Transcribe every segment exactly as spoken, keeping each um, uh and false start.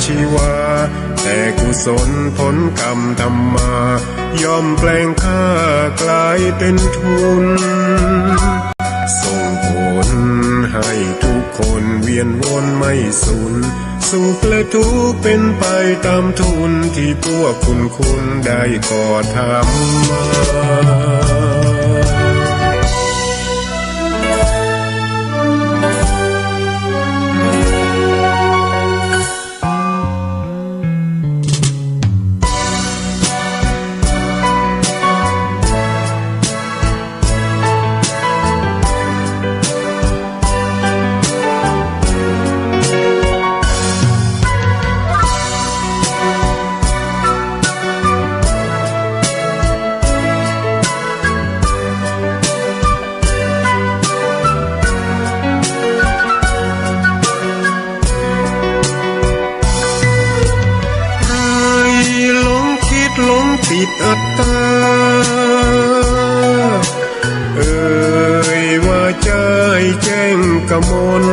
ชีวา แต่กุศลผลกรรมทำมา ย่อมแปลงข้ากลายเป็นทุน ส่งผลให้ทุกคนเวียนวนไม่สูญ สุขและทุกข์เป็นไปตามทุน ที่พวกคุณคุณได้ก่อทำมา ใครหลงคิดหลงติดอัตตา เอ่ยวาจาแจ้งกมล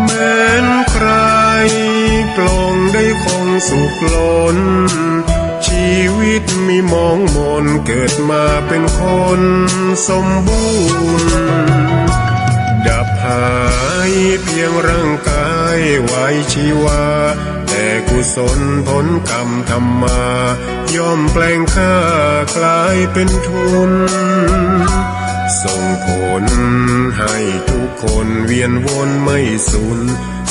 แม้นใครปลงได้คงสุขล้น ชีวิตมีหมองหมน เกิดมาเป็นคนสมบูรณ์ ดับหายเพียงร่างกายไว้ชีวา แต่กุศลผลกรรมทำมา ย่อมแปลงข้ากลายเป็นทุน ส่งผลให้ทุกคนเวียนวนไม่สูญ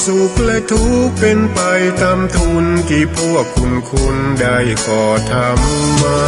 สุขและทุกข์เป็นไปตามทุน ที่พวกคุณคุณได้ก่อทำมา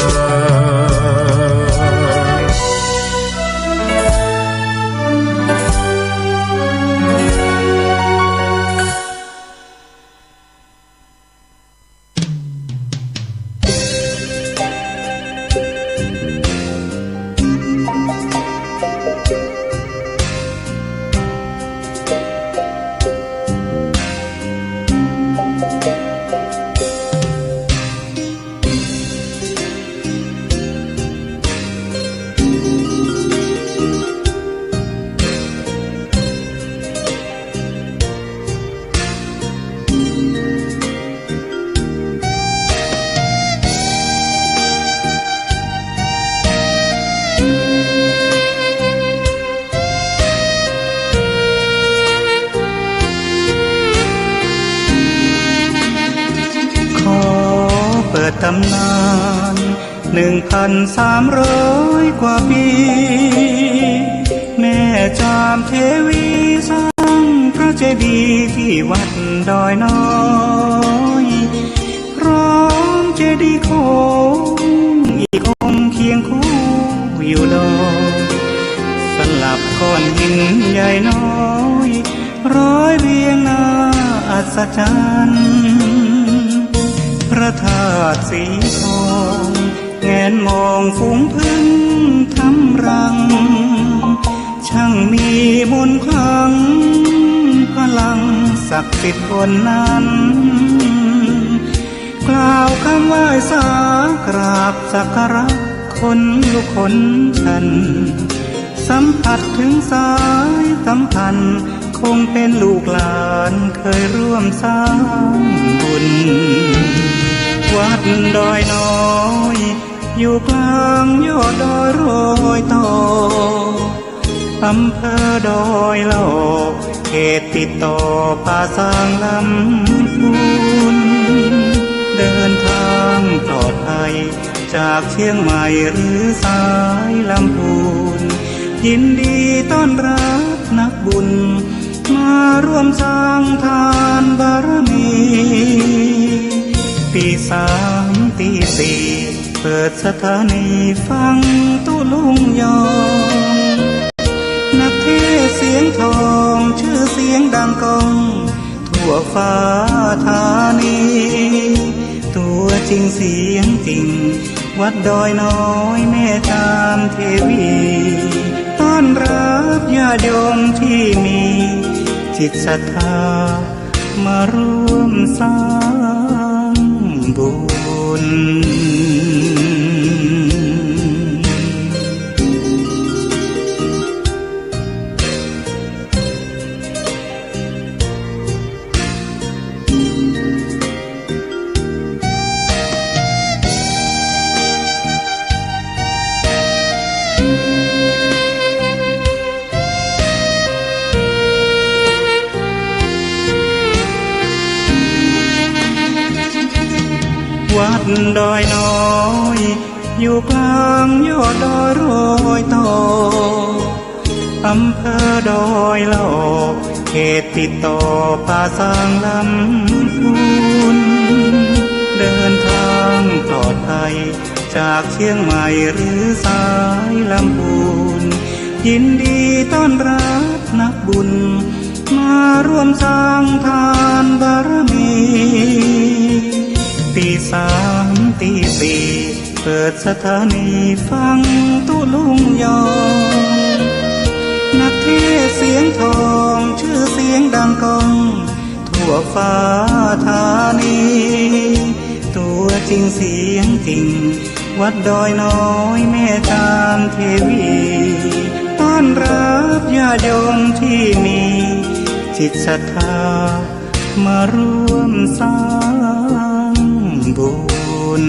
ขอเปิดต๋ำนาน หนึ่งพันสามร้อยกว่าปี แม่จามเทวีสร้างพระเจดีย์ตี้วัดดอยน้อย พร้อมเจดีย์โค้งอีกองค์เคียงคู่อยู่ดอย สลับก้อนหินใหญ่น้อย ร้อยเรียงน่าอัศจรรย์ พระธาตุสีทอง แงนมองฝูงผึ้งทำรัง ช่างมีมนต์ขลัง พลังศักดิ์สิทธิ์บนนั้น กล่าวคำไหว้สากราบสักการะ ขนลุกขนชัน สัมผัสถึงสายสัมพันธ์ คงเป็นลูกหลานเคยร่วมสร้างบุญ วัดดอยน้อย อยู่กลางยอดดอยรอยต่อ อำเภอดอยหล่อ เขตติดต่อป่าซางลำพูน เดินทางปลอดภัย จากเชียงใหม่หรือสายลำพูน ยินดีต้อนรับนักบุญ มาร่วมสร้างทานบารมี ตีสามตีสี่ เปิดสถานีฟังตุ๊ลุงยอง นักเทศน์เสียงทอง ชื่อเสียงดังก้อง ทั่วฟ้าธานี ตัวจริงเสียงจริง วัดดอยน้อยแม่จามเทวี ต้อนรับญาติโยมที่มีจิตศรัทธา มาร่วมสร้างบุญ ดอยน้อย อยู่กลางยอดดอยรอยต่อ อำเภอดอยหล่อ เขตติดต่อป่าซางลำพูน เดินทางปลอดภัย จากเชียงใหม่หรือสายลำพูน ยินดีต้อนรับนักบุญ มาร่วมสร้างทานบารมี ตีสามตีสี่ เปิดสถานีฟังตุ๊ลุงยอง นักเทศน์เสียงทอง ชื่อเสียงดังก้อง ทั่วฟ้าธานี ตัวจริงเสียงจริง วัดดอยน้อยแม่จามเทวี ต้อนรับญาติโยมที่มีจิตศรัทธา มาร่วมสร้างบุญ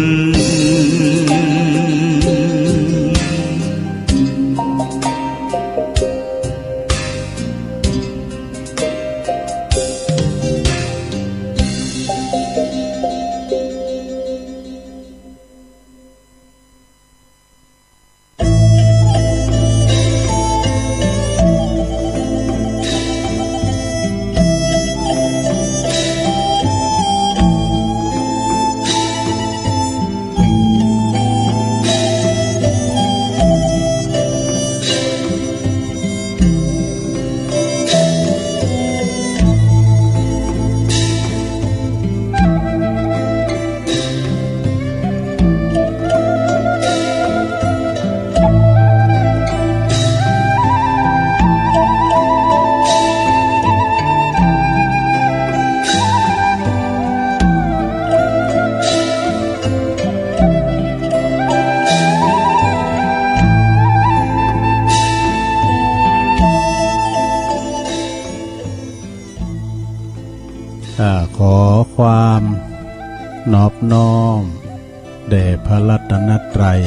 อ่า ขอความนอบน้อมแด่พระรัตนตรัย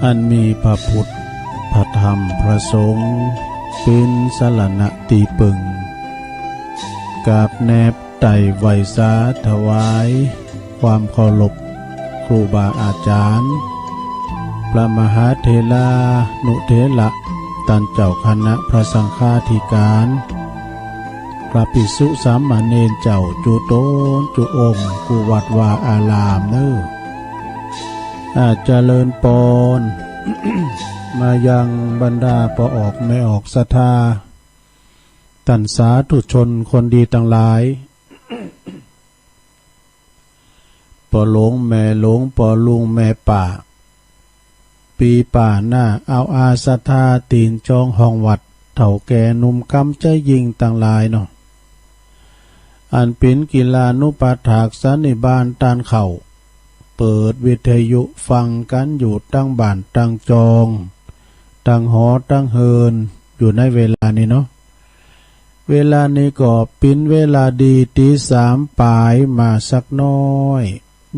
อันมีพระพุทธ พระธรรม พระสงฆ์ เป๋นสรณะตี้เปิง กราบแนบไต่ไหว้สาถวาย ความเคารพครูบาอาจ๋ารย์ พระมหาเถรานุเถระ ต้านเจ้าคณะพระสังฆาธิการ พระภิกษุสามเณรเจ้าจุ๊ต๋นจุ๊องค์ กู้วัดวาอารามเน่อ อา เจริญปอน มายังบรรดาป้อออกแม่ออกศรัทธา ต้านสาธุชนคนดีตังหลาย ป้อหลวงแม่หลวง ป้อลุงแม่ป้า ปี้ป้าน้า เอาอาศรัทธาตี๋นจองห้องวัด เฒ่าแก่หนุ่มกำใจ๊ยิ่งตังหลายเนาะ อันเป๋นกิลานุปัฏฐากสันนิบาตต้านเข้า เปิดวิทยุฟังกั๋นอยู่ตังบ้านตังจอง ตังหอตังเฮือน อยู่ในเวลานี้เนาะ เวลานี้ก็เป๋นเวลาดี ตี๋สามป๋ายมาสักน้อย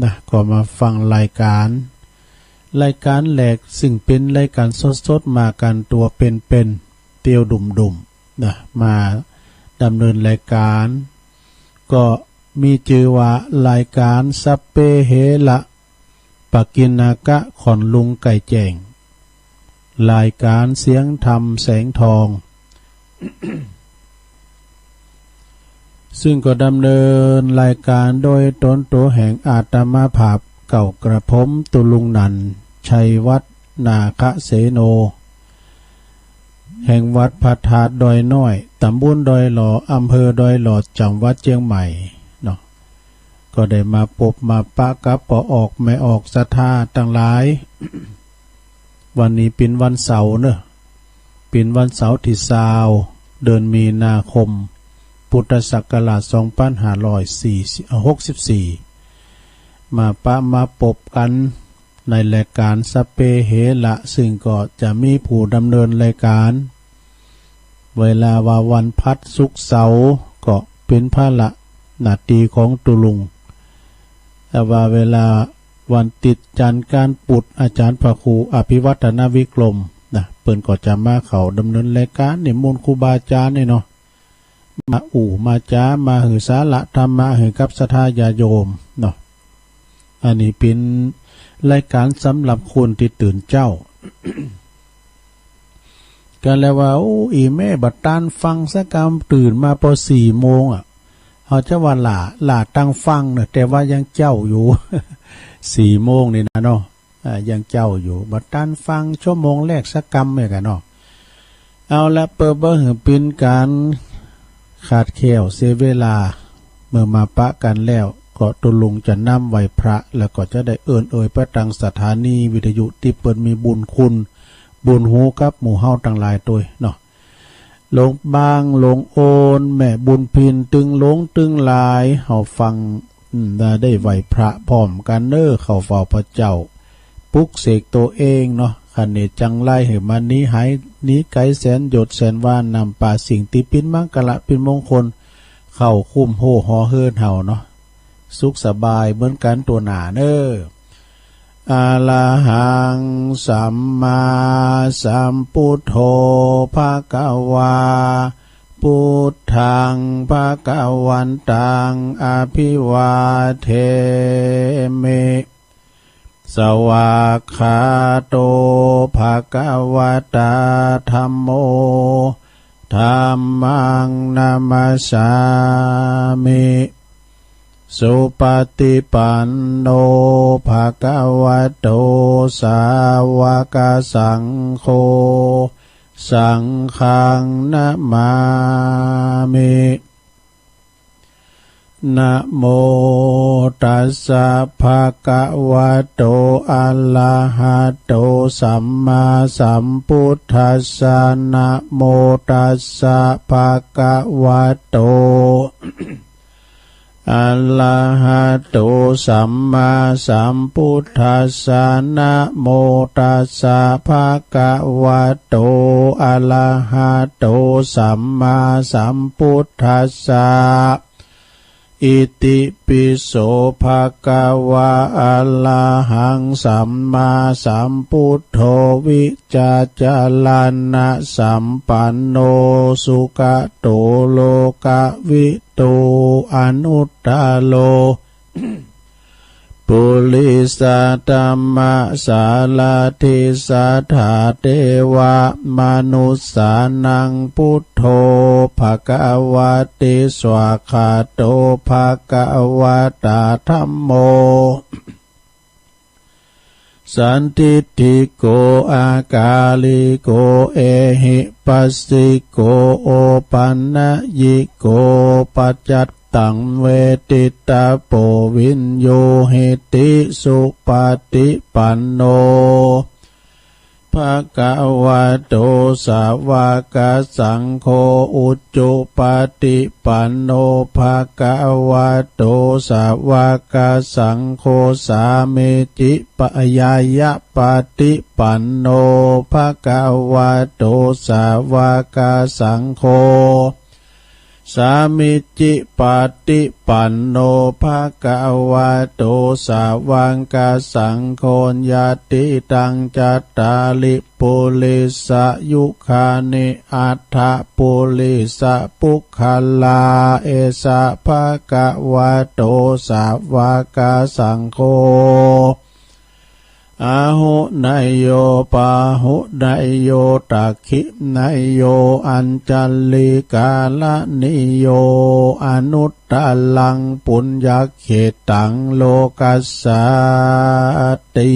นะ ก็มาฟังรายก๋าน รายก๋านแหลก ซึ่งเป๋นรายก๋านสดๆ มากั๋นตั๋วเป๋นๆ เตียวดุ่มๆ นะ มาดำเนินรายก๋าน ก็มีจื้อว่ารายก๋านสัพเพเหระ ปกิณณกะ ขอนลุงไก่แจ้ง รายก๋านเสียงธรรมแสงทอง ซึ่งก็ดำเนินรายก๋านโดยต๋นตั๋วแห่งอาตมาภาพเก่ากระผมตุ๊ลุงนันท์ ชัยวัฒน์ นาคเสโน แห่งวัดพระธาตุดอยน้อย ต๋ำบลดอยหล่อ อำเภอดอยหล่อ จังหวัดเจียงใหม่เนาะ ก็ได้มาปบมาปะกับป้อออกแม่ออกศรัทธาตังหลาย วันนี้เป๋นวันเสาร์เนาะ เป๋นวันเสาร์ตี้ซาว เดือนมีนาคม พุทธศักราชสองปันห้าร้อยสี่สิบ เอ่อ หกสิบสี่ มาปะมาปบกั๋นในรายก๋านสัพเพเหระ ซึ่งก็จะมีผู้ดำเนินรายก๋าน เวลาว่าวันพฤหัส ศุกร์ เสาร์ ก็เป๋นภาระหน้าตี้ของตุ๊ลุง แต่ว่าเวลาวันติ๊ด จันทร์ อังคาร พุธ อาจ๋ารย์พระครูอภิวัฒนวิกรมนะ เปิ้นก็จะมาเข้าดำเนินรายก๋านนิมนต์ครูบาอาจ๋ารย์นี่เนาะ มาอู้มาจ๋า มาหื้อสาระธรรมะหื้อกับศรัทธาญาติโยมเนาะ อันนี้เป๋นรายก๋านสำหรับคนตี้ตื่นเจ๊า ก็เลยว่า โอ้ อี่แม่บ่ตันฟังสักกำ ตื่นมาปอสี่โมงอะ เฮาจะว่าหล้า หล้าตังฟังเนาะ แต่ว่ายังเจ๊าอยู่ สี่โมงนี่นะเนาะ อ่า ยังเจ๊าอยู่ บ่ตันฟังชั่วโมงแรกสักกำแม่นก่าเนาะ เอาละ เปื้อบ่หื้อเป๋นก๋านขาดแคลนเสียเวลา เมื่อมาปะกั๋นแล้ว ก็ตุ๊ลุงจะนำไหว้พระ แล้วก็จะได้เอิ้นเอ่ยไปตังสถานีวิทยุตี้เปิ้นมีบุญคุณ บุญฮูกับหมู่เฮาตังหลายตวยเนาะ หลวงบาง หลวงโอน แม่บุญพิน ตึงหลวงตึงหลาย เฮาฟัง อืม ได้ ได้ไหว้พระพร้อมกั๋นเน้อ เข้าเฝ้าพระเจ้า ปลุกเสกตั๋วเองเนาะ คันนี้จังไรหื้อมันหนีหาย หนีไก๋แสนโยชน์แสนวา นำปาสิ่งตี้เป๋นมังคละเป๋นมงคล เข้าคุ้มโฮ่หอเฮือนเฮาเนาะ สุขสบายเหมือนกั๋นตั๋วหน้าเน้อ อะระหัง สัมมาสัมพุทโธ ภะคะวา พุทธัง ภะคะวันตัง อะภิวาเทมิ สวากขาโต ภะคะวะตา ธัมโม ธัมมัง นะมัสสามิ สุปะติปันโน ภะคะวะโต สาวะกะสังโฆ สังฆัง นะมามิ นะโมตัสสะ ภะคะวะโต อะระหะโต สัมมาสัมพุทธัสสะ นะโมตัสสะ ภะคะวะโต อะระหะโต สัมมาสัมพุทธัสสะ นะโมตัสสะ ภะคะวะโต อะระหะโต สัมมาสัมพุทธัสสะ อิติปิโส ภะคะวะ อะระหัง สัมมาสัมพุทโธ วิชชาจะระณะสัมปันโน สุขะโต โลกะวิ ทู อนุตตะโร ปุริสะธัมมะสารถิ สัทธาเตวะมนุสสานัง พุทโธ ภะคะวะติ สวากขาโต ภะคะวะตา ธัมโม สันทิฏฐิโก อากาลิโก เอหิปัสสิโก โอปันนยิโก ปัจจัตตัง เวทิตะโป วิญญูหิติ สุปะติปันโน ภะคะวะโต สาวะกะสังโฆ อุจุปะติปันโน ภะคะวะโต สาวะกะสังโฆ สามีจิปะยายะปะติปันโน ภะคะวะโต สาวะกะสังโฆ สามีจิปะติปันโน ภะคะวะโต สาวะกะสังโฆ ญาติตัง จัตตาริ ปุริสะยุคานิ อัฏฐะปุริสะปุคคลา เอสะ ภะคะวะโต สาวะกะสังโฆ อาหุเนยโย ปาหุเนยโย ตักขิเนยโย อัญชะลีกะรณีโย อนุตตะรัง ปุญญะเขตัง โลกัสสาติ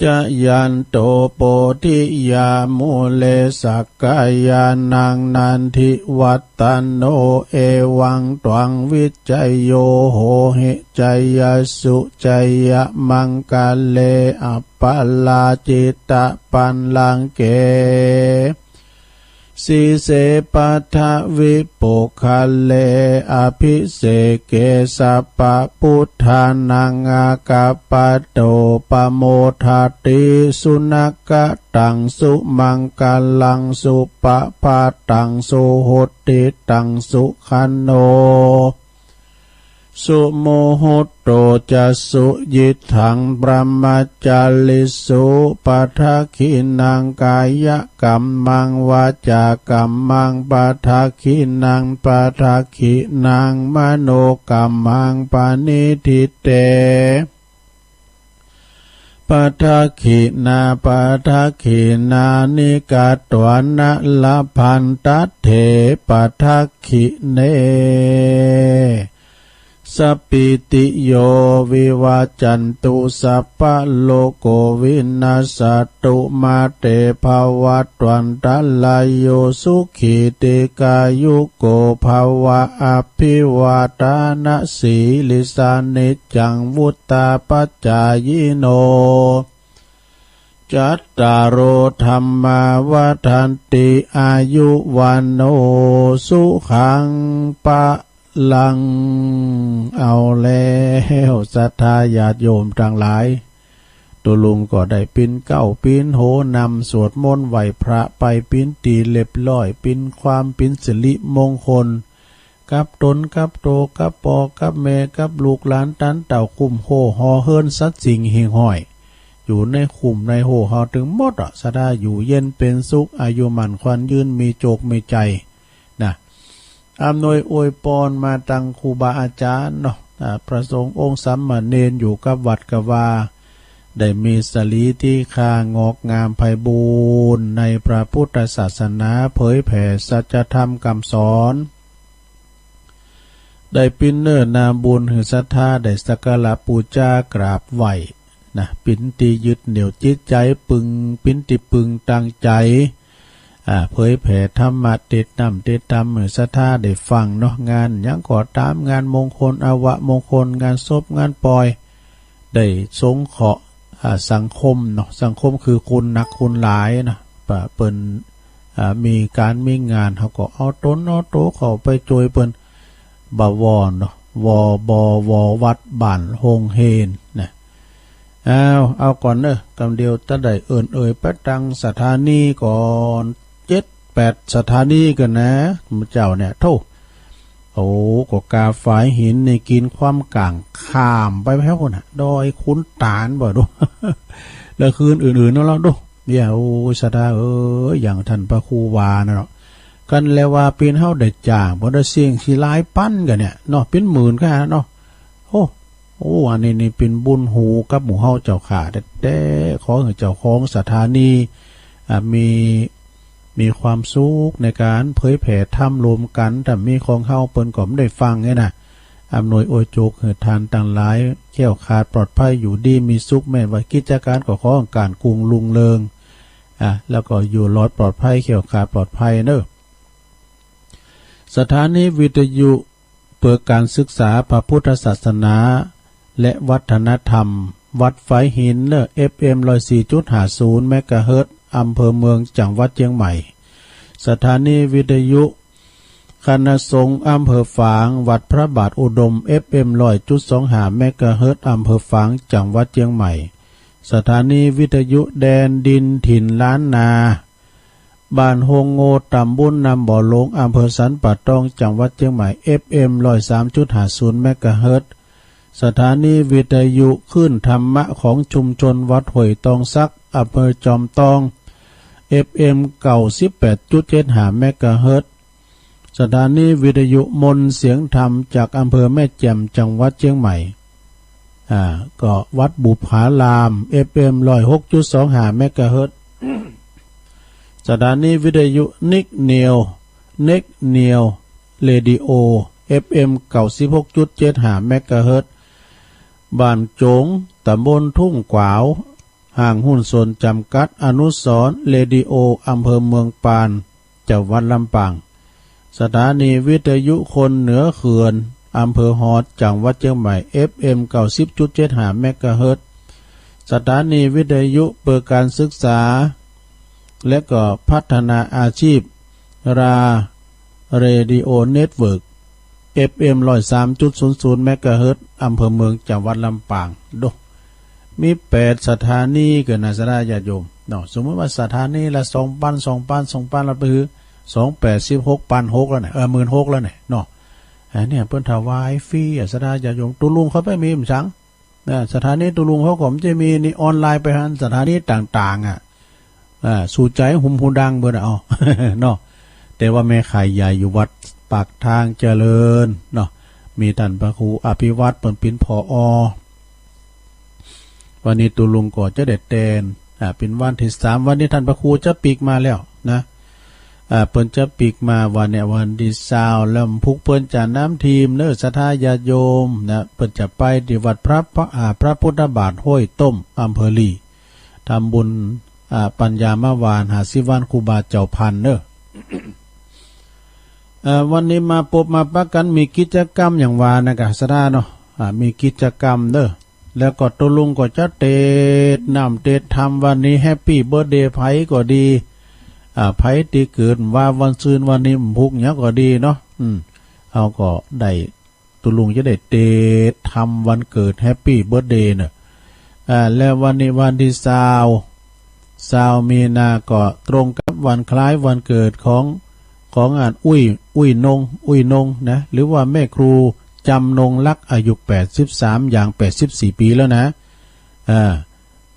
จะยันโต โพธิยามูเล สักกายานัง นันทิวัตตะโน เอวังตวัง วิจโย โหหิ จยสสุ จยะมังคะเล อัปปะราจิตะปัลลังเก สีเส ปัทวิปุคคเล อภิเสเก สัพพะพุทธานัง อากาปะโต ปะโมทะติ สุนักขะตัง สุมังคะลัง สุปะพาตัง สุหุตติตัง สุขันโน สุมุหุต โต จะ สุยิตถัง บรหมจาริสุ ปะทักขิณัง กายกัมมัง วาจากัมมัง ปะทักขิณัง ปะทักขิณัง มโนกัมมัง ปะนิฏฐิเต ปะทักขิณา ปะทักขิณานิ กัตวานะ ละพันตะเถ ปะทักขิเณ สะปะติโย วิวัจจันตุ สัพพะโลโก วินัสสะตุ มา เต ภะวัตวันตะราโย สุขี ทีฆายุโก ภะวะ อะภิวาทานะสีลิสสะ นิจจัง วุฑฒาปะจายิโน จัตตาโร ธัมมา วัฑฒันติ อายุ วัณโณ สุขัง พะลัง เอาแล้วศรัทธาญาติโยมตังหลาย ตุ๊ลุงก็ได้ปิ๊นเก๊าปิ๊นโหนำสวดมนต์ไหว้พระไปปิ๊นตี้เรียบร้อย ปิ๊นความปิ๊นสิริมงคล กับต๋นกับโต กับป้อกับแม่ กับลูกหลานตันเต้า คุ้มโฮ่ห่อเฮือนสัตว์สิ่งหิ่งห้อย อยู่ในคุ้มในโฮ่เฮาตึงหมดอะ ศรัทธาอยู่เย็นเป๋นสุข อายุหมั้นขวัญยืน มีโจคมีชัย นะ อำนวยอวยปอนมาตังครูบาอาจ๋ารย์เนาะ อ่า พระสงฆ์องค์สามเณรอยู่กับวัดกับวา ได้มีสรีติฆางอกงามไพบูลย์ในพระพุทธศาสนา เผยแผ่สัจธรรมกำสอน ได้ปิ๊นเนื้อนาบุญหื้อศรัทธาได้สักการะปู๋จากราบไหว้นะ ปิ๊นตี้ยึดเหนี่ยวจิตใจ๋ ปึง ปิ๊นตี้ปึงตางใจ๋ อ่า เผยแผ่ธรรมะ เตศน์น้ำเตศน์ธรรมหื้อศรัทธาได้ฟังเนาะ งานหยังก็ต๋าม งานมงคล อวมงคล งานศพ งานป่อย ได้สงเคราะห์ อ่า สังคมเนาะ สังคมคือคนนักคนหลายนะ ปะเปิ้น อ่า มีก๋านมีงาน เฮาก็เอาต๋นเอาโตเข้าไปจ้วยเปิ้น บ่าวอเนาะ วบว วัดบ้านโฮงเฮนนะ เอา เอาก่อนเนาะ กำเดียวจะได้เอิ้นเอ่ยไปตังสถานีก่อน เจ็ดแปดสถานีก่อนนะ หมู่เจ้าเนี่ย โธ่ โอ้ ก็กาฝายหินนี่กิ๋นความก๋างข้ามไปแป๊บพุ้นน่ะ ดอยขุนตาลบ่ดู แล้วคืนอื่นๆ นั่นแล้วดู เนี่ย โอ้ย ศรัทธาเอ๋ย อย่างต้านพระครูว่านั่นเนาะ กันแลว่าเป๋นเฮาได้จ้าง บ่ได้เสี้ยงสิหลายปันกั๋นเนี่ยเนาะ เป๋นหมื่นกั๋นเนาะ โอ้ โอ้ อันนี้นี่เป๋นบุญหูกับหมู่เฮาเจ้าข้าแต๊ๆ ขอหื้อเจ้าของสถานี อ่า มี มีความสุขในก๋านเผยแผ่ธรรมร่วมกั๋น ถ้าบ่มีของเฮาเปิ้นก็บ่ได้ฟังไงนะ อำนวยอวยโจคหื้อต้านตังหลาย แคล้วคลาดปลอดภัย อยู่ดีมีสุข แม่นว่ากิจก๋านก็ขอก๋านกุ่งรุ่งเรือง อ่า แล้วก็อยู่รอดปลอดภัย แคล้วคลาดปลอดภัยเนาะ สถานีวิทยุเปื้อก๋านศึกษาพระพุทธศาสนาและวัฒนธรรม วัดฝายหินเนาะ เอฟเอ็ม ร้อยสี่จุดห้าศูนย์ เมกะเฮิรตซ์ อำเภอเมือง จังหวัดเจียงใหม่ สถานีวิทยุคณะสงฆ์อำเภอฝาง วัดพระบาทอุดม เอฟเอ็ม ร้อยจุดสองห้า เมกะเฮิรตซ์ อำเภอฝาง จังหวัดเจียงใหม่ สถานีวิทยุแดนดินถิ่นล้านนา บ้านโฮงโง่ ตำบลน้ำบ่อหลง อำเภอสันป่าตอง จังหวัดเจียงใหม่ เอฟเอ็ม ร้อยสามจุดห้าศูนย์ เมกะเฮิรตซ์ สถานีวิทยุคลื่นธรรมะของชุมชนวัดห้วยตองสัก อำเภอจอมตอง เอฟเอ็ม เก้าสิบแปดจุดเจ็ดห้า เมกะเฮิรตซ์ สถานีวิทยุมนต์เสียงธรรมจากอำเภอแม่แจ่ม จังหวัดเจียงใหม่ อ่า ก็วัดบุปผาราม เอฟเอ็ม ร้อยหกจุดสองห้า เมกะเฮิรตซ์ สถานีวิทยุนิกเนียว เน็กเนียว เรดิโอ เอฟเอ็ม เก้าสิบหกจุดเจ็ดห้า เมกะเฮิรตซ์ บ้านโจ๋ง ตำบลทุ่งกวาว ห้างหุ้นส่วนจำกัดอนุสรณ์เรดิโอ อำเภอเมืองปาน จังหวัดลำปาง สถานีวิทยุคนเหนือเขื่อน อำเภอฮอด จังหวัดเจียงใหม่ เอฟเอ็ม เก้าสิบจุดเจ็ดห้า เมกะเฮิรตซ์ สถานีวิทยุเปื้อก๋านศึกษา และก็พัฒนาอาชีพ รา เรดิโอเน็ตเวิร์ก เอฟเอ็ม ร้อยสามจุดศูนย์ศูนย์ เมกะเฮิรตซ์ อำเภอเมือง จังหวัดลำปาง โด มีแปดสถานีเกินนะ ศรัทธาญาติโยมเนาะ สมมุติว่าสถานีละสองปัน สองปัน สองปัน แล้วไปหื้อ สองแปด สิบหกปันหกแล้วเนี่ย เออ หมื่นหกแล้วเนี่ยเนาะ อันเนี้ยเปิ้นถวายฟรีอะ ศรัทธาญาติโยม ตุลุงเขาไปมีบ่สัง นะ สถานีตุลุงเขาก็บ่ใจ้มี นี่ออนไลน์ไปหันสถานีต่างๆ อะ อ่า สู่ใจ๋หุมหูดังเปิ้นอะ เอา เนาะ แต่ว่าแม่ข่ายใหญ่อยู่วัดปากทางเจริญเนาะ มีต้านพระครูอภิวัฒน์เปิ้นเป๋น ผอ. วันนี้ตุลุงก็จะได้แตน อ่า เป๋นวันตี้สาม วันนี้ต้านพระครูจะปิ๊กมาแล้วนะ อ่า เปิ้นจะปิ๊กมาวันเนี้ย วันตี้ซาว แล้วพุกเปิ้นจะนำทีมเน้อ ศรัทธาญาติโยมนะ เปิ้นจะไปตี้วัดพระ อ่า พระพุทธบาทห้วยต้ม อำเภอลี ทำบุญ อ่า ปัญญามาวาน ห้าสิบวันครูบาเจ้าพันเน้อ เอ่อ วันนี้มาปบมาปะกั๋น มีกิจกรรมอย่างว่านะกะ ศรัทธาเนาะ อ่า มีกิจกรรมเน้อ แล้วก็ตุลุงก็จะเตสน์น้ำเตสน์ธรรม วันนี้แฮปปี้เบิร์ธเดย์ใผก็ดี อ่า ใผตี้เกิดว่าวันซืนวันนี้พุกหยังก็ดีเนาะ อืม เฮาก็ได้ ตุลุงจะได้เตสน์ธรรมวันเกิด แฮปปี้เบิร์ธเดย์เนาะ อ่า และวันนี้วันตี้ซาว ซาวมีนา ก็ตรงกับวันคล้ายวันเกิดของ ของอันอุ้ย อุ้ยนง อุ้ยนงนะ หรือว่าแม่ครูจำนงลักษณ์ อายุแปดสิบสาม ย่างแปดสิบสี่ปี๋แล้วนะ อ่า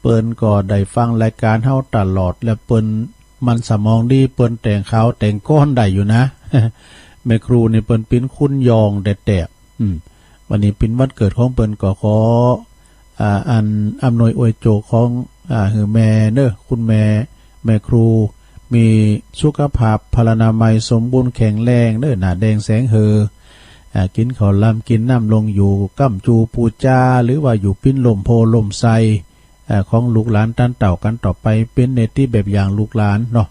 เปิ้นก็ได้ฟังรายก๋านเฮาตลอด และเปิ้นมันสมองดี เปิ้นแต่งข่าวแต่งกลอนได้อยู่นะ แม่ครูนี่เปิ้นเป๋นคนยองแต๊ๆ อืม วันนี้เป๋นวันเกิดของเปิ้น ก็ขอ อ่า อันอำนวยอวยโจของ อ่า หื้อแม่เน้อ คุณแม่ แม่ครู มีสุขภาพพลานามัยสมบูรณ์แข็งแรงเน้อ หน้าแด่งแสงเห่อ อ่า กิ๋นข้าวหลามกิ๋นน้ำลง อยู่ก้ำจูปู๋จา หรือว่าอยู่ปิ้นล่มโพธิ์ล่มไทร อ่า ของลูกหลานต้านเต้ากั๋นต่อไป เป๋นเนติแบบอย่างลูกหลานเนาะ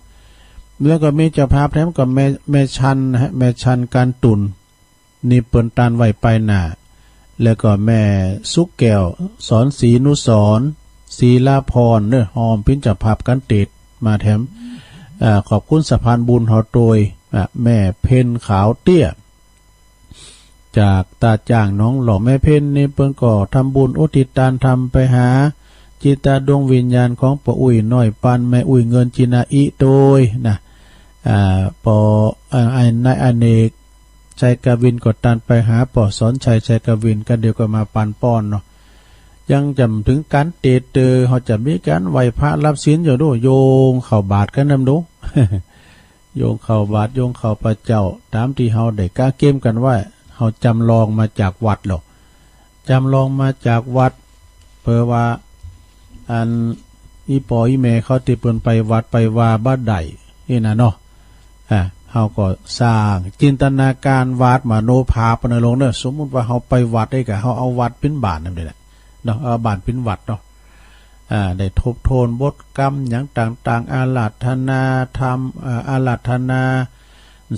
แล้วก็มีเจ้าภาพแถมก็แม่ แม่ชันนะฮะ แม่ชัน การ์ตูน นี่เปิ้นต้านไหว้ไปหน้า แล้วก็แม่สุขแก้ว สอนศรีนุสรณ์ ศรีลาพรเน้อ ฮอมเป๋นเจ้าภาพก๋านเตสน์มาแถม อ่า ขอบคุณสะพานบุญเฮาโตย อ่า แม่เพ็ญขาวเตี้ย จากตาจ้างหนองหล่อ แม่เพ็ญนี่เปิ้นก็ทำบุญอุทิศตานธรรมไปหาจิตดวงวิญญาณของป้ออุ๊ยน้อยปาน แม่อุ๊ยเงินจินาอิโตยนะ อ่า ป้อ อ่า ไอ้นายอเนก ชัยกวินก็ตานไปหาป้อสอนชัย ชัยกวิน ก็เดี๋ยวก็มาปันป้อนเนาะ ยังจะบ่เถิงก๋านเตสน์เตอ เฮาจะมีก๋านไหว้พระรับศีลอยู่ดู โยงเข้าบาตรกั๋นนำดู โยงเข้าบาตร โยงเข้าพระเจ้า ต๋ามตี้เฮาได้กะเกมกั๋นไว้ เฮาจ๋ำลองมาจากวัดหรอก จ๋ำลองมาจากวัด เปื้อว่า อัน อี่ป้ออี่แม่เขาตี้เปิ้นไปวัดไปวาบ่ได้ นี่นะเนาะ อ่า เฮาก็สร้างจินตนาการวาดมโนภาพเปิ้นน่ะลงเน้อ สมมุติว่าเฮาไปวัดได้กะ เฮาเอาวัดเป๋นบ้านนั่นแหละเนาะ เอาบ้านเป๋นวัดเนาะ อ่า ได้ทบทวนบทกำหยังต่างๆ อาราธนาธรรม อ่า อาราธนา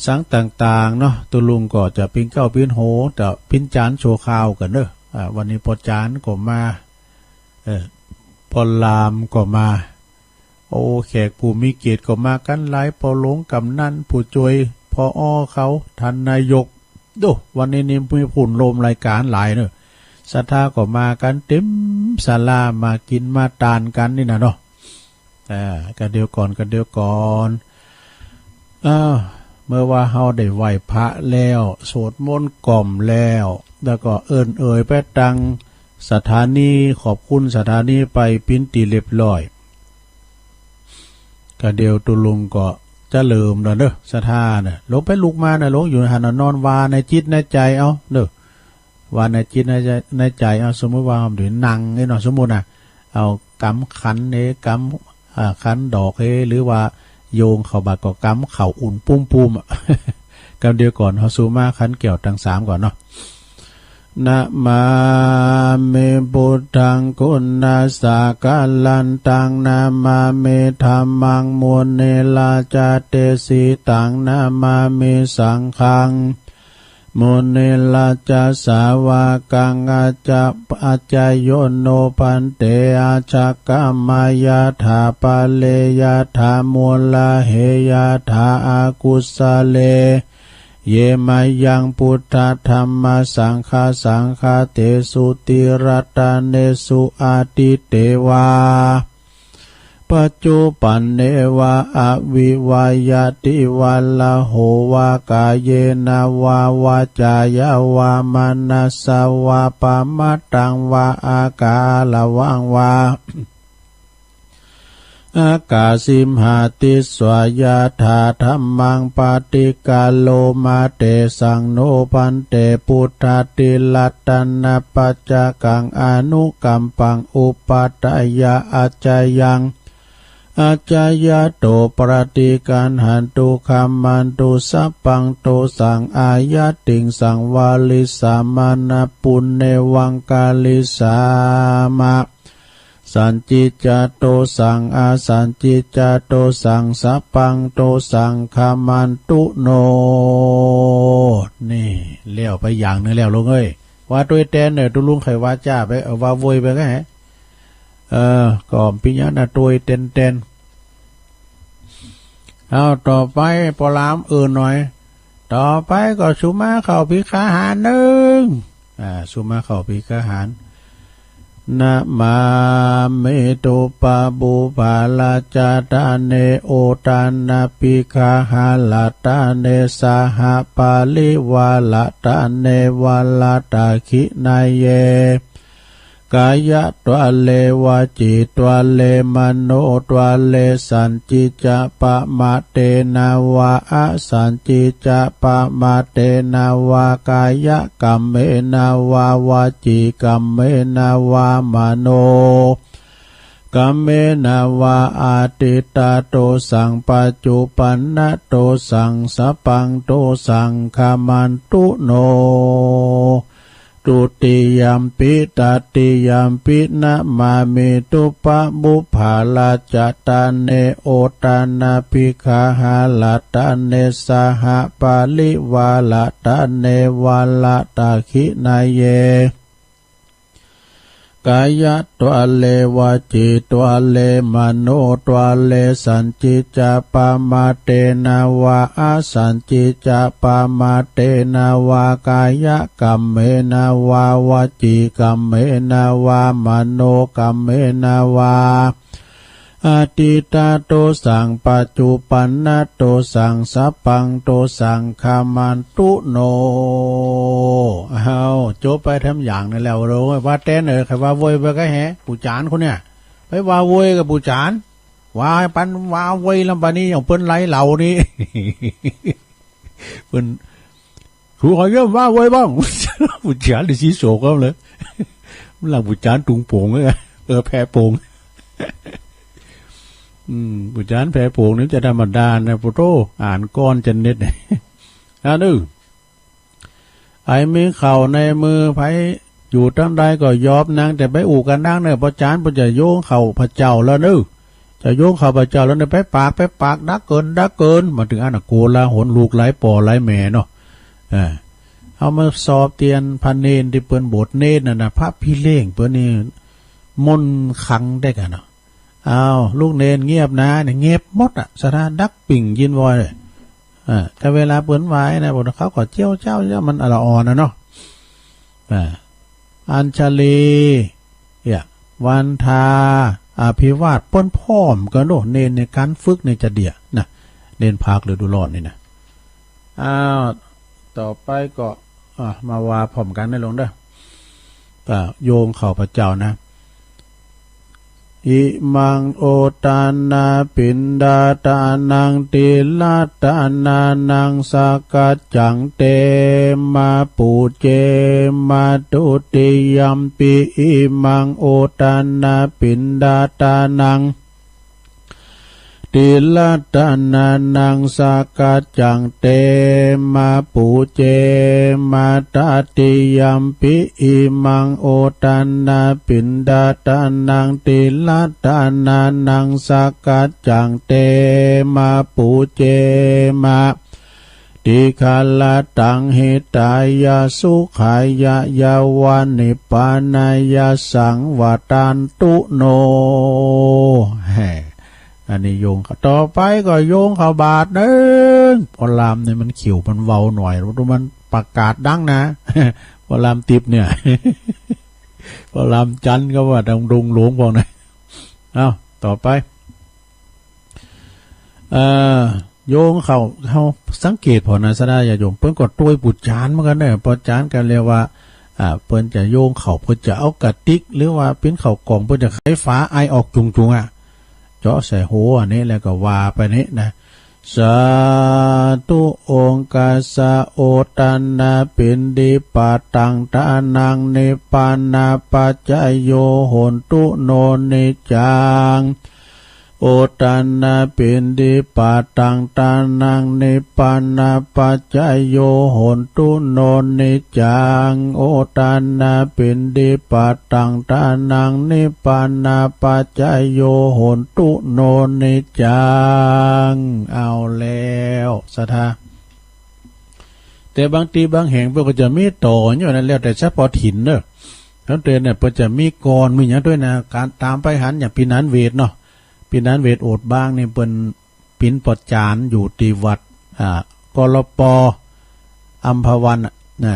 สังต่างๆ เนาะ ตุลุงก็จะปิ้นเก๊าปิ้นโห จะปิ้นจานชั่วคราวก่อนเน้อ อ่า วันนี้ป้อจานก็มา เออ ป้อลามก็มา โอ้ แขกผู้มีเกียรติก็มากั๋นหลาย ป้อหลวงก๋ำนัน ผู้จ้วย ผอ.เขา ต้านนายก โด้ วันนี้นี่มีผู้ร่วมรายก๋านหลายเน้อ ศรัทธาก็มากั๋นเต๋มศาลา มากิ๋นมาตานกั๋นนี่นะเนาะ อ่า กะเดี๋ยวก่อน กะเดี๋ยวก่อน อ้าว เมื่อว่าเฮาได้ไหว้พระแล้ว สวดมนต์กล่อมแล้ว แล้วก็เอิ้นเอ่ยไปตังสถานี ขอบคุณสถานีไปเป๋นตี้เรียบร้อย กะเดี๋ยวตุลุงก็จะเริ่มแล้วเน้อ ศรัทธาเน้อ ลงไปลุกมาเน้อ ลงอยู่หั้นเน้อ นอนว่าในจิตในใจ๋เอาเน้อ ว่าในจิตในใจ๋ ในใจ๋เอา สมมุติว่าเฮาได้นั่งนี่เนาะ สมมุตินะ เอาก๋ำขันเฮ ก๋ำ อ่า ขันดอกเฮ หรือว่าโยงเข้าบาตรก็ก๋ำเข้าอุ่นปุ้มๆ อะ กำเดียวก่อน เฮาสู่มาขันแก้วตังสามก่อนเนาะ นะมามิ พุทธัง กุณาสะกะลันตัง นะมามิ ธัมมัง มุนิราชาเตสิตัง นะมามิ สังฆัง มุนิราชสาวกัง อาจา อาจาโยโน ภันเต อาชะกะมายะถา ปะเรยะถา มูลาเหยะถา อากุสะเล เย มะยัง พุทธะ ธัมมะ สังฆะ สังฆาเตสุ ติรัตเนสุ อาทิเตวา ปัจจุปันเนวะ อวิวัยยะติ วัลโหวะ กาเยนะวะ วาจายะวะ มนัสสะวะ ปะมะตังวะ อาการะวังวะ อากาสสิมหาติสสะ ยะถาธัมมัง ปะฏิกะโรมะ เตสัง โน ภันเต ปุทธาธิรัตนะปัจจกัง อนุกัมปัง อุปัฏฐายะ อัจจายัง อัจจายะโต ปะฏิกัณหันตุ ขัมมันตุ สัพพังโตสัง อายัตติงสัง วาริสสะ มานะปุณเณวัง การิสสามะ สัญจิจจะโตสัง อสัญจิจจะโตสัง สัพพังโตสัง ขัมมันตุโน นี่ แล้วไปอย่างนึ่งแล้วลุงเอ้ย ว่าตวยแตนเน่อ ตุ๊ลุงใค่ว่าจ๊าไป เออ ว่าโวยไปก็แหะ เออ ก็ปิญญานะ ตวยแตนๆ เอา ต่อไป ปอลามอื่นหน่อย ต่อไปก็สุมาเข้าภิกขาหารนึ่ง อ่า สุมาเข้าภิกขาหาร นะมามิ ทุปปะปุพพะ รัจจาตะเน โอตานะ ภิกขาหะ รัตตะเน สหะ ปะริวาระตะเน วะระตะขิณะเย กายะ ทวะเล วจี ทวะเล มโน ทวะเล สัญจิจจะ ปะมะเตนะวะ อสัญจิจจะ ปะมะเตนะวะ กายะกัมเมนะวะ วจีกัมเมนะวะ มโนกัมเมนะวะ อะทิฏฐะโตสัง ปัจจุปันนะโตสัง สัพพังโตสัง ขัมมันตุโน ทุติยัมปิ ตติยัมปิ นะมามิ ทุปปะปุพพะ รัจจาตะเน โอตานะ ภิกขาหะ รัตตะเน สหะ ปะริวาระตะเน วะระตะขิณะเย กายะ ทวะเล วจี ทวะเล มโน ทวะเล สัญจิจจะ ปะมะเตนะวะ อสัญจิจจะ ปะมะเตนะวะ กายะกัมเมนะวะ วจีกัมเมนะวะ มโนกัมเมนะวะ อะทิฏฐะโตสัง ปัจจุปันนะโตสัง สัพพังโตสัง ขัมมันตุโน เอา จบไปแถมอย่างนึ่งแล้ว โอ้ย ว่าแตนเน่อ ใค่ว่าโวยไปก็แหะ ปู่จ๋ารย์คนเนี่ย ไปว่าโวยกับปู่จ๋ารย์ ว่าปันว่าโวยลำบานี้ อย่างเปิ้นไล่เหล่านี้ เปิ้น ครูขอเยี่ยมว่าโวยบ้าง ปู่จ๋ารย์ฤๅษีโศกก็เลย มันหลังปู่จ๋ารย์ตุงโป๋งเลย เออ แพโป๋ง อืม ปู่จ๋ารย์แพโป๋งนี่จะธรรมดานะ โอ้โธ่ อ่านก้อนจะเน็ด อ่ะ ดื้อ ใผมีข้าวในมือ ใผอยู่ตังใดก็ยอมนาง แต่ไปอู้กับนางเน่อ ป้อจ๋ารย์ ป้อจะโยงข้าพเจ้าแล้วเน่อ จะโยงข้าพเจ้าแล้วเน่อ ไปปาก ไปปาก ดักเกิน ดักเกิน มาเถิงอันน่ะ โกลาหล ลูกหลายป้อหลายแม่เนาะ เออ เอามาสอบเตียนพระเณรตี้เปิ้นบวชเณรน่ะนะ พระพี่เลี้ยงเปิ้นนี่มนต์ขลังเต๊อะเนาะ อ้าว ลูกเณรเงียบนะ เนี่ย เงียบหมดอะ ศรัทธาดักปิ่งยินวอยเลย อ่า แต่เวลาเปิ้นไหว้นะ พวกเขาก็เจี้ยวเจ้าเจ้า มันอะละอ่อนนะเนาะ อ่า อัญชลี เนี่ย วันทา อภิวาท เปิ้นพร้อมกั๋นโด เณรในก๋านฝึกนี่จะเดี่ยนะ เณรภาคฤดูร้อนนี่นะ อ้าว ต่อไปก็ อ่ะ มาว่าพร้อมกั๋นนะหลวงเด้อ ก็โยงข้าพเจ้านะ อิมังโอตานะปิณฑาตานัง ติรัตตานานัง สักกัจจัง เตมะ ปูเจมะ ทุติยัมปิ อิมังโอตานะปิณฑาตานัง ติรัตตานานัง สักกัจจัง เตมะ ปูเจมะ ตติยัมปิ อิมังโอตานะปิณฑาตานัง ติรัตตานานัง สักกัจจัง เตมะ ปูเจมะ ติคารตัง หิตายะ สุขายะ ยะวะ นิพพานายะ สังวัตตันตุโน แฮ่ อันนี้โยง ต่อไปก็โยงข้าวบาตรนึ่ง ปอลามนี่มันเขียวมันเวาหน่อย ดูมันประกาศดังนะ ปอลามติ๊บเนี่ย ปอลามจันทร์ก็ว่าดังดงหลวงพวกนั้น เอ้า ต่อไป เอ่อ โยงเข้า เฮาสังเกตผ่อนะ ศรัทธาญาติโยม เปิ้นก็ตวยปู่จานเหมือนกั๋นเน่อ ปอจานก็เรียกว่า อ่า เปิ้นจะโยงเข้า เปิ้นจะเอากระติก หรือว่าเป๋นข้าวกล่อง เปิ้นจะไขฝาอายออกจุงๆ อะ เจาะใส่หัวอันนี้ แล้วก็ว่าไปนี้นะ สาธุ โอฆัสสะ โอทนาปิณฑิปาตัง ทานัง นิพพานาปัจจโย โหนตุ โน นิจจัง โอทนาปิณฑิปาตัง ทานัง นิพพานาปัจจโย โหนตุ โน นิจจัง โอทนาปิณฑิปาตัง ทานัง นิพพานาปัจจโย โหนตุ โน นิจจัง เอาแล้ว ศรัทธา แต่บางตี้บางแห่งเปิ้นก็จะมีต่ออยู่นะ แล้วแต่เฉพาะถิ่นเน่อ แล้วแต่เนี่ยเปิ้นจะมีกลอน มีหยังตวยนะ ก๋านต๋ามไปหัน อย่างปี๋นานเวทเนาะ ปี๋นานเวทโอดบ้างนี่เปิ้นเป๋นปอจานอยู่ตี้วัด อ่า กลป อัมพวันน่ะ นะ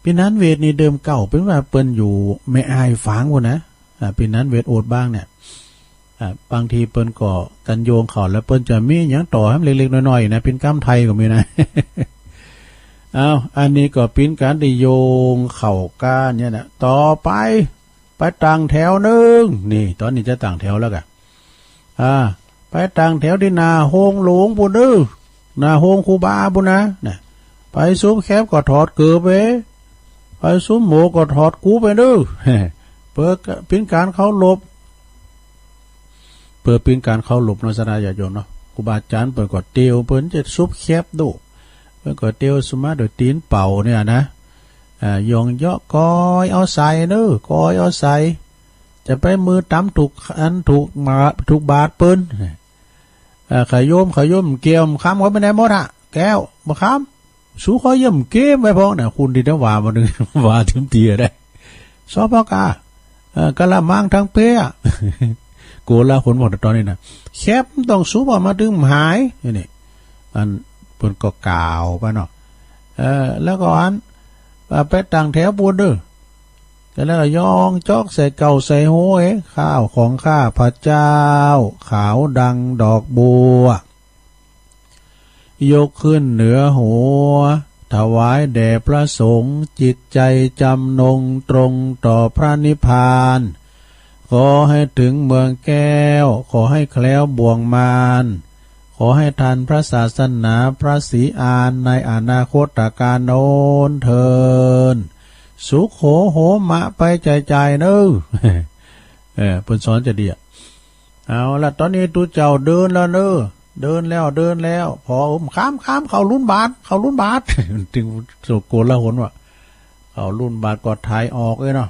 ปี๋นานเวทนี่เดิมเก่าเป๋นว่าเปิ้นอยู่แม่อายฝางปู้นนะ อ่า ปี๋นานเวทโอดบ้างเนี่ย อ่า บางทีเปิ้นก็กั๋นโยงเข้า แล้วเปิ้นจะมีหยังต่อหื้อเล็กๆ น้อยๆ นะ เป๋นกำไทยก็มีนะ เอา อันนี้ก็เป๋นก๋านตี้โยงเข้าก้านเนี่ยนะ ต่อไป ไปตั้งแถวนึ่ง นี่ ต๋อนนี้จะตั้งแถวแล้วก่ะ อ่า ไปตั้งแถวตี้หน้าโฮงหลวงปู้นเน่อ หน้าโฮงครูบาปู้นนะ นะ ไปสุมแคปก็ถอดเกิบไป ไปสุมโหมก็ถอดกูไปเน่อ เปื้อเป๋นก๋านเคารพ เปื้อเป๋นก๋านเคารพเนาะ ศรัทธาญาติโยมเนาะ ครูบาอาจ๋ารย์เปิ้นก็เตียว เปิ้นจะสุมแคปดู เปิ้นก็เตียวสุมาโดยตี๋นเป่าเนี่ยนะ อ่า หย่องเยาะ กอยเอาใส่เน่อ กอยเอาใส่ จะไปมือตำถูกอันถูกมา ถูกบาตรเปิ้น อ่า ขะโยม ขะโยม แก้วบ่าคำเขาไปไหนหมดอะ แก้วบ่าคำ สูขอเยี่ยมเกมไว้พ้องนะ คนตี้ได้ว่าบ่านึ่ง ว่าถึงเตียได้ สปก เอ่อ กะละมังตังเป๊อะ โกลาหลหมดต๋อนนี้นะ แคปต้องสุมออกมาตึงหาย นี่ นี่ อันเปิ้นก็กล่าวไปเนาะ เอ่อ แล้วก็อัน อ่า ไปตั้งแถวปู้นเน่อ แล้วก็หย่องจ๊อกใส่เก้าใส่โฮย ข้าวของข้าพเจ้า ขาวดังดอกบัว ยกขึ้นเหนือหัว ถวายแด่พระสงฆ์ จิตใจจำนงตรงต่อพระนิพพาน ขอให้ถึงเมืองแก้ว ขอให้แคล้วบ่วงมาร ขอให้ทันพระศาสนาพระศรีอานในอนาคตกาลโน้นเทอญ สุโขโหมะไปจ่ายๆ เน่อ เออ เปิ้นสอนจะดีอะ เอาละ ต๋อนนี้ตุ๊เจ้าเดินแล้วเน่อ เดินแล้ว เดินแล้ว พอ เอิ้ม ข้าม ข้าม เข้าลุ่นบาตร เข้าลุ่นบาตร ตึงโกลาหลว่า เข้าลุ่นบาตรก็ถ่ายออกเลยเนาะ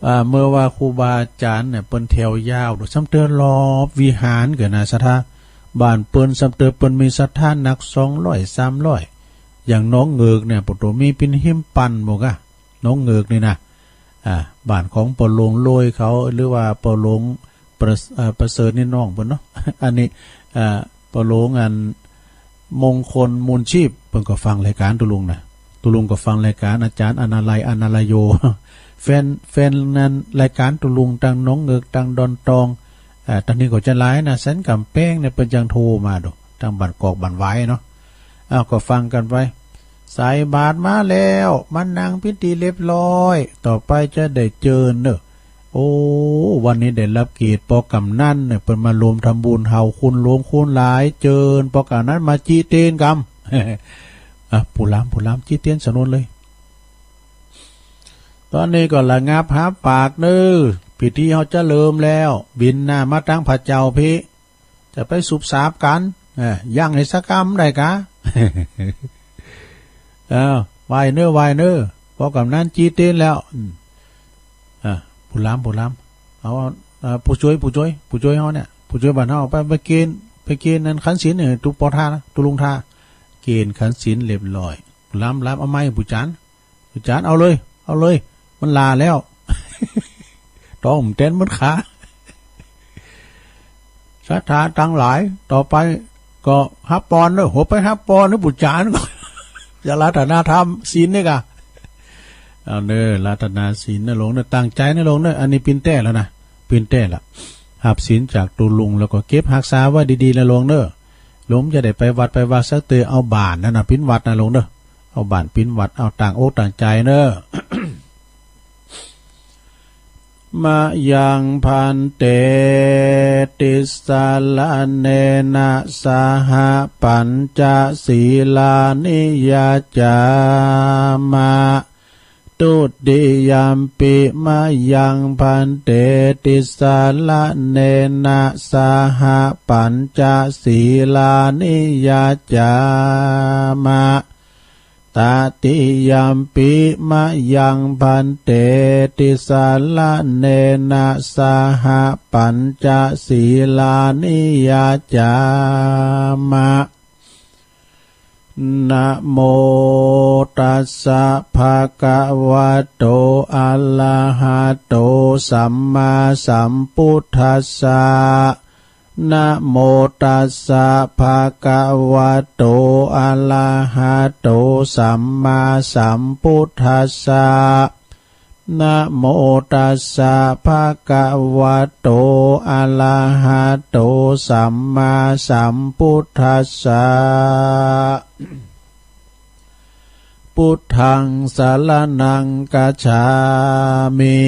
อ่า เมื่อว่าครูบาอาจ๋ารย์เนี่ย เปิ้นแถวยาว ซ้ำเตื้อรอบวิหารเกิดนะ ศรัทธา บ้านเปิ้น ซ้ำเตื้อเปิ้นมีศรัทธานัก สองร้อย สามร้อย อย่างหนองเหงือกเนี่ย ปะโตมีเป๋นหิมปั่นหมดอะ หนองเหงือกนี่นะ อ่า บ้านของป้อหลวงโลยเขา หรือว่าป้อหลวงประ เอ่อ ประเสริฐนี่น้องเปิ้นเนาะ อันนี้ อ่า ป้อหลวงอันมงคลมูลชีพ เปิ้นก็ฟังรายก๋านตุ๊ลุงนะ ตุ๊ลุงก็ฟังรายก๋านอาจ๋ารย์อนาลัย อนาลโย แฟน แฟนนั้นรายก๋านตุ๊ลุงตังหนองเหงือก ตังดอนตอง อ่า ต๋อนนี้ก็จะหลายนะ สันก๋ำแพงเนี่ย เปิ้นยังโทรมาดู ตังบ้านกอกบ้านหวายเนาะ อ้าว ก็ฟังกั๋นไป ใส่บาตรมาแล้ว มานั่งเป๋นตี้เรียบร้อย ต่อไปจะได้เจิญเน่อ โอ้ วันนี้ได้รับเกียรติป้อกำนันเนี่ย เปิ้นมาร่วมทำบุญ เฮาคนหลวงคนหลาย เจิญป้อกำนันมาจิเตียนกำ อ่ะ ผู้ลำ ผู้ลำ จิเตียนสนวนเลย ต๋อนนี้ก็ระงับหาปากเน่อ พิธีเฮาจะเริ่มแล้ว บิณฑบาตมาตังพระเจ้าพี้ จะไปสูบสาบกั๋น เออ ยั้งให้สักกำได้กา เออ ไหว้เน่อ ไหว้เน่อ ป้อกำนันจิเตียนแล้ว อืม อ่ะ ผู้ลำ ผู้ลำ เอา เอา ผู้จ้วย ผู้จ้วย ผู้จ้วยเฮาเนี่ย ผู้จ้วยบ้านเฮา ไป ไปเกณฑ์ ไปเกณฑ์นั่นขันศีลเนี่ย ตุ๊ป้อท่านะ ตุ๊ลุงท่า เกณฑ์ขันศีลเรียบร้อย ผู้ลำ ลำ เอาไม้ผู้จ๋ารย์ ผู้จ๋ารย์ เอาเลย เอาเลย มันหล่าแล้ว ต้องเต้นเหมือนขา ศรัทธาตังหลาย ต่อไปก็ฮับปอนเน่อ หัวไปฮับปอนเน่อ ผู้จ๋ารย์ จะอาราธนาทานศีลนี่กา เอาเน่อ อาราธนาศีลเน่อหลวงเน่อ ตั้งใจ๋เน่อหลวงเน่อ อันนี้ปิ้นแต๊แล้วนะ ปิ้นแต๊ละ ฮับศีลจากตุ๊ลุงแล้วก็เก็บฮักษาไว้ดีๆ นะหลวงเน่อ หลวงจะได้ไปวัดไปวาสักเตื้อ เอาบ่านนั้นน่ะปินวัดนะหลวงเน่อ เอาบ่านปินวัด เอาต่างอกต่างใจ๋เน่อ มะยังภันเต ติสสะระเณนะสะหะ ปัญจะสีลานิยาจามะ ทุติยัมปิ มะยังภันเต ติสสะระเณนะสะหะ ปัญจสีลานิยาจามะ ตติยัมปิ มะยังภันเต ติสสะระเณนะสะหะ ปัญจสีลานิยาจามะ นะโมตัสสะ ภะคะวะโต อะระหะโต สัมมาสัมพุทธัสสะ นะโมตัสสะ ภะคะวะโต อะระหะโต สัมมาสัมพุทธัสสะ นะโมตัสสะ ภะคะวะโต อะระหะโต สัมมาสัมพุทธัสสะ พุทธังสะระณังคัจฉามิ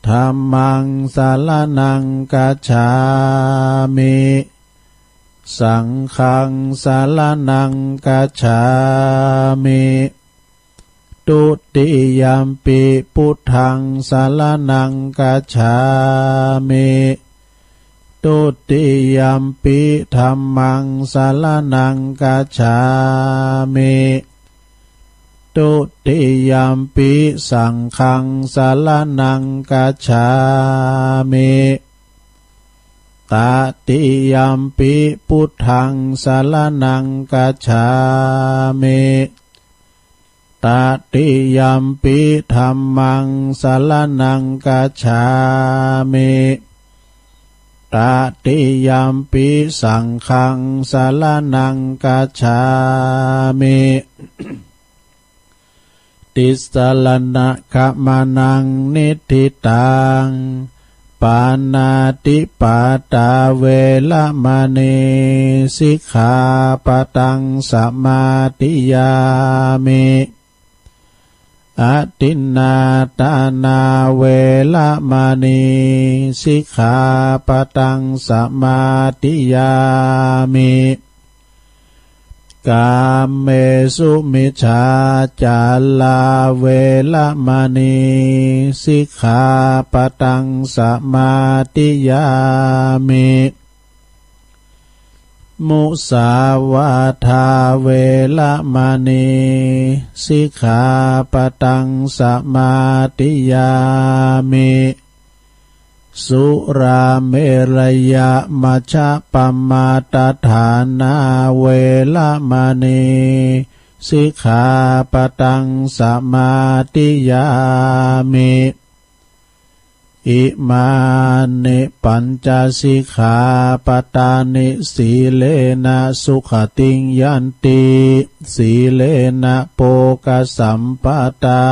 ธัมมังสะระณังคัจฉามิ สังฆังสะระณังคัจฉามิ ทุติยัมปิ พุทธังสะระณังคัจฉามิ ทุติยัมปิ ธัมมังสะระณังคัจฉามิ ทุติยัมปิ สังฆังสะระณังคัจฉามิ ตติยัมปิ พุทธังสะระณังคัจฉามิ ตติยัมปิ ธัมมังสะระณังคัจฉามิ ตติยัมปิ สังฆังสะระณังคัจฉามิ ติสสะระณะขะมะนัง นิฏฐิตัง ปาณาติปาตา เวระมะณี สิกขาปะตัง สะมาธิยามิ อะทินนาทานา เวระมะณี สิกขาปะตัง สะมาธิยามิ กาเมสุมิจฉาจารา เวระมะณี สิกขาปะตัง สะมาธิยามิ มุสาวาทา เวระมะณี สิกขาปะตัง สะมาธิยามิ สุราเมรยะมัชฌะปะมาทฐานา เวระมะณี สิกขาปะตัง สะมาธิยามิ อิมานิปัญจสิกขาปะทานิ สีเลนะสุขติงยันติ สีเลนะโภคสัมปะทา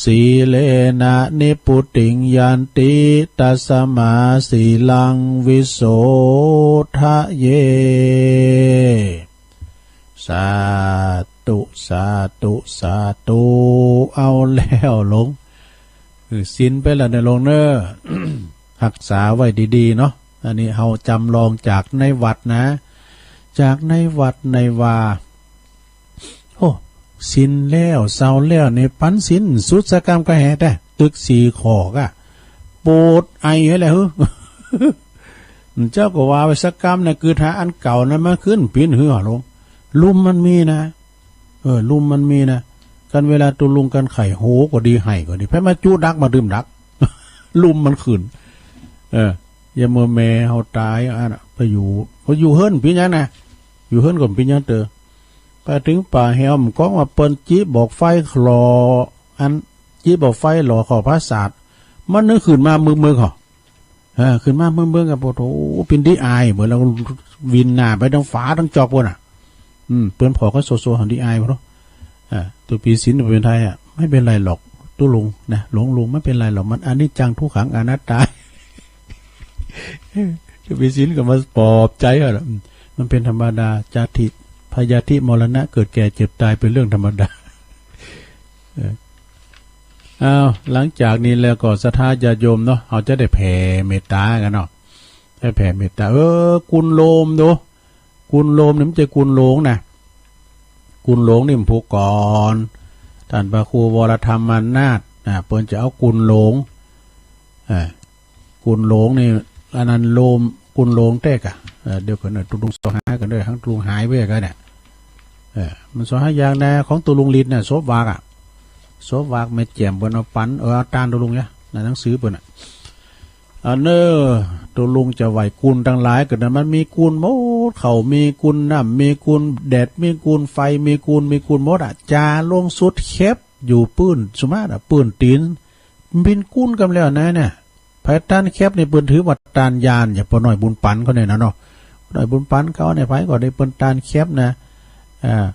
สีเลนะนิพพุติงยันติ ตัสสะมาสีลังวิโสทะเย สาธุ สาธุ สาธุ เอาแล้วหลวง คือศีลไปแล้วเน่อหลวงเน่อ ฮักษาไว้ดีๆ เนาะ อันนี้เฮาจ๋ำลองจากในวัดนะ จากในวัดในวา โอ้ ศีลแล้ว เซาแล้วนี่ ปั๋นศีลสุดสักกำก็แหะแต๊ ตึกสี่ข้อก็ โปดไอไว้แหละ เฮ้อ เจ้าก็ว่าไปสักกำนะ คือถ้าอันเก่านั้นมาขึ้นปี๋นหื้อหลวง ลุมมันมีนะ เออ ลุมมันมีนะ กันเวลาตุ๊ลุงกันไข้ โหก็ดี ไห้ก็ดี ไผมาจุดักมาดื่มดัก ลุมมันขึ้น เออ อย่ามัวแม่เฮาต๋ายอันน่ะ ไปอยู่ ไปอยู่เฮือนปี๋นหยังนะ อยู่เฮือนก็ปี๋นหยังเต๊อะ ไปเถิงป่าแหวมก้องว่าเปิ้นจี๊บบอกไฟหล่อ อันจี๊บบอกไฟหล่อเข้าปราสาท มันนึกขึ้นมาเมิกๆ เหรอ เออ ขึ้นมาเบิ่งๆ ก็ โอ้โห เป๋นตี้อาย เบิ่งแล้ววินหน้าไปตังฝาตังจอกปู๊นน่ะ อืม เปิ้นผ่อก็โซๆ หันตี้อาย บ่ฮู้ อ่า ตุ๊ปี๋ศีลบ่เป๋นไทยอ่ะ ไม่เป็นไรหรอก ตุ๊ลุงนะ หลวงลุง ไม่เป็นไรหรอก มันอนิจจังทุกขังอนัตตา จะมีศีลก็มาปลอบใจ๋เอาละ อืม มันเป๋นธรรมดา จาติ พยาธิ มรณะ เกิดแก่เจ็บตายเป๋นเรื่องธรรมดา เออ อ้าว หลังจากนี้แล้วก็ศรัทธาญาติโยมเนาะ เฮาจะได้แผ่เมตต๋ากั๋นเนาะ ได้แผ่เมตต๋า เออ กุลโลมดู กุลโลมนี่มันจะกุลหลงนะ กุลหลงนี่มันผู้ก่อน ต้านพระครูวรธรรมานาถนะ เปิ้นจะเอากุลหลง อ่า กุลหลงนี่ อันนั้นโลม กุลหลงแต๊ก่ะ เออ เดี๋ยวก่อนนะ ตุ๊ลุงส่องหากั๋นด้วย หังตุ๊ลุงหายไปกั๋นเนี่ย เออ มันส่องหายากนะ ของตุ๊ลุงฤทธิ์น่ะ สบวากอะ สบวากแม่แจ่มเปิ้นเอาปั๋น เออ เอาตานตุ๊ลุงเนี่ย ในหนังสือเปิ้นน่ะ อันเน่อ ตุ๊ลุงจะไหว้กุลตังหลายก็ได้ มันมีกุลหมด ข้าวมีกุล น้ำมีกุล แดดมีกุล ไฟมีกุล มีกุลหมดอะ จ๋าลงสุดแคปอยู่ปื้นสุมาตย์อะ ปื้นตี๋น มันเป๋นกุลกำแล้วนะเนี่ย ไผตานแคปนี่เปิ้นถือว่าตานญาณ อย่างป้อน้อยบุญปันเขาเนี่ยนะเนาะ ป้อน้อยบุญปันเขาเนี่ย ไผก็ได้เปิ้นตานแคปนะ อ่า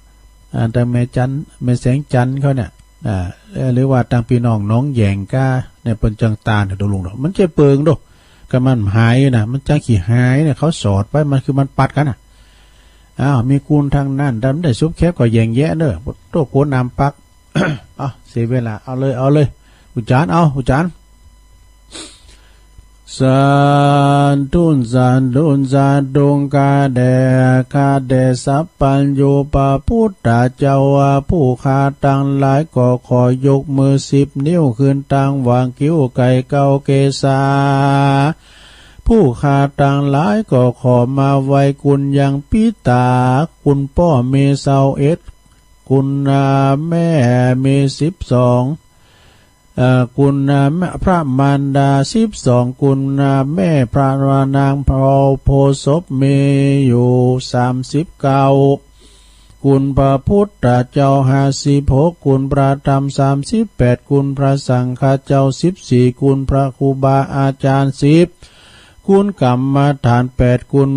อ่า ตังแม่จัน แม่แสงจันเขาเนี่ย อ่า เอ่อ หรือว่าตังปี้น้องหนองแหย่งก้าเนี่ย เปิ้นจังตานตุ๊ลุงเนาะ มันจะเปิงโด ก็มันหายนะ มันจังขี้หายเนี่ย เขาสอดไว้ มันคือมันปัดกั๋นน่ะ อ้าว มีกุลตังนั้น ตานได้สุดแคปก็แหย่งแยะเน่อ โต้กั๋วน้ำปัก เอา เสียเวลา เอาเลย เอาเลย อุจจาร เอา อุจจาร สาธุ สาธุ สาธุ ข้าแด่ ข้าแด่สัพพัญญูพระพุทธเจ้า ผู้ข้าตังหลายก็ขอยกมือสิบนิ้วขึ้นตังหว่างคิ้วไก่เก้าเกศา ผู้ข้าตังหลายก็ขอมาไหว้กุลยังปิต๋า กุลป้อมีซาวเอ็ด กุลแม่มีสิบสอง เอ่อ กุลแม่พระมารดาสิบสอง กุลแม่พระนางโพธิ์โสภมีอยู่สามสิบเก้า กุลพระพุทธเจ้าห้าสิบหก กุลพระธรรมสามสิบแปด กุลพระสังฆเจ้าสิบสี่ กุลพระครูบาอาจารย์สิบ กุลกรรมฐานแปด กุล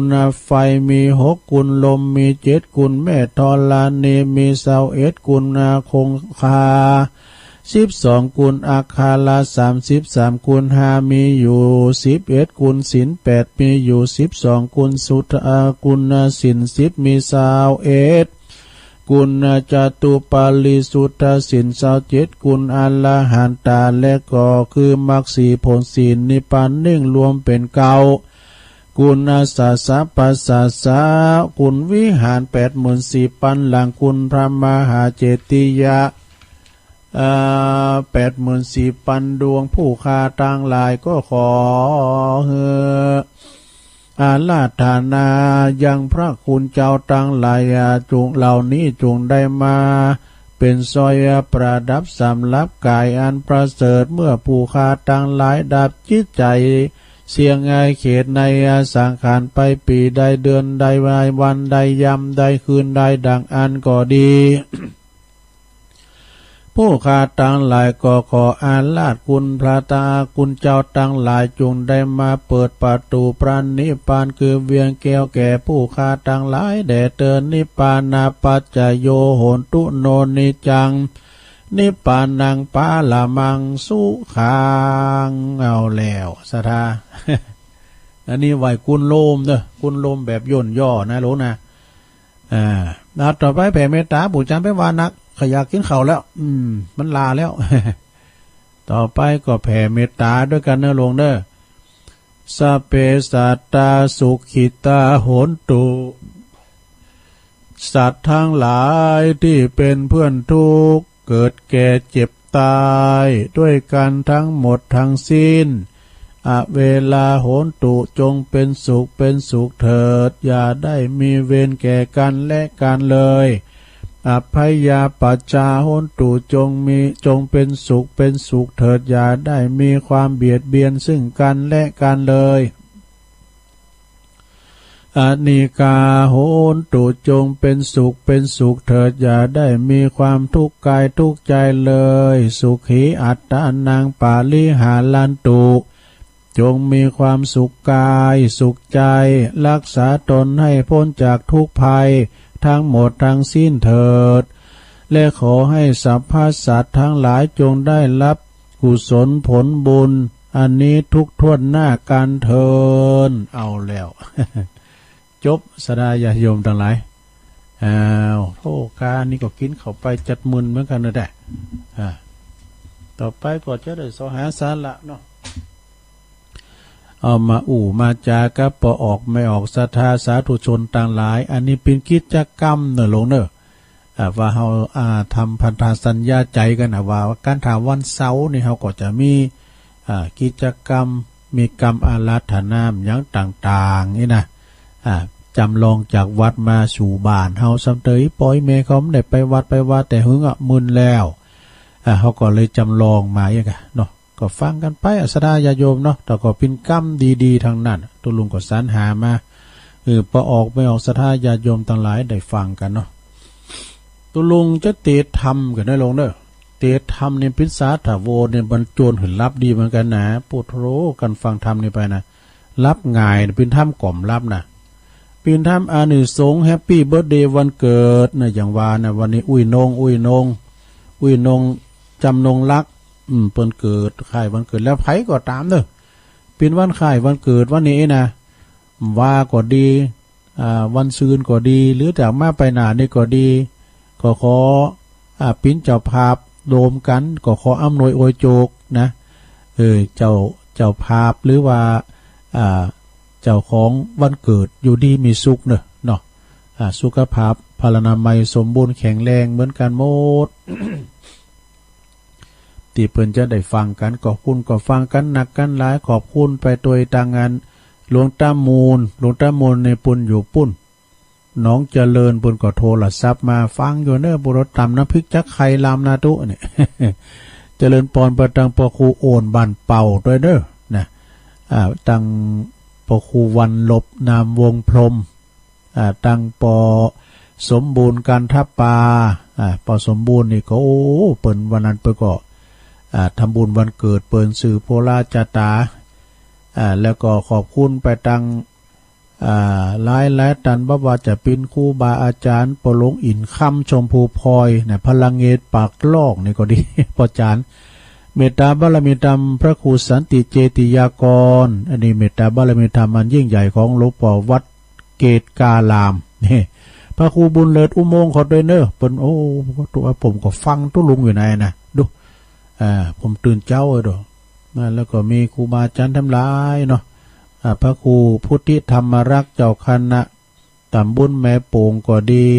ไฟมีหก กุลลมมีเจ็ด กุลแม่ธรณีมีซาวเอ็ด กุลคงคาสิบสอง กุลอักขระสามสิบสาม กุลห้ามีอยู่สิบเอ็ด กุลศีลแปดมีอยู่สิบสอง กุลสุทธะ กุลศีลสิบมีซาวเอ็ด กุลจตุปาริสุทธศีลซาวเจ็ด กุลอรหันตา และก็คือมรรคสี่ผลสี่นิพพานนึ่ง รวมเป๋นเก้า กุลอาสาสะปัสสาสะ กุลวิหารแปดหมื่นสี่ปันหลัง กุลพระมหาเจติยะ เอ่อ แปดหมื่นสี่ปันดวง ผู้ข้าตังหลายก็ขอหื้อ อาราธนายังพระคุณเจ้าตังหลาย อ่า จุ่งเหล่านี้จุ่งได้มาเป๋นสร้อยประดับสำหรับก๋ายอันประเสริฐ เมื่อผู้ข้าตังหลายดับจิตใจ๋เสี้ยงไอ้เขตในสังขารไป ปี๋ใดเดือนใดวันใดยามใดคืนใดดังอั้นก็ดี ผู้ข้าตังหลายก็ขออาราธคุณพระตาคุณเจ้าตังหลาย จุ่งได้มาเปิดประตู๋พระนิพพานคือเวียงแก้วแก่ผู้ข้าตังหลายแด่เตอ นิพพานาปัจจโย โหนตุ โน นิจจัง นิพพานัง ปรมัง สุขัง เอาแล้วศรัทธา อันนี้ไหว้กุลโลมเนาะ กุลโลมแบบย่นย่อนะหลวงนะ อ่า เอาต่อไปแผ่เมตต๋า ปู่จ๋ารย์ไปว่านัก ข้าอยากกิ๋นข้าวแล้ว อืม มันลาแล้ว ต่อไปก็แผ่เมตต๋าด้วยกั๋นเนาะหลวงเนาะ สัพเพสัตตาสุขิตาโหนตุ สัตว์ทั้งหลายที่เป็นเพื่อนทุกข์ เกิดแก่เจ็บตาย ด้วยกันทั้งหมดทั้งสิ้น อเวราโหนตุ จงเป็นสุขเป็นสุขเถิด อย่าได้มีเวรแก่กันและกันเลย อัพพยาปัชชาโหนตุ จงมี จงเป็นสุขเป็นสุขเถิด อย่าได้มีความเบียดเบียนซึ่งกันและกันเลย อนิกาโหนตุ จงเป็นสุขเป็นสุขเถิด อย่าได้มีความทุกข์กายทุกข์ใจเลย สุขีอัตตานังปาริหารันตุ จงมีความสุขกายสุขใจ รักษาตนให้พ้นจากทุกข์ภัยทั้งหมดทั้งสิ้นเถิด และขอให้สรรพสัตว์ทั้งหลายจงได้รับกุศลผลบุญ อันนี้ทุกข์ถ้วนหน้ากันเทอญ เอาแล้ว จบ ศรัทธาญาติโยมตังหลาย อ้าว โธ่ กานี้ก็กิ๋นเข้าไปจัดมึนเหมือนกั๋นนะแต๊ อ่า ต่อไปก็จะได้เสาะหาสาระเนาะ เอามาอู้มาจ๋ากับป้อออกแม่ออกศรัทธาสาธุชนตังหลาย อันนี้เป๋นกิจกรรมเน่อโลงเน่อ อ่า ว่าเฮา อ่า ทำพันธสัญญาใจ๋กั๋นนะ ว่ากั๋นถ้าวันเสาร์นี่เฮาก็จะมี อ่า กิจกรรม มีกำอาราธนาหยังต่างๆ นี่นะ อ่า จ๋ำลองจากวัดมาสู่บ้านเฮา ซ้ำเตยป้อแม่เขาบ่ได้ไปวัดไปวาแต่หึงอะ มึนแล้ว อ่า เฮาก็เลยจ๋ำลองมาเองอะเนาะ ก็ฟังกั๋นไป อ่ะ ศรัทธาญาติโยมเนาะ แต่ก็เป๋นกำดีๆ ตังนั้น ตุ๊ลุงก็สรรหามา เออ ป้อออกแม่ออกศรัทธาญาติโยมตังหลายได้ฟังกั๋นเนาะ ตุ๊ลุงจะเตศน์ธรรมกั๋นนะโลงเน่อ เตศน์ธรรมนี่เป๋นสาธะโวเนี่ย มันจวนหื้อหลับดีเหมือนกั๋นนะ ปุโธ กั๋นฟังธรรมนี่ไปนะ หลับง่าย เป๋นธรรมกล่อมหลับนะ เป๋นธรรมอานิสงส์แฮปปี้เบิร์ธเดย์วันเกิดนะ อย่างว่านะ วันนี้อุ้ยนง อุ้ยนง อุ้ยนง จ๋ำนงลักษณ์ อืม เปิ้นเกิด คล้ายวันเกิด แล้วใผก็ต๋ามเน่อ เป๋นวันคล้ายวันเกิดวันนี้นะ ว่าก็ดี อ่า วันซืนก็ดี หรือจะมาไปหน้านี่ก็ดี ก็ขอ อ่า เป๋นเจ้าภาพโฮมกั๋น ก็ขออำนวยอวยโจกนะ เออ เจ้า เจ้าภาพหรือว่า อ่า เจ้าของวันเกิดอยู่ดีมีสุขเน่อเนาะ อ่า สุขภาพพลานามัยสมบูรณ์แข็งแรงเหมือนกั๋นหมด ตี้เปิ้นจะได้ฟังกั๋น ขอบคุณก็ฟังกั๋นนักกั๋นหลาย ขอบคุณไปตวยตังอันหลวงต๋ามูล หลวงต๋ามูลนี่เปิ้นอยู่ปุ้น หนองเจริญ เปิ้นก็โทรศัพท์มาฟังอยู่เน่อ ปุโรต๋ำน้ำพริกจักไข่ลำนาตุ๊เนี่ย เจริญปอนไปตังป้อครูโอนบ้านเป่าตวยเน่อนะ อ่า ตังป้อครูวันลบนามวงพรหม อ่า ตังป้อสมบูรณ์กันทปา อ่า ป้อสมบูรณ์นี่ก็ โอ้ เปิ้นวันนั้นเปิ้นก็ อ่า ทำบุญวันเกิดเปิ้น สืบโภราจาต๋า อ่า แล้วก็ขอบคุณไปตัง อ่า หลายๆ ต้าน บ่ว่าจะเป๋นครูบาอาจ๋ารย์ ป้อหลวงอินทร์คำ ชมพูพลอยนะ พลังเงตปากล่องนี่ก็ดี ป้อจ๋ารย์ เมตต๋าบารมีธรรมพระครูสันติเจติยากร อันนี้เมตต๋าบารมีธรรมอันยิ่งใหญ่ของหลวงป้อวัดเกตการาม นี่ พระครูบุญเลิศอุโมงค์ขอตวยเน่อ เปิ้น โอ้ ตุ๊ก ผมก็ฟังตุ๊ลุงอยู่ในนะ ดู อ่า ผมตื่นเจ๊าเลยดู นะ แล้วก็มีครูบาอาจ๋ารย์ตังหลายเนาะ อ่า พระครูพุทธิธรรมรักษ์เจ้าคณะต๋ำบลแม่โป่งก็ดี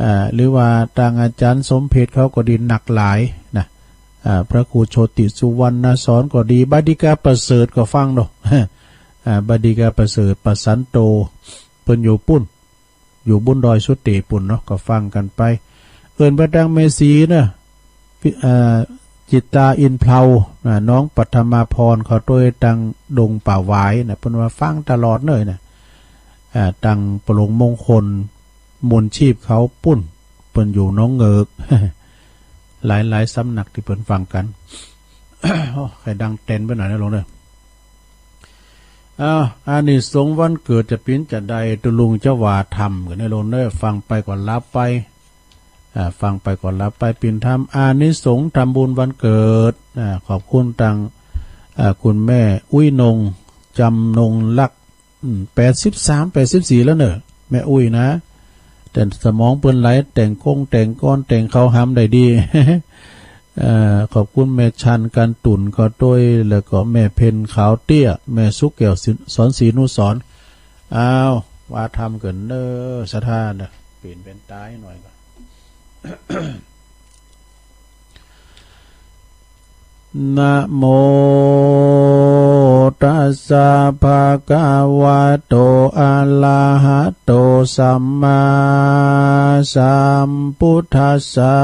อ่า หรือว่าตังอาจ๋ารย์สมเพชรเขาก็ดี นักหลายนะ อ่า พระครูโชติสุวรรณสอนก็ดี บดิกาประเสริฐก็ฟังเนาะ อ่า บดิกาประเสริฐ ประสันโต เปิ้นอยู่ปุ้น อยู่บุญดอยสุเตศปุ้นเนาะ ก็ฟังกั๋นไป เอิ้นไปตังแม่ศรีเน่อ อ่า จิตตาอินเพลา อ่า น้องปัทมาพร เขาตวยตังดงป่าหวายนะ เปิ้นว่าฟังตลอดเลยนะ อ่า ตังป้อหลวงมงคล มนชีพเขาปุ้น เปิ้นอยู่หนองเหงือก หลายๆ สำนักตี้เปิ้นฟังกั๋น โอ้ ใค่ดังแตนไปหน่อยนะโลงเน่อ อ้าว อานิสงส์วันเกิดจะเป๋นจาใด ตุ๊ลุงจะว่าธรรมกั๋นนะโลงเน่อ ฟังไปก็หลับไป อ่า ฟังไปก็หลับไป เป๋นธรรม อานิสงส์ทำบุญวันเกิด อ่า ขอบคุณตัง อ่า คุณแม่อุ๊ยนง จ๋ำนงลักษณ์ อืม แปดสิบสาม แปดสิบสี่ แล้วเน่อ แม่อุ๊ยนะ แต่สมองเปิ้นไหล แต่งกงแต่งกลอน แต่งเข้าหำได้ดี เอ่อ ขอบคุณแม่ชัน กันตุ่น ก็ตวย แล้วก็แม่เพ็ญ ขาวเตี้ย แม่สุขแก้ว สอนศรีนุสรณ์ อ้าว ว่าธรรมกั๋นเน่อ ศรัทธาเน่อ เปลี่ยนเป็นตายหน่อยก่อน นะโมตัสสะ ภะคะวะโต อะระหะโต สัมมาสัมพุทธัสสะ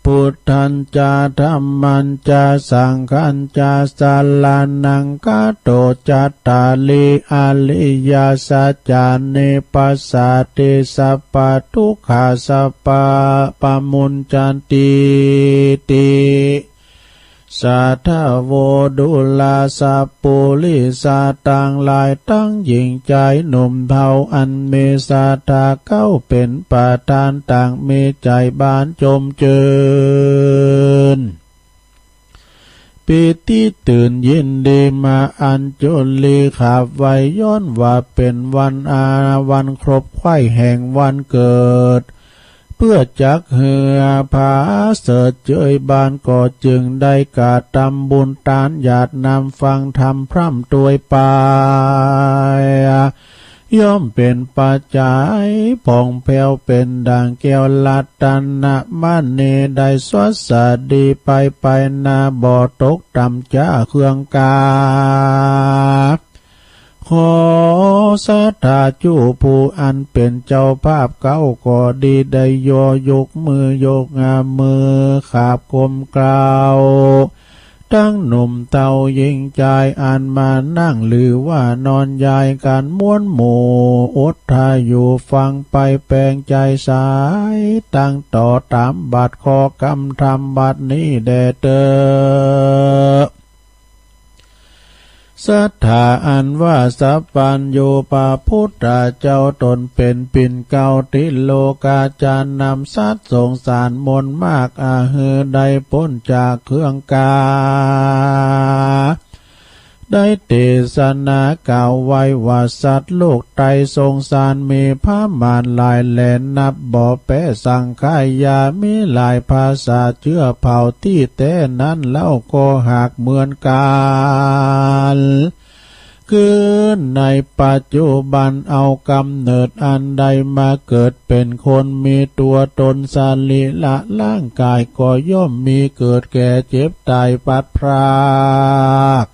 พุทธัญจะ ธัมมัญจะ สังฆัญจะ สะระณัง คะโต จัตตาริ อะริยสัจจานิ ปัสสาติ สัพพะทุกขา สัพพะ ปะมุญจันติ ติ สาธะโว ดูราสัปปุริสะ ตังหลายตังหญิงจายหนุ่มเฒ่า อันมีศรัทธาเข้าเป๋นประธาน ตังมีใจ๋บานจมจื้น ปีติตื่นยินดีมาอัญจุลีขาบไหว้ ย้อนว่าเป๋นวันอา วันครบไขว้แห่งวันเกิด เปื้อจักหื้อผาเสริฐเจยบาน ก็จึงได้กระตำบุญตานหยาดน้ำฟังธรรมพร่ำตวยไป ย่อมเป๋นปัจจัยผ่องแผ้วเป๋นดั่งแก้วรัตนมณี ได้สวัสดีไปไปนา บ่ตกต่ำจากเครื่องกา ขอศรัทธาจุผู้อันเป๋นเจ้าภาพเก๊าก็ดี ได้ย่อยกมือยกมือขาบก้มกราบ ตังหนุ่มเฒ่าญิงจายอันมานั่งหรือว่านอนยายกั๋นมวลหมู่ อดถ้าอยู่ฟังไปแปลงใจ๋สาย ตังต่อต๋ามบัดข้อกำธรรมบัดนี้แด่เต๊อะ ศรัทธาอันว่าสัพพัญญูพระพุทธเจ้าตนเป๋นปิ่นเกล้าติโลกา จะนำสัตว์สงสารมวลมาก อาหื้อได้ป๊นจากเครื่องกา ได้เตสนากล่าวไว้ว่า สัตว์โลกไตรสงสารมีประมาณหลายแหล่ นับบ่แป๊สังขยา มีหลายภาษาเจื้อเผ่า ตี้แต๊นั้นเล่าก็หากเหมือนกั๋น คือในปัจจุบันเอาก๋ำเนิดอันใดมาเกิดเป๋นคน มีตั๋วตนสรีระร่างก๋ายก็ย่อมมี เกิดแก่เจ็บต๋ายพลัดพราก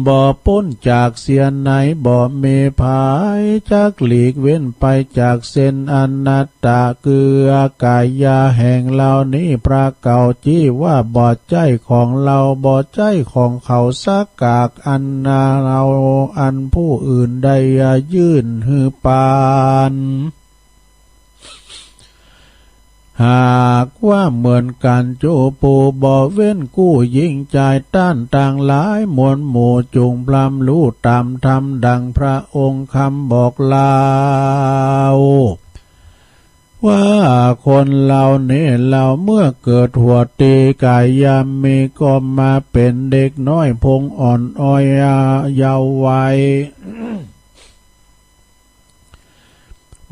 บ่ป๊นจากเสียไหน บ่มีใผจักหลีกเว้นไปจากเส้นอนัตตะ คือกายาแห่งเฮานี้ พระเก่าจี้ว่าบ่ใจ้ของเฮา บ่ใจ้ของเขาสักกาก อันเฮาอันผู้อื่นได้ยื่นหื้อปัน หากว่าเหมือนกั๋นจุผู้บ่เว้นกู้ญิงจาย ต้านตังหลายมวลหมู่ จุ่งพร่ำฮู้ต๋ามธรรมดังพระองค์คำบอกเล่า ว่าคนเฮานี้เล่า เมื่อเกิดหัวตี้กายามี ก็มาเป๋นเด็กน้อยพงอ่อนอ้อยเยาว์วัย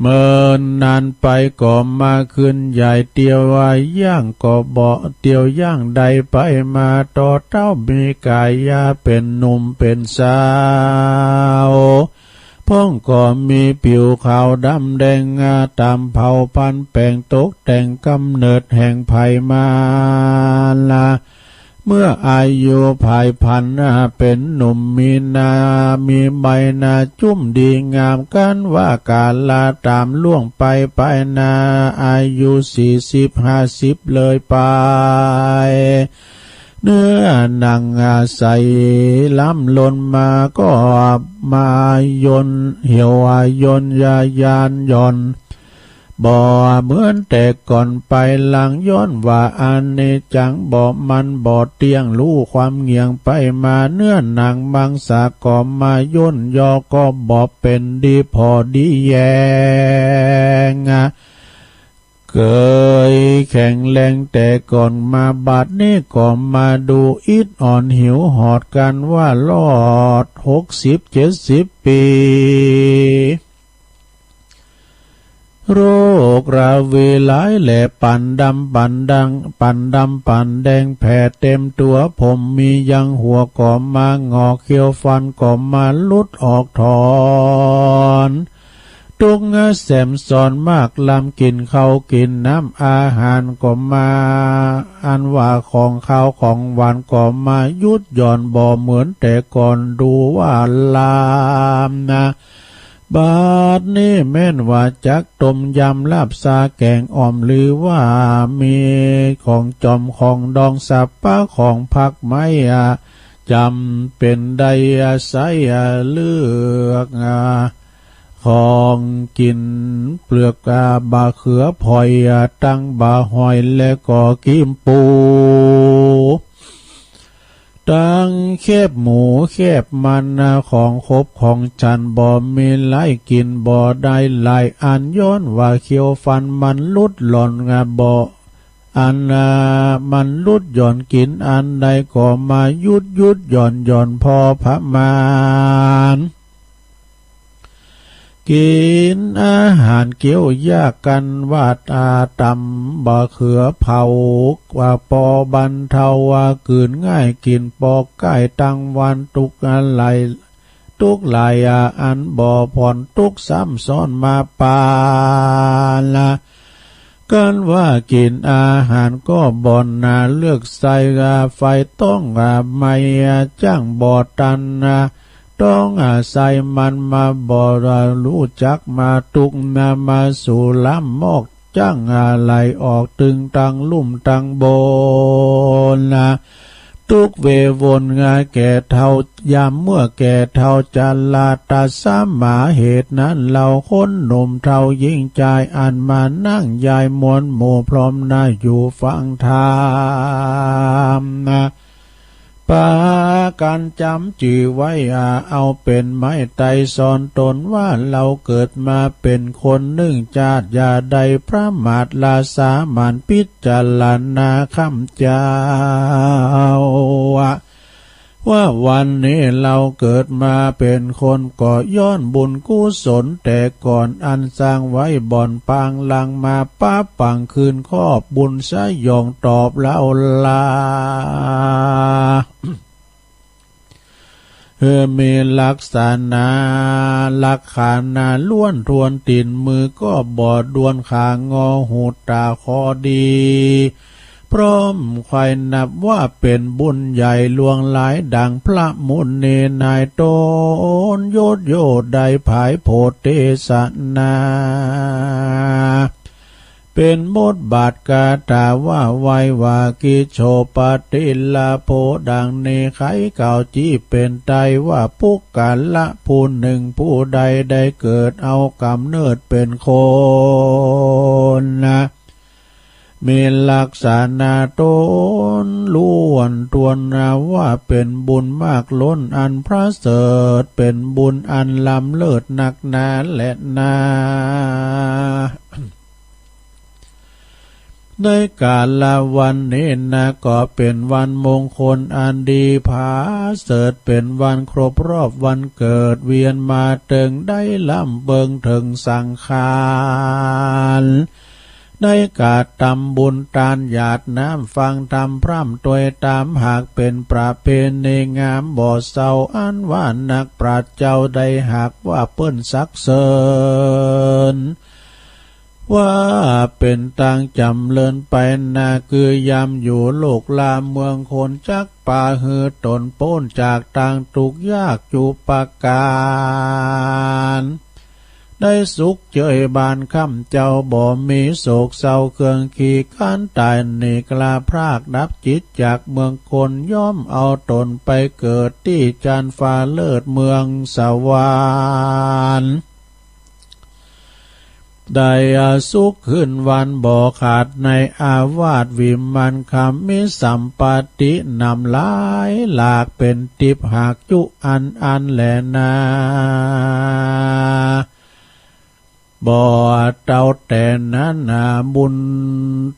เมินนานไปก็มาขึ้นใหญ่ เตียวย่างก็บ่ เตียวย่างได้ไปมา ต่อเต้ามีกายาเป๋นหนุ่มเป๋นสาว พ่องก็มีผิวขาวดำแดงงา ต๋ามเผ่าพันธุ์แป๋งตกแต่งก๋ำเนิดแห่งใผมาละ เมื่ออายุผายผันเป๋นหนุ่ม มีหน้า มีใบหน้าจุ้มดีงาม กันว่ากาลาต๋ามล่วงไป ไปนาอายุสี่สิบห้าสิบเลยไป เนื้อหนังใสล้ำล้นมา ก็มายนเหี่ยวยนยายานหย่อน บ่เหมือนแต่ก่อนไปหลัง ย้อนว่าอนิจจัง บ่มั่นบ่เตี้ยง ฮู้ความเหงี่ยงไปมา เนื้อหนังมังสาก็มาย่นยอ ก็บ่เป๋นดีผ่อดีแยง เกยแข็งแรงแต่ก่อนมา บัดนี้ก็มาดูอิดอ่อนหิวหอด กันว่ารอดหกสิบเจ็ดสิบปี๋ โรคราวีหลายแหล่ ปั่นดำปั่นดัง ปั่นดำปั่นแดงแผ่เต็มตั๋ว ผมมียังหัวก็มาหงอก เขี้ยวฟันก็มาหลุดออกถอน ตุ๊กข์แสมซ้อนมากล้ำ กิ๋นข้าวกิ๋นน้ำอาหารก็มา อันว่าของคาวของหวานก็มาหยุดหย่อน บ่เหมือนแต่ก่อน ดูว่าลามนะ บัดนี้แม่นว่าจักต้มยำลาบซาแก๋งอ่อม หรือว่ามีของจอมของดองสับปะของผักไม้อะ จ๋ำเป๋นได้อาศัยเลือกของกิ๋น เปลือกบะเขือผอย ตังบะหอยและก็กี๋มปู๋ ตังแคบหมูแคบมัน ของขบของฉันบ่มีหลาย กิ๋นบ่ได้หลายอัน ย้อนว่าเขี้ยวฟันมันหลุดหล่อนบ่ อัน อ่า มันหลุดหย่อน กิ๋นอันใดก็มาหยุดหยุดหย่อนหย่อนพอประมาณ กิ๋นอาหารเกี้ยวยากกั๋นว่า อ่า ต๋ำบ่าเขือเผา ว่าปอบรรเทา ว่ากืนง่าย กิ๋นปอใก้ตังวัน ตุ๊กข์หลาย ตุ๊กข์หลาย อ่า อันบ่ผ่อน ตุ๊กข์ซ้ำซ้อนมาปานละ กั๋นว่ากิ๋นอาหารก็บ่หนา เลือกใส่ อ่า ไฟต้อง อ่า ไหม้ อ่า จั้งบ่ตัน อ่า ต้อง อ่า ใส่มันมาบ่ อ่า ฮู้จักมาตุ๊ก อ่า มาสู่ล้ำมอก จั้ง อ่า ไหลออกตึงตังลุ่มตังบน อ่า ตุ๊กข์เววน อ่า แก่เฒ่า ยามเมื่อแก่เฒ่าชรา ตรัสมาเหตุนั้น เฮาคนหนุ่มเฒ่าหญิงจาย อันมานั่งยายมวลหมู่พร้อมหน้าอยู่ฟังธรรมนะ ปากั๋นจ๋ำจื้อไว้ อ่า เอาเป๋นไม้ไตรสอนต๋นว่า เฮาเกิดมาเป๋นคนนึ่งจาติ อย่าได้ประมาท ละสามัญพิจารณาคำเจ้า ว่าวันนี้เฮาเกิดมาเป๋นคน ก็ย้อนบุญกุศลแต่ก่อน อันสร้างไว้บ่อนปางหลัง มาปะปังคืนครอบบุญสยองตอบเฮาลา เออ มีลักษณะ ลักษณะล้วนถ้วน ตี๋นมือก็บ่ด้วน ขางอ หูต๋าคอดี พร้อมใค่นับว่าเป๋นบุญใหญ่หลวงหลาย ดังพระมุนีนายต๋น ยศโยได้ผายโผดเตสนา เป๋นบทบาทคาถาว่าไว้ว่า กิจโฉปฏิลาโภ ดังนี้ไขกล่าวจี้เป๋นไตรว่า ปุคคละผู้นึ่งผู้ใดได้เกิดเอาก๋ำเนิดเป๋นคนนะ มีลักษณะต๋นล้วนถ้วนนะ ว่าเป๋นบุญมากล้นอันประเสริฐ เป๋นบุญอันล้ำเลิศนักหนาแลนา ในก๋าละวันนี้นะ ก็เป๋นวันมงคลอันดีผาเสริฐ เป๋นวันครบรอบวันเกิด เวียนมาเถิงได้ร่ำเปิงเถิงสังขาร ในก๋าทำบุญตานหยาดน้ำ ฟังธรรมพร่ำตวยต๋าม หากเป๋นประเพณีงามบ่เศร้า อันว่านักปราชญ์เจ้าได้หากว่าเปิ้นสรรเสริญ ว่าเป๋นตางจ๋ำเริญไปนา คือยามอยู่โลกลาเมืองคน จักปาหื้อต๋นป๊นจากตางตุ๊กข์ยากจุปการ ได้สุขเจยบานค่ำเจ้า บ่มีโศกเศร้าเครื่องขีด คร้านต๋ายหนีกล้าพราก ดับจิตจากเมืองคน ย่อมเอาต๋นไปเกิดตี้จั๊นฟ้าเลิศเมืองสวรรค์ ได้อาสุขคืนวันบ่ขาด ในอาวาสวิมานคำ มีสัมปติหนำหลายหลาก เป๋นติ๊บหากจุอันอันแลนา บ่เต้าแต่นั้นนา บุญ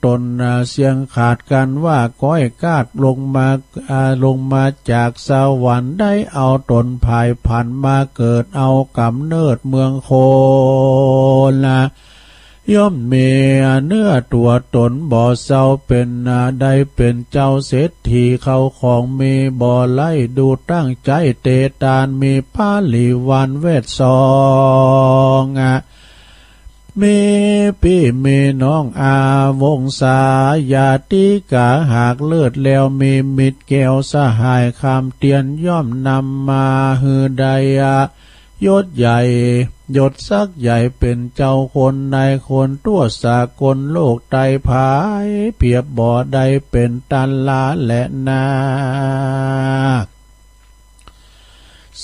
ต๋นนาเสี้ยงขาดกั๋นว่า ก้อยกาดลงมา อ่า ลงมาจากสวรรค์ ได้เอาต๋นผายผันมาเกิดเอาก๋ำเนิดเมืองคนนะ ย่อมมีเนื้อตั๋วต๋นบ่เศร้า เป๋นนา ได้เป๋นเจ้าเศรษฐี เข้าของมีบ่ไร้ ดูตั้งใจ๊เตตาน มีปริวารแวดส่องอะ มีปี้มีน้องอาวงศาญาติกา หากเลิศแล้วมีมิตรแก้วสหายคำเตียน ย่อมนำมาหื้อได้อะ ยศใหญ่ ยศศักดิ์ใหญ่ เป๋นเจ้าคนนายคน ทั่วสากลโลกไตรผาย เปรียบบ่ได้เป๋นตันลาแลนา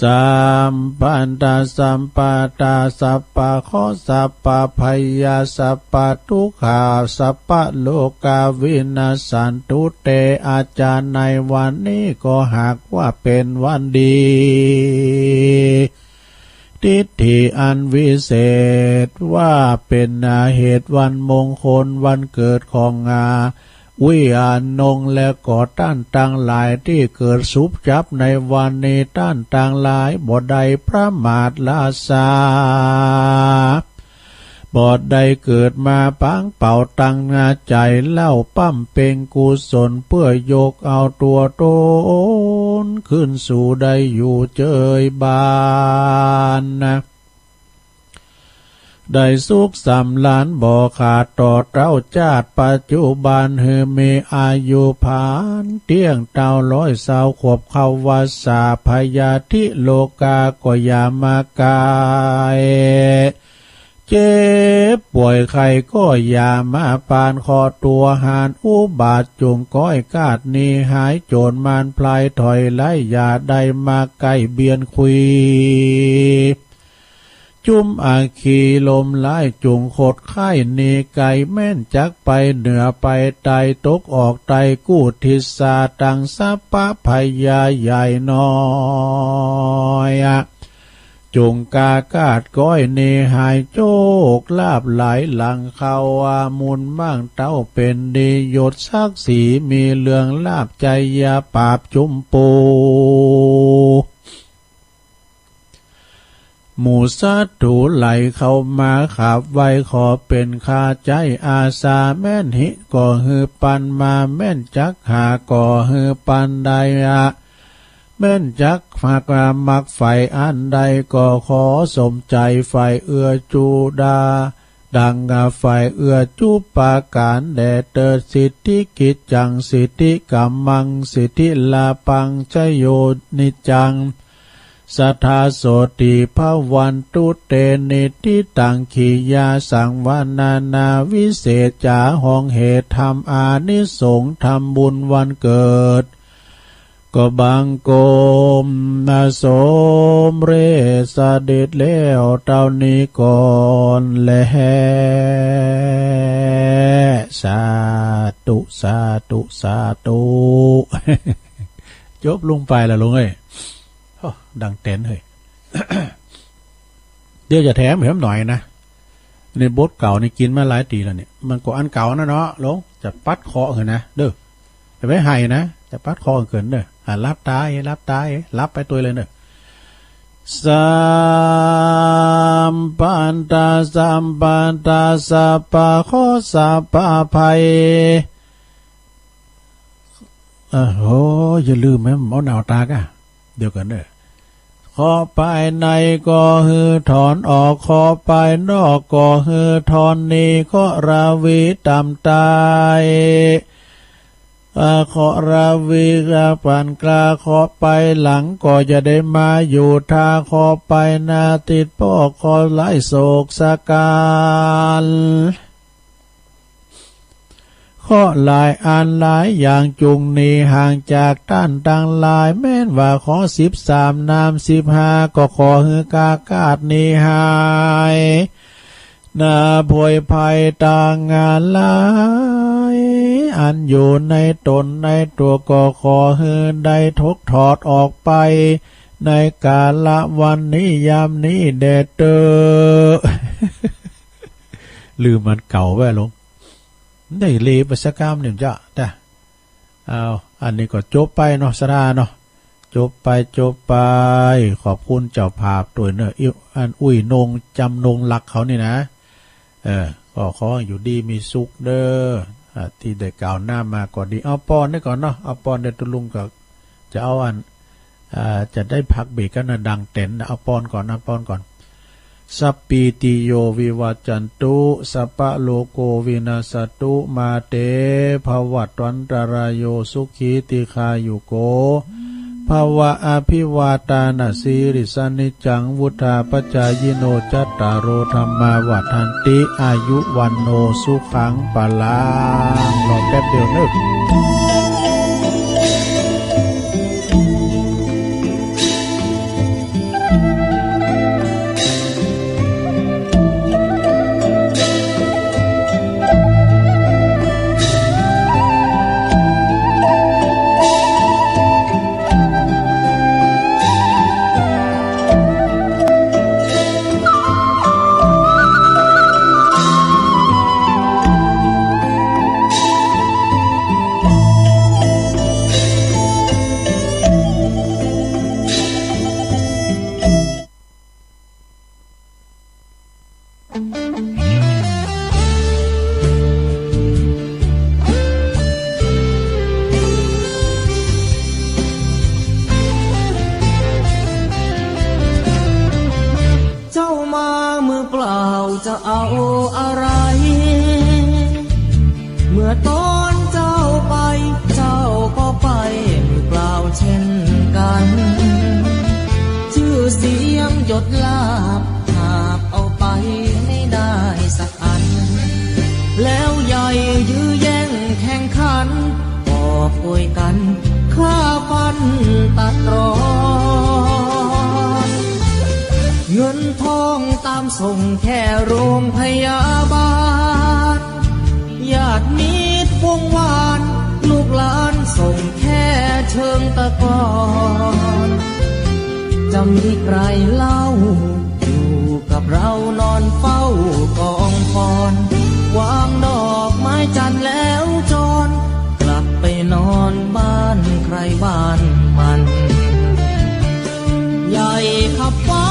สัพพันธะสัพพะอันตราย สัพพะเคราะห์ สัพพะภัย สัพพะทุกขา สัพพะโรคา วินาสสันตุ เต อาจารย์ ในวันนี้ก็หากว่าเป๋นวันดี ทิฏฐิอันวิเศษ ว่าเป๋นอาเหตุวันมงคลวันเกิดของอา วิอาณง และก็ต้านตังหลายตี้เกิดสุบจับในวันนี้ ต้านตังหลายบ่ได้ประมาทละสา บ่ได้เกิดมาปางเป่าตังนาใจ๋ เล่าบำเพ็งกุศล เปื้อยกเอาตั๋วต๋นขึ้นสู่ได้อยู่เจิยบานนา ได้สุขสำราญบ่ขาดต่อเต๊า จาติปัจจุบันหื้อมีอายุพรรณเตี้ยงเต๊าร้อยซาวขวบ เข้าวัสสา พยาธิโรคาก็อย่ามาใก้ เจ็บป่วยไข้ก็อย่ามาปาน ขอตั๋วหานอุบาท จุ่งก้อยกาดหนีหาย โจรมารพลายถอยไล่ อย่าได้มาใก้เบียดขุย จุมอัคคีลมร้าย จุ่งขดไข้หนีไกล แม่นจักไปเหนือไปใต้ ตกออกใต้กู้ทิศา ตังสัพพะภัยใหญ่น้อย จุ่งกล้ากาดก้อยหนีหาย โจคลาภไหลหลั่งเข้า อามูลมั่งเต้าเป็นดี ยศศักดิ์ศรีมีเลื่องลาภ ชัยปราบจุมปู หมู่สัตว์ถูไหลเข้ามาขาบไหว้ ขอเป๋นข้าใจ๊อาสา แม่นหิก็หื้อปันมา แม่นจักหาก็หื้อปันได้อะ แม่นจักหากมักใฝ่อันใด ก็ขอสมใจ๋ใฝ่เอื้อจุดา ดังใฝ่เอื้อจุปาก๋านแด่เตอ สิทธิกิจจัง สิทธิกัมมัง สิทธิลาภัง ชโยนิจจัง สัทธาโสติภวันตุเต นิทธิตัง ขียาสังวรรณนา วิเศษจ๋าฮ้องเฮธรรม อานิสงส์ทำบุญวันเกิด ก็บังคมสำเร็จเสด็จแล้วเต้านี้ก่อนแล สาธุ สาธุ สาธุ จบลงไปละลุงเอ้ย โอ้ ดังแต๋นเฮ้ย เดี๋ยวจะแถมแถมหน่อยนะ ในบทเก่านี่กิ๋นมาหลายตี๋แล้วเนี่ย มันก็อันเก่านะเนาะ ลุง จะปัดเคราะห์หื้อนะ เด้อ จะไปไห้นะ จะปัดเคราะห์หื้อเกิ๋นเด้อ อ่ะ หลับต๋า หลับต๋า หลับไปตวยเลยเด้อ สัพพันธะ สัพพันธะ สัพพะเคราะห์ สัพพะภัย เออ โอ้ อย่าลืมนะ เอาหนาวตากะ เดี๋ยวก่อนเด้อ เคราะห์ภายในก็หื้อถอนออก เคราะห์ภายนอกก็หื้อถอนหนี เคราะห์ราวีต่ำตาย อ่า เคราะห์ราวีก็ปานกล้า เคราะห์ภายหลังก็อย่าได้มาอยู่ถ้า เคราะห์ภายหน้าติดปอก เคราะห์ร้ายโศกสะกาล เคราะห์หลายอันหลายอย่างจุ่งหนีห่างจากต้านตังหลาย แม่นว่าเคราะห์สิบสามนามสิบห้าก็ขอหื้อกล้ากาดหนีหาย นาโผยภัยตังหลาย อันอยู่ในต๋นในตั๋วก็ขอหื้อได้ถกถอดออกไป ในกาละวันนี้ยามนี้แด่เต๊อ ลืมอันเก่าแว่ลุง ได้เลไปสักกำนึ่งจ้ะ จ้ะ เอา อันนี้ก็จบไปเนาะ สาระเนาะ จบไป จบไป ขอบคุณเจ้าภาพตวยเนอะ อิ อันอุ้ยนง จำนงหลักเขานี่นะ เออ ก็ขออยู่ดีมีสุขเด้อ อ่า ตี้ได้กล่าวน้ำมาก็ดี เอาปอนนี่ก่อนเนาะ เอาปอนเดี๋ยวตุ๊ลุงก็จะเอาอัน อ่า จะได้พักเบรกกั๋นนะ ดังแต๋นนะ เอาปอนก่อนนะ ปอนก่อน สัพพีติโยวิวัจจันตุ สัพพะโรโควินัสสะตุ มาเตภวัตวันตะราโย สุขีทีฆายุโกภะวะ อะภิวาทานะสีลิสสะ นิจจังวุฑฒาปะจายิโน จัตตาโรธัมมาวัฑฒันติ อายุวัณโณสุขังพะลัง รอแป๊บเดียวเนอะ จะเอาอะไร เมื่อต๋อนเจ้าไป เจ้าก็ไปมือเปล่าเช่นกั๋น จื้อเสียงยศลาภ หาบเอาไปไม่ได้สักอัน แล้วใหญ่ยื้อแย่งแข่งขัน ปอกก๋วยกั๋น ฆ่าฟันตัดรอน เงินทองต๋ามส่งแค่โรงพยาบาล ญาติมิตรวงวาน ลูกหลานส่งแค่เชิงตะกอน จะมีใครเล่า อยู่กับเรานอนเฝ้ากองฟอน วางดอกไม้จันทร์แล้วจร กลับไปนอนบ้านใครบ้านมัน ใหญ่ขับฟ้า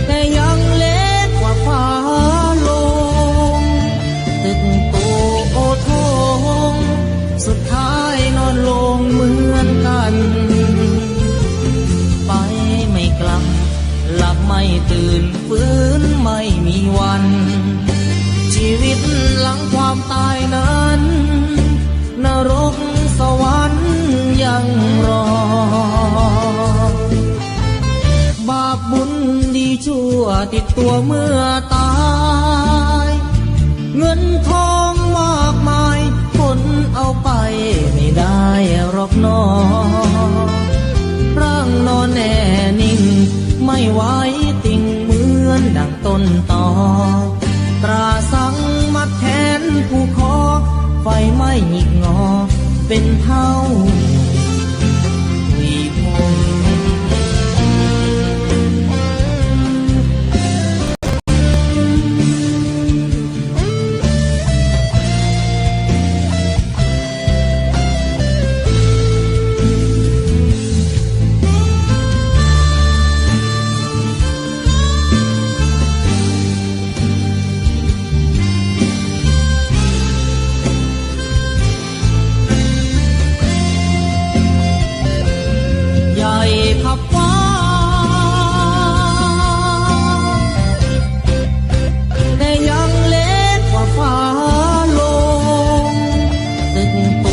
แต่ยังเล็กกว่าฟ้าโลง ตึกโตโอโถง สุดท้ายนอนลงเหมือนกั๋น ไปไม่กลับ หลับไม่ตื่น ฟื้นไม่มีวัน ชีวิตหลังความต๋ายนั้น นรกสวรรค์ยังรอ บาปบุญดีชั่วติดตั๋วเมื่อต๋าย เงินทองมากมาย ขนเอาไปไม่ได้หรอกหนอ ร่างนอนแน่นิ่ง ไม่ไหวติงเหมือนดังต้นตอ ตราสังมัดแขนผูกคอ ไฟไหม้หงิกงอ เป็นเท่า ใหญ่ขับฟ้า แต่ยังเล็กกว่าฟ้าโลง ตึกโต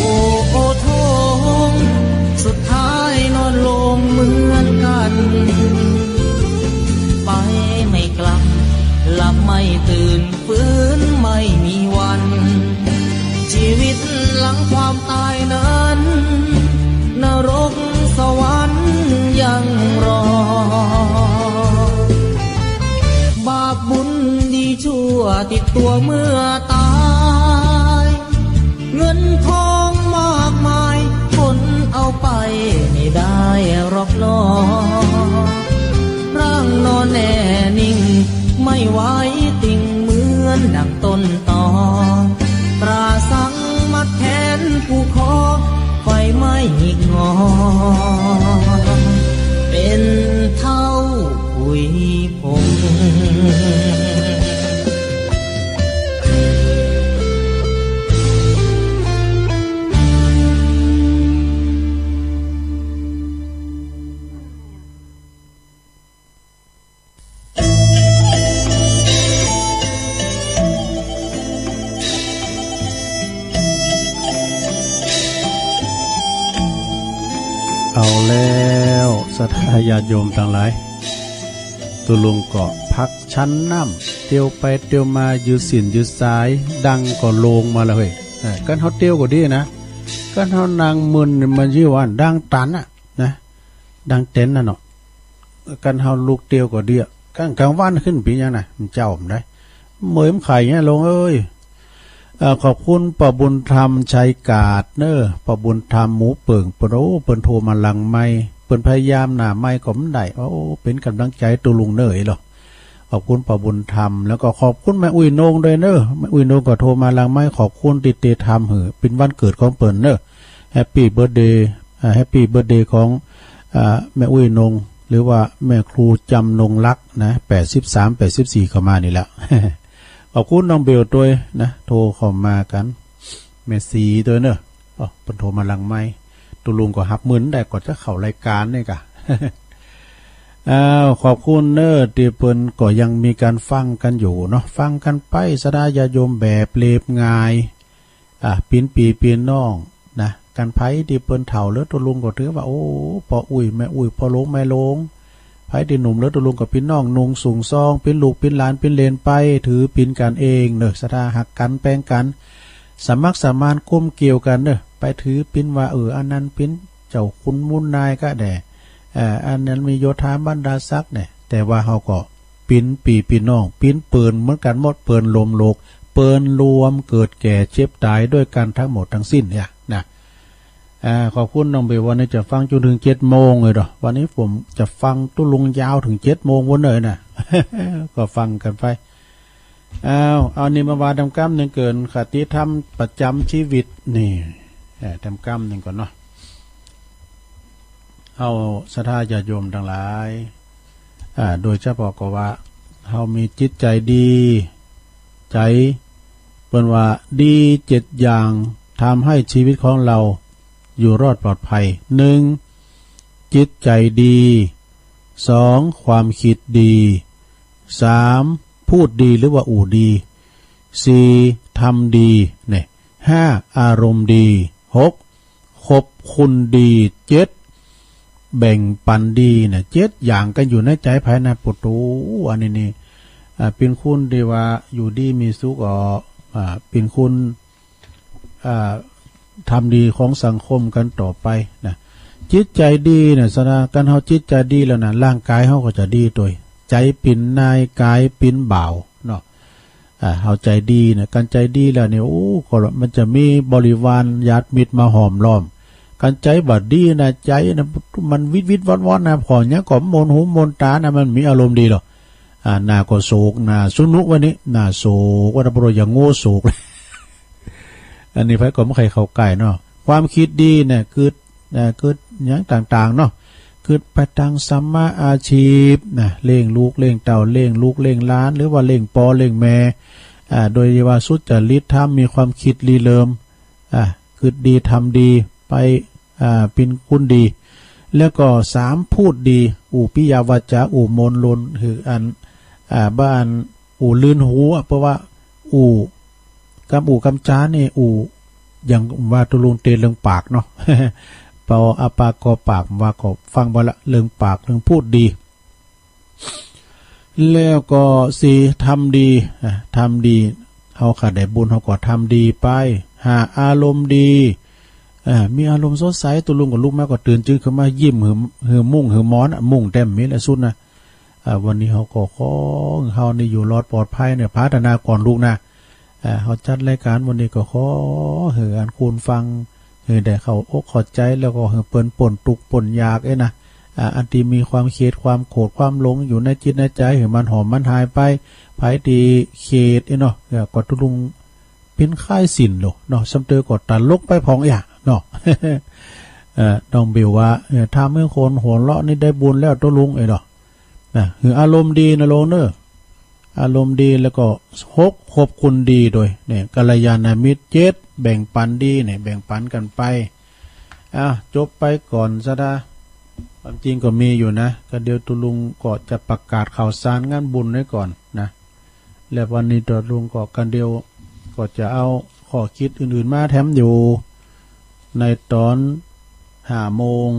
โอโถง สุดท้ายนอนลงเหมือนกั๋น ไปไม่กลับ หลับไม่ตื่น ฟื้นไม่มีวัน ชีวิตหลังความต๋ายนั้น นรกสวรรค์ยังรอ บาปบุญดีชั่วติดตั๋วเมื่อต๋าย เงินทองมากมาย ขนเอาไปไม่ได้หรอกหนอ ร่างนอนแน่นิ่ง ไม่ไหวติงเหมือนดังต้นตอ ตราสังมัดแขนผูกคอ ไฟไหม้หงิกงอ เป็นเท่าผุยผง เอาแล้ว ศรัทธาญาติโยมตังหลาย ตุ๊ลุงก็พักฉันน้ำ เตียวไปเตียวมา ยืดสิ้นยืดสาย ดังก็โลงมาแล้วเฮ้ย เออ กั๋นเฮาเตียวก็ดีนะ กั๋นเฮานั่งมึนนี่มันยี่หว่าดังตันอะ นะ ดังเต็นท์น่ะเนาะ กั๋นเฮาลุกเตียวก็เดี้ย กั๋นกลางวันขึ้นเป๋นหยังนะ มันเจ้ามันได้ เมยมันไขเนี่ยลงเอ้ย เอ่อ ขอบคุณป้อบุญธรรมชัยกาดเนอะ ป้อบุญธรรมหมูเปิ่ง เปิ้น โอ้ เปิ้นโทรมาหลังไมค์ เปิ้นพยายามหน้าไมค์ก็บ่ได้ โอ้ เป๋นก๋ำลังใจ๋ตุ๊ลุงเน่อเหรอ ขอบคุณป้อบุญธรรม แล้วก็ขอบคุณแม่อุ้ยนงด้วยเนอะ แม่อุ้ยนงก็โทรมาหลังไมค์ ขอบคุณตี้เตรียมหื้อ เป๋นวันเกิดของเปิ้นเนอะ แฮปปี้เบิร์ธเดย์ อ่า แฮปปี้เบิร์ธเดย์ของ อ่า แม่อุ้ยนง หรือว่าแม่ครูจำนงรักนะ แปดสิบสาม แปดสิบสี่ เข้ามานี่แหละ ขอบคุณน้องเบลด้วยนะ โทรเข้ามากั๋น แม่สีด้วยเนอะ อ๋อ เปิ้นโทรมาหลังไมค์ ตุ๊ลุงก็ฮับมึนได้ ก่อนจะเข้ารายก๋านนี่ก่ะ อ้าว ขอบคุณเน่อ ตี้เปิ้นก็ยังมีก๋านฟังกั๋นอยู่เนาะ ฟังกั๋นไป ศรัทธาญาติโยม แบบเรียบง่าย อ่ะ เป๋นปี้เป๋นน้องนะ ก๋านใผตี้เปิ้นเฒ่าเลิศตุ๊ลุงก็ถือว่า โอ้ ป้ออุ๊ยแม่อุ๊ย ป้อหลงแม่หลง ใผตี้หนุ่มเลิศตุ๊ลุงก็เป๋นน้องนุ่งสูงส่อง เป๋นลูกเป๋นหลานเป๋นเหลนไป ถือเป๋นกั๋นเองเน่อ ศรัทธาฮักกั๋นแปงกั๋น สมัครสมานกลมเกลี่ยวกั๋นเน่อ ไปถือเป๋นว่า เออ อันนั้นเป๋นเจ้าขุนมูลนายก็ได้ เอ่อ อันนั้นมีโยธาบรรดาศักดิ์เนี่ย แต่ว่าเฮาก็เป๋นปี้เป๋นน้อง เป๋นเปิ้นเหมือนกั๋นหมด เปิ้นร่วมโลก เปิ้นร่วมเกิดแก่เจ็บต๋ายด้วยกั๋นทั้งหมดทั้งสิ้นเนี่ยนะ อ่า ขอบคุณน้องเบล วันนี้จะฟังจ๋นเถิงเจ็ดโมงเลยเนาะ วันนี้ผมจะฟังตุ๊ลุงยาวเถิงเจ็ดโมงปู๊นเลยนะ ก็ฟังกั๋นไป อ้าว เอานี่มาว่าต๋ามกำนึ่งเกิ่น คติธรรมประจ๋ำจีวิตนี่ เอ่อ ต๋ามกำนึ่งก่อนเนาะ เฮาศรัทธาญาติโยมตังหลาย อ่า โดยเฉพาะก็ว่าเฮามีจิตใจ๋ดี ใจ๋ เปิ้นว่าดีเจ็ดอย่างทำให้ชีวิตของเราอยู่รอดปลอดภัย หนึ่ง จิตใจ๋ดี สอง ความคิดดี สาม พูดดีหรือว่าอู้ดี สี่ ทำดี เนี่ย ห้า อารมณ์ดี หก ขอบคุณดี เจ็ด แบ่งปันดี เนี่ย เจ็ดอย่างกั๋นอยู่ในใจ๋ใผนะ โปะโต อันนี้นี่ อ่า เป๋นคนตี้ว่าอยู่ดีมีสุข ก็ อ่า เป๋นคน อ่า ทำดีของสังคมกั๋นต่อไปนะ จิตใจ๋ดีเนี่ย ศรัทธา คันเฮาจิตใจ๋ดีแล้วนะ ร่างก๋ายเฮาก็จะดีตวย ใจ๋เป๋นนาย ก๋ายเป๋นบ่าวเนาะ อ่า เฮาใจ๋ดีเนี่ย คันใจ๋ดีแล้วเนี่ย โอ้ ก็มันจะมีบริวารญาติมิตรมาห้อมล้อม คันใจ๋บ่ดีนะ ใจ๋นะ มันวิดวิดวอดวอดนะ ผ่อหยังก็ม่วนหูม่วนต๋านะ มันมีอารมณ์ดีเหรอ อ่า หน้าก็โศก หน้าสุนุกว่านี้ หน้าโศกว่า ถ้าบ่อย่างโง่โศก อันนี้ใผก็บ่ใค่เข้าใก้เนาะ ความคิดดีเนี่ย กึ๊ด อ่า กึ๊ดหยังต่างๆ เนาะ กึ๊ดไปตางสัมมาอาชีพนะ เลี้ยงลูกเลี้ยงเต้า เลี้ยงลูกเลี้ยงหลาน หรือว่าเลี้ยงป้อเลี้ยงแม่ อ่า โดยที่ว่าสุจริตธรรม มีความคิดริเริ่ม อ่า กึ๊ดดีทำดีไป อ่า เป๋นคนดี แล้วก็สาม พูดดี อู้ปิยะวาจา อู้มนต์ลน หื้ออัน อ่า บ่อัน อู้ลื่นหูอะ เพราะว่า อู้ กำอู้กำจานี่ อู้ อย่างว่าตุ๊ลุงเตนเรื่องปากเนาะ เป่าอาปากคอปาก ว่าก็ฟังบ่ละ เรื่องปาก เรื่องพูดดี แล้วก็สี่ ทำดี อ่ะ ทำดี เฮาใค่ได้บุญ เฮาก็ทำดีไป ห้า อารมณ์ดี อ่า มีอารมณ์สดใส ตุ๊ลุงก็ลุกมาก็ตื่นจื้นขึ้นมายิ้มหื้อ หื้อมุ้งหื้อหมอนอะ มุ้งแต้มมีละสุดนะ อ่า วันนี้เฮาก็ขอหื้อเฮานี่อยู่รอดปลอดภัยเนี่ย ปรารถนาก่อนลุกนะ อ่า เฮาจัดรายก๋านวันนี้ก็ขอหื้ออันคนฟัง หื้อได้เข้าอกเข้าใจ๋ แล้วก็หื้อเปิ้นป๊นตุ๊กข์ป๊นยากเอ้ยนะ อ่า อันตี้มีความเขดความโขดความหลงอยู่ในจิตในใจ๋ หื้อมันหอมมันหายไป ใผตี้เขดเอ้ยเนาะ เออ ก็ตุ๊ลุงเป๋นคล้ายศิลป์โลเนาะ ซ้ำเตอก็ตลกไปพ่องเอี้ยเนาะ เออ น้องเบลว่า เออ ทำหื้อคนหัวเราะนี่ได้บุญแล้วตุ๊ลุงเอ้ยเนาะ นะ หื้ออารมณ์ดีนะโลงเน่อ อารมณ์ดี แล้วก็หก ขอบคุณดี โดยเนี่ย กัลยาณมิตร เจ็ด แบ่งปันดีเนี่ย แบ่งปันกั๋นไป อ่ะ จบไปก่อน ศรัทธา ความจริงก็มีอยู่นะ ก็เดี๋ยวตุ๊ลุงก็จะประกาศข่าวสารงานบุญไว้ก่อนนะ แล้ววันนี้ตุ๊ลุงก็กันเดียว ก็จะเอาข้อคิดอื่นๆ มาแถมอยู่ ในต๋อนห้าโมง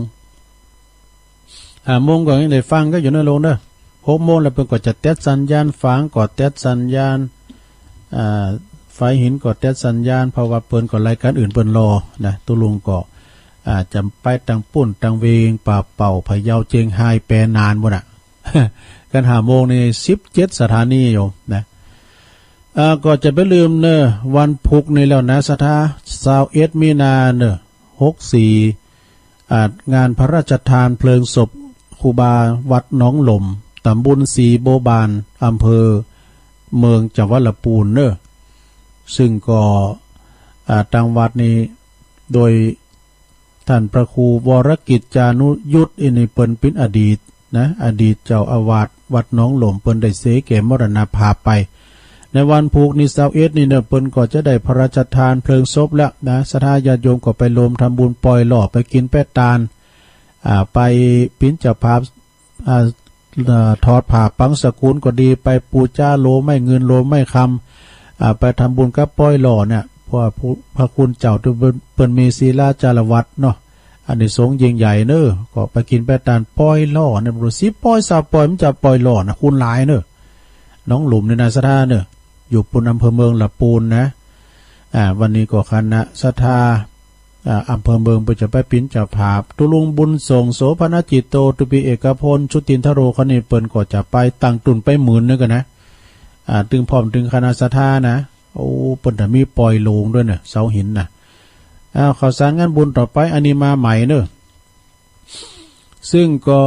ห้าโมงก็ยังได้ฟังกั๋นอยู่นะโลงเน่อ หกโมงแล้วเปิ้นก็จะแต๊ดสัญญาณ ฝางก็แต๊ดสัญญาณ อ่า ไฟหินก็แต๊ดสัญญาณ เพราะว่าเปิ้นก็รายก๋านอื่นเปิ้นรอนะ ตุ๊ลุงก็ อ่า จะไปตางปุ้นตางเวง ป่าเป้า พะเยา เจียงฮาย แปนานหมดอะ กันห้าโมงนี่สิบเจ็ดสถานีอยู่นะ อ่า ก็จะบ่ลืมเน่อ วันพุธนี่แล้วนะ ศรัทธา ซาวเอ็ดมีนาเน่อ หกสี่ อ่า งานพระราชทานเพลิงศพครูบาวัดหนองหล่ม ต๋ำบลศรีบัวบาน อำเภอเมืองจังหวัดละปูนเน่อ ซึ่งก็ อ่า ตางวัดนี่ โดย ต้านพระครูวรกิจจานุยุต อันนี้เปิ้นเป๋นอดีตนะ อดีตเจ้าอาวาสวัดหนองหล่ม เปิ้นได้เสแก่มรณภาพไป ในวันพุธนี่ ซาวเอ็ดนี่เน่อ เปิ้นก็จะได้พระราชทานเพลิงศพแล้วนะ ศรัทธาญาติโยมก็ไปรวมทำบุญปล่อยหล่อ ไปกิ๋นแป๊ะตาน อ่า ไปเป๋นเจ้าภาพ อ่า เอ่อ ถอดผ้าปังสกุลก็ดี ไปปู๋จาโลไม้เงินโลไม้คำ อ่า ไปทำบุญกับป้อยหล่อเนี่ย เพราะว่าผู้ พระคุณเจ้าตี้เปิ้น เปิ้นมีศีลาจารวัตรเนาะ อานิสงส์ยิ่งใหญ่เน่อ ก็ไปกิ๋นไปตานป้อยหล่อเนี่ย บ่ฮู้ สิบป้อย ซาวป้อย มันจะป้อยหล่อนะ คูณหลายเน่อ หนองหลุมนี่นะ ศรัทธาเน่อ อยู่ปู๊น อำเภอเมืองละปูนนะ อ่า วันนี้ก็คณะศรัทธา อ่า อำเภอเมืองเปิ้นจะไปเป๋นเจ้าภาพ ตุ๊ลุงบุญส่ง โสภณจิตโต ตุ๊ปีเอกพล ชุตินทโร เขานี่เปิ้นก็จะไป ตั้งตุ๊นไปหมื่นนึ่งกั๋นนะ อ่า ตึงพร้อมตึงคณะศรัทธานะ โอ้ เปิ้นจะมีปล่อยโลงด้วยเน่อ เสาหินนะ อ้าว ข่าวสารงานบุญต่อไป อันนี้มาใหม่เน่อ ซึ่งก็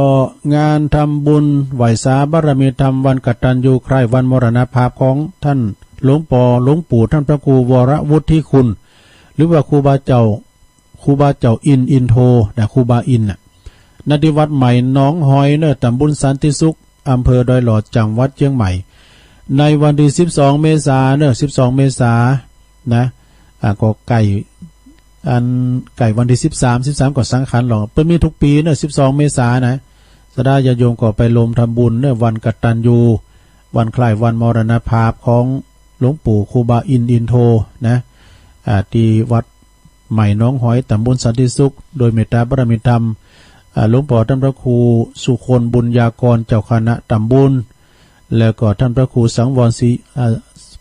งานทำบุญไหว้สาบารมีธรรมวันกตัญญูใคร่วันมรณภาพของท่านหลวงปอ หลวงปู่ท่านพระครูวรวุฒิคุณ หรือว่าครูบาเจ้า ครูบาเจ้าอินทร์ อินโทนะ ครูบาอินทร์น่ะ ณ ตี้วัดใหม่หนองหอยเน่อ ตำบลสันติสุข อำเภอดอยหล่อ จังหวัดเจียงใหม่ ในวันตี้สิบสองเมษาเน่อ สิบสองเมษานะ อ่า ก็ใก้ อันใก้วันตี้สิบสาม สิบสามก็สังขารหลวง เปิ้นมีกู้ปี๋เน่อ สิบสองเมษานะ ศรัทธาญาติโยมก็ไปรวมทำบุญเน่อ วันกตัญญู วันใคร่วันมรณภาพของหลวงปู่ครูบาอินทร์ อินโทนะ อ่า ตี้วัดใหม่หนองหอย ตำบลสันติสุข โดยเมตตาบารมีธรรม อ่า หลวงปอท่านพระครูสุคนบุญญากร เจ้าคณะตำบล แล้วก็ท่านพระครูสังวรศรี อ่า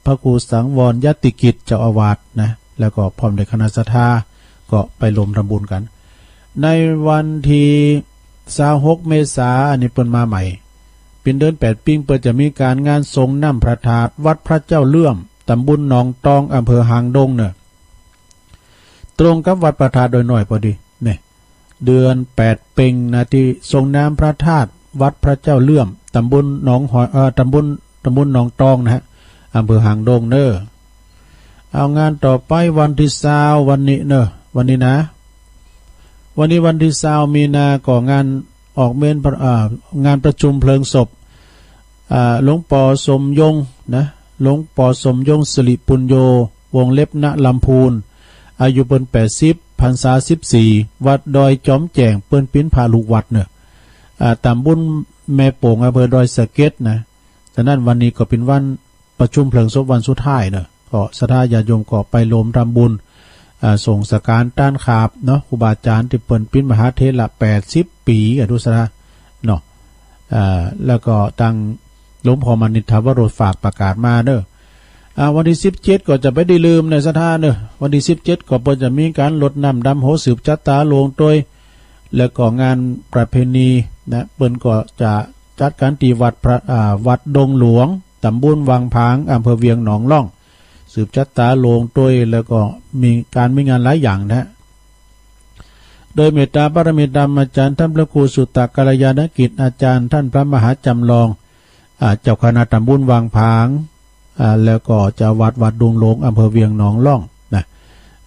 พระครูสังวรยติกิจ เจ้าอาวาสนะ แล้วก็พร้อมด้วยคณะศรัทธา ก็ไปรวมทำบุญกั๋น ในวันตี้ซาวหกเมษา อันนี้เปิ้นมาใหม่ เป๋นเดือนแปดปิง เปิ้นจะมีก๋านงานสรงน้ำพระธาตุวัดพระเจ้าเลื่อม ตำบลหนองตอง อำเภอหางดงเน่อ ตรงกับวัดพระธาตุดอยน้อยพอดี เนี่ย เดือนแปดเพ็งนะ ตี้สรงน้ำพระธาตุวัดพระเจ้าเลื่อม ตำบลหนองหอย เอ่อ ตำบล ตำบลหนองตองนะฮะ อำเภอหางดงเน่อ เอางานต่อไปวันตี้ซาว วันนี้เน่อ วันนี้นะ วันนี้วันตี้ซาวมีนา ก็งานออกเมรุ อ่า งานประชุมเพลิงศพ อ่า หลวงปอสมยงนะ หลวงปอสมยงสิริปุญโญ วงเล็บ ณ ลำพูน อายุเปิ้นแปดสิบ พรรษาสิบสี่ วัดดอยจอมแจ้ง เปิ้นเป๋นพระลูกวัดเน่อ อ่า ตำบลแม่โป่ง อำเภอดอยสะเก็ดนะ ฉะนั้นวันนี้ก็เป๋นวันประชุมเพลิงศพวันสุดท้ายเน่อ ก็ศรัทธาญาติโยมก็ไปรวมทำบุญ อ่า ส่งสังฆารต้านขาบเนาะ ครูบาอาจ๋ารย์ตี้เปิ้นเป๋นมหาเถระแปดสิบปี๋ อ่ะ ดูศรัทธาเนาะ อ่า แล้วก็ตังหลวงพ่อมณิษฐวโรจน์ฝากประกาศมาเน่อ อ่า วันตี้สิบเจ็ดก็จะบ่ได้ลืมเน่อศรัทธาเน่อ วันตี้สิบเจ็ดก็เปิ้นจะมีก๋านรดน้ำดำหัวสืบจั๊ตาโลงตวย แล้วก็งานประเพณีนะ เปิ้นก็จะจัดกั๋นตี้วัดพระ อ่า วัดดงหลวง ตำบลวังผาง อำเภอเวียงหนองล่อง สืบจั๊ตาโลงตวย แล้วก็มีก๋าน มีงานหลายอย่างนะ โดยเมตตาบารมีธรรมอาจ๋ารย์ท่านพระครูสุตตะกัลยาณกิจ อาจ๋ารย์ท่านพระมหาจำลอง อ่า เจ้าคณะตำบลวังผาง อ่า แล้วก็เจ้าอาวาสวัดดงหลวง อำเภอเวียงหนองล่องนะ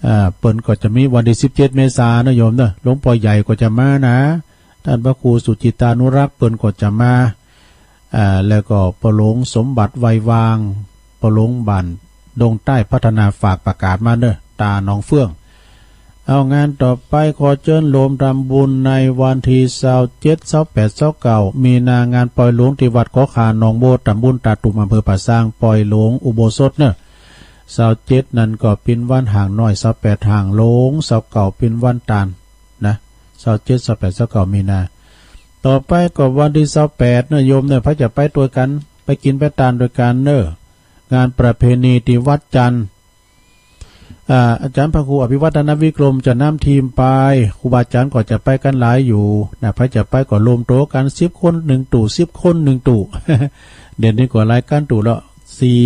อ่า เปิ้นก็จะมีวันตี้สิบเจ็ดเมษาเน่อโยมเน่อ หลวงปอใหญ่ก็จะมานะ ท่านพระครูสุจิตตานุรักษ์เปิ้นก็จะมา อ่า แล้วก็ป้อหลวงสมบัติไววาง ป้อหลวงบ้านดงใต้พัฒนาฝากประกาศมาเน่อ ตาหนองเฟื่อง เอางานต่อไป ขอเจิญโยมทำบุญในวันตี้ซาวเจ็ด ซาวแปด ซาวเก้า มีนางานปล่อยโลงตี้วัดขอขาหนองโบ ตำบลตาตุ่ม อำเภอป่าซาง ปล่อยโลงอุโบสถเน่อ ซาวเจ็ดนั้นก็เป๋นวันฮ้างน้อย ซาวแปดฮ้างหลวง ซาวเก้าเป๋นวันตานนะ ซาวเจ็ด ซาวแปด ซาวเก้า มีนา ต่อไปก็วันตี้ซาวแปดเน่อโยมเน่อ ใผจะไปตวยกั๋น ไปกิ๋นไปตานตวยกั๋นเน่อ งานประเพณีตี้วัดจันทร์ อ่า อาจ๋ารย์พระครูอภิวัฒนวิกรมจะนำทีมไป ครูบาอาจ๋ารย์ก็จะไปกั๋นหลายอยู่นะ ใผจะไปก็รวมตั๋วกั๋น สิบคนหนึ่งตู้ สิบคนหนึ่งตู้ เดี๋ยวนี้ก็หลายกั๋นตู้ละ สี่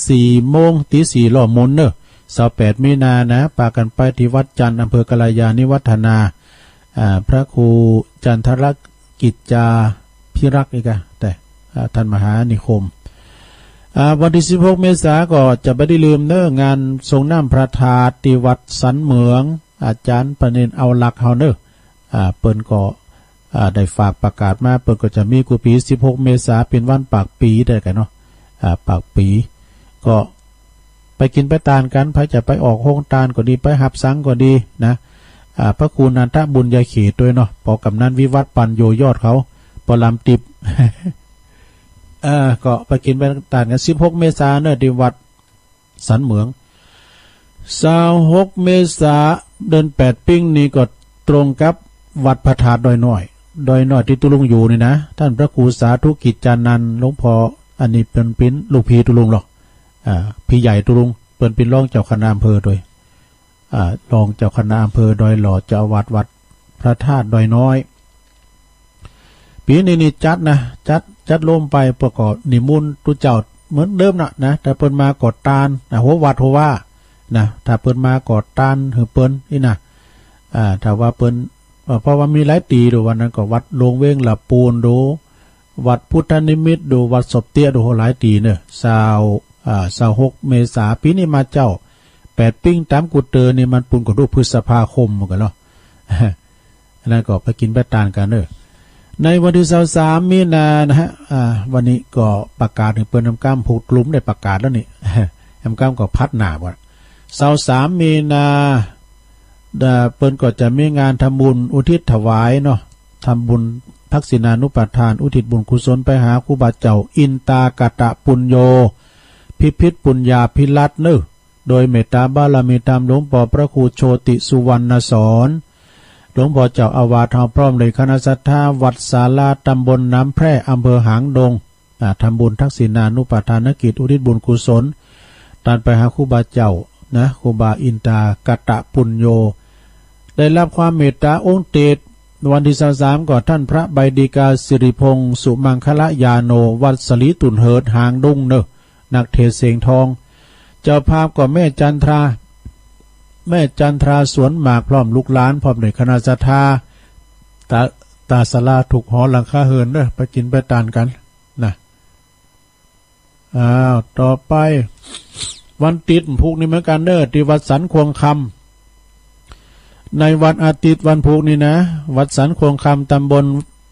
สี่โมง ตี๋สี่ล้อหมุนเน่อ ซาวแปด มีนานะ ปากั๋นไปตี้วัดจันทร์ อำเภอกัลยาณิวัฒนา อ่า พระครูจันทรกิจจาภิรักษ์อีกอะ แต่ อ่า ท่านมหานิคม อ่า วันตี้สิบหกเมษาก็จะบ่ได้ลืมเน่อ งานสรงน้ำพระธาตุตี้วัดสันเหมือง อาจ๋ารย์ประเณรเอาลักษณ์เฮาเน่อ อ่า เปิ้นก็ อ่า ได้ฝากประกาศมา เปิ้นก็จะมีกู้ปี๋ สิบหกเมษาเป๋นวันปากปี๋ได้กั๋นเนาะ อ่า ปากปี๋ ก็ไปกิ๋นไปตานกั๋น ใผจะไปออกโฮงตานก็ดี ไปฮับสังก็ดีนะ อ่า พระครูนันทบุญญาเขตตวยเนาะ ปอกำนันวิวัฒน์ปัญโญยอดเขา ปอลำติ๊บ เออ ก็ไปกิ๋นไปตานกั๋น สิบหกเมษาเนาะ ตี้วัดสันเหมือง ซาวหกเมษา เดือนแปดปิ้งนี่ก็ตรงกับวัดพระธาตุดอยน้อย ดอยน้อยตี้ตุ๊ลุงอยู่นี่นะ ต้านพระครูสาธุกิจจานันท์ หลวงป้อ อันนี้เปิ้นเป๋นลูกพี่ตุ๊ลุงหรอก อ่า พี่ใหญ่ตุ๊ลุง เปิ้นเป๋นรองเจ้าคณะอำเภอตวย อ่า รองเจ้าคณะอำเภอดอยหล่อ เจ้าอาวาสวัดพระธาตุดอยน้อย ปี๋นี้นี่จัดนะ จัด จัดโฮมไป เปิ้นก็นิมนต์ตุ๊เจ้าเหมือนเดิมน่ะนะ ถ้าเปิ้นมาก็ตานนะ หัววัดหัวว่านะ ถ้าเปิ้นมาก็ตานหื้อเปิ้นนี่นะ อ่า ถ้าว่าเปิ้น เอ่อ เพราะว่ามีหลายตี้ ดูวันนั้นก็วัดหลวงเวงละปูน ดูวัดพุทธนิมิตร ดูวัดศพเตี้ย ดูหลายตี้เนาะ ซาว อ่า ซาวหกเมษา ปี๋นี้มาเจ๊า แปดปิ้งต๋ามกูเตอร์นี่มันปูนก็ดูพฤษภาคมเหมือนกั๋นเนาะ อันนั้นก็ไปกิ๋นไปตานกั๋นเนาะ ในวันตี้ซาวสามมีนานะฮะ อ่า วันนี้ก็ประกาศหื้อเปิ้น แหมก้ำผู้กลุ่มได้ประกาศแล้วนี่ แหมก้ำก็พัดหน้าบ่ ซาวสามมีนา เอ่อ เปิ้นก็จะมีงานทำบุญอุทิศถวายเนาะ ทำบุญทักษิณานุปทาน อุทิศบุญกุศลไปหาครูบาเจ้าอินตากตปุญโญ พิพิธปุญญาภิรัตน์เนาะ โดยเมตตาบารมีธรรมหลวงป้อพระครูโชติสุวรรณสอน หลวงป้อเจ้าอาวาสเฮาพร้อมด้วยคณะศรัทธาวัดศาลาตำบลน้ำแพร่อำเภอหางดง อ่า ทำบุญทักษิณานุปทานกิจอุทิศบุญกุศล ตานไปหาครูบาเจ้านะ ครูบาอินตากตปุญโญ ได้ฮับความเมตตาองค์เตส วันตี้ซาวสามก็ต้านพระใบดิกาสิริพงษ์สุมังคละยาโน วัดสลีตุ่นเหิดหางดงเนาะ นักเทศน์เสียงทอง เจ้าภาพก็แม่จันทรา แม่จันทราสวนหมากพร้อมลูกหลาน พร้อมด้วยคณะศรัทธา ต๋า ต๋าศาลาถูกหอหลังคาเฮือนเนาะ ไปกิ๋นไปตานกั๋นนะ อ้าว ต่อไป วันติ๊ดวันพูกนี้เหมือนกั๋นเนาะ ตี้วัดสันคงคำ ในวันอาติ๊ดวันพูกนี้นะ วัดสันคงคำ ตำบล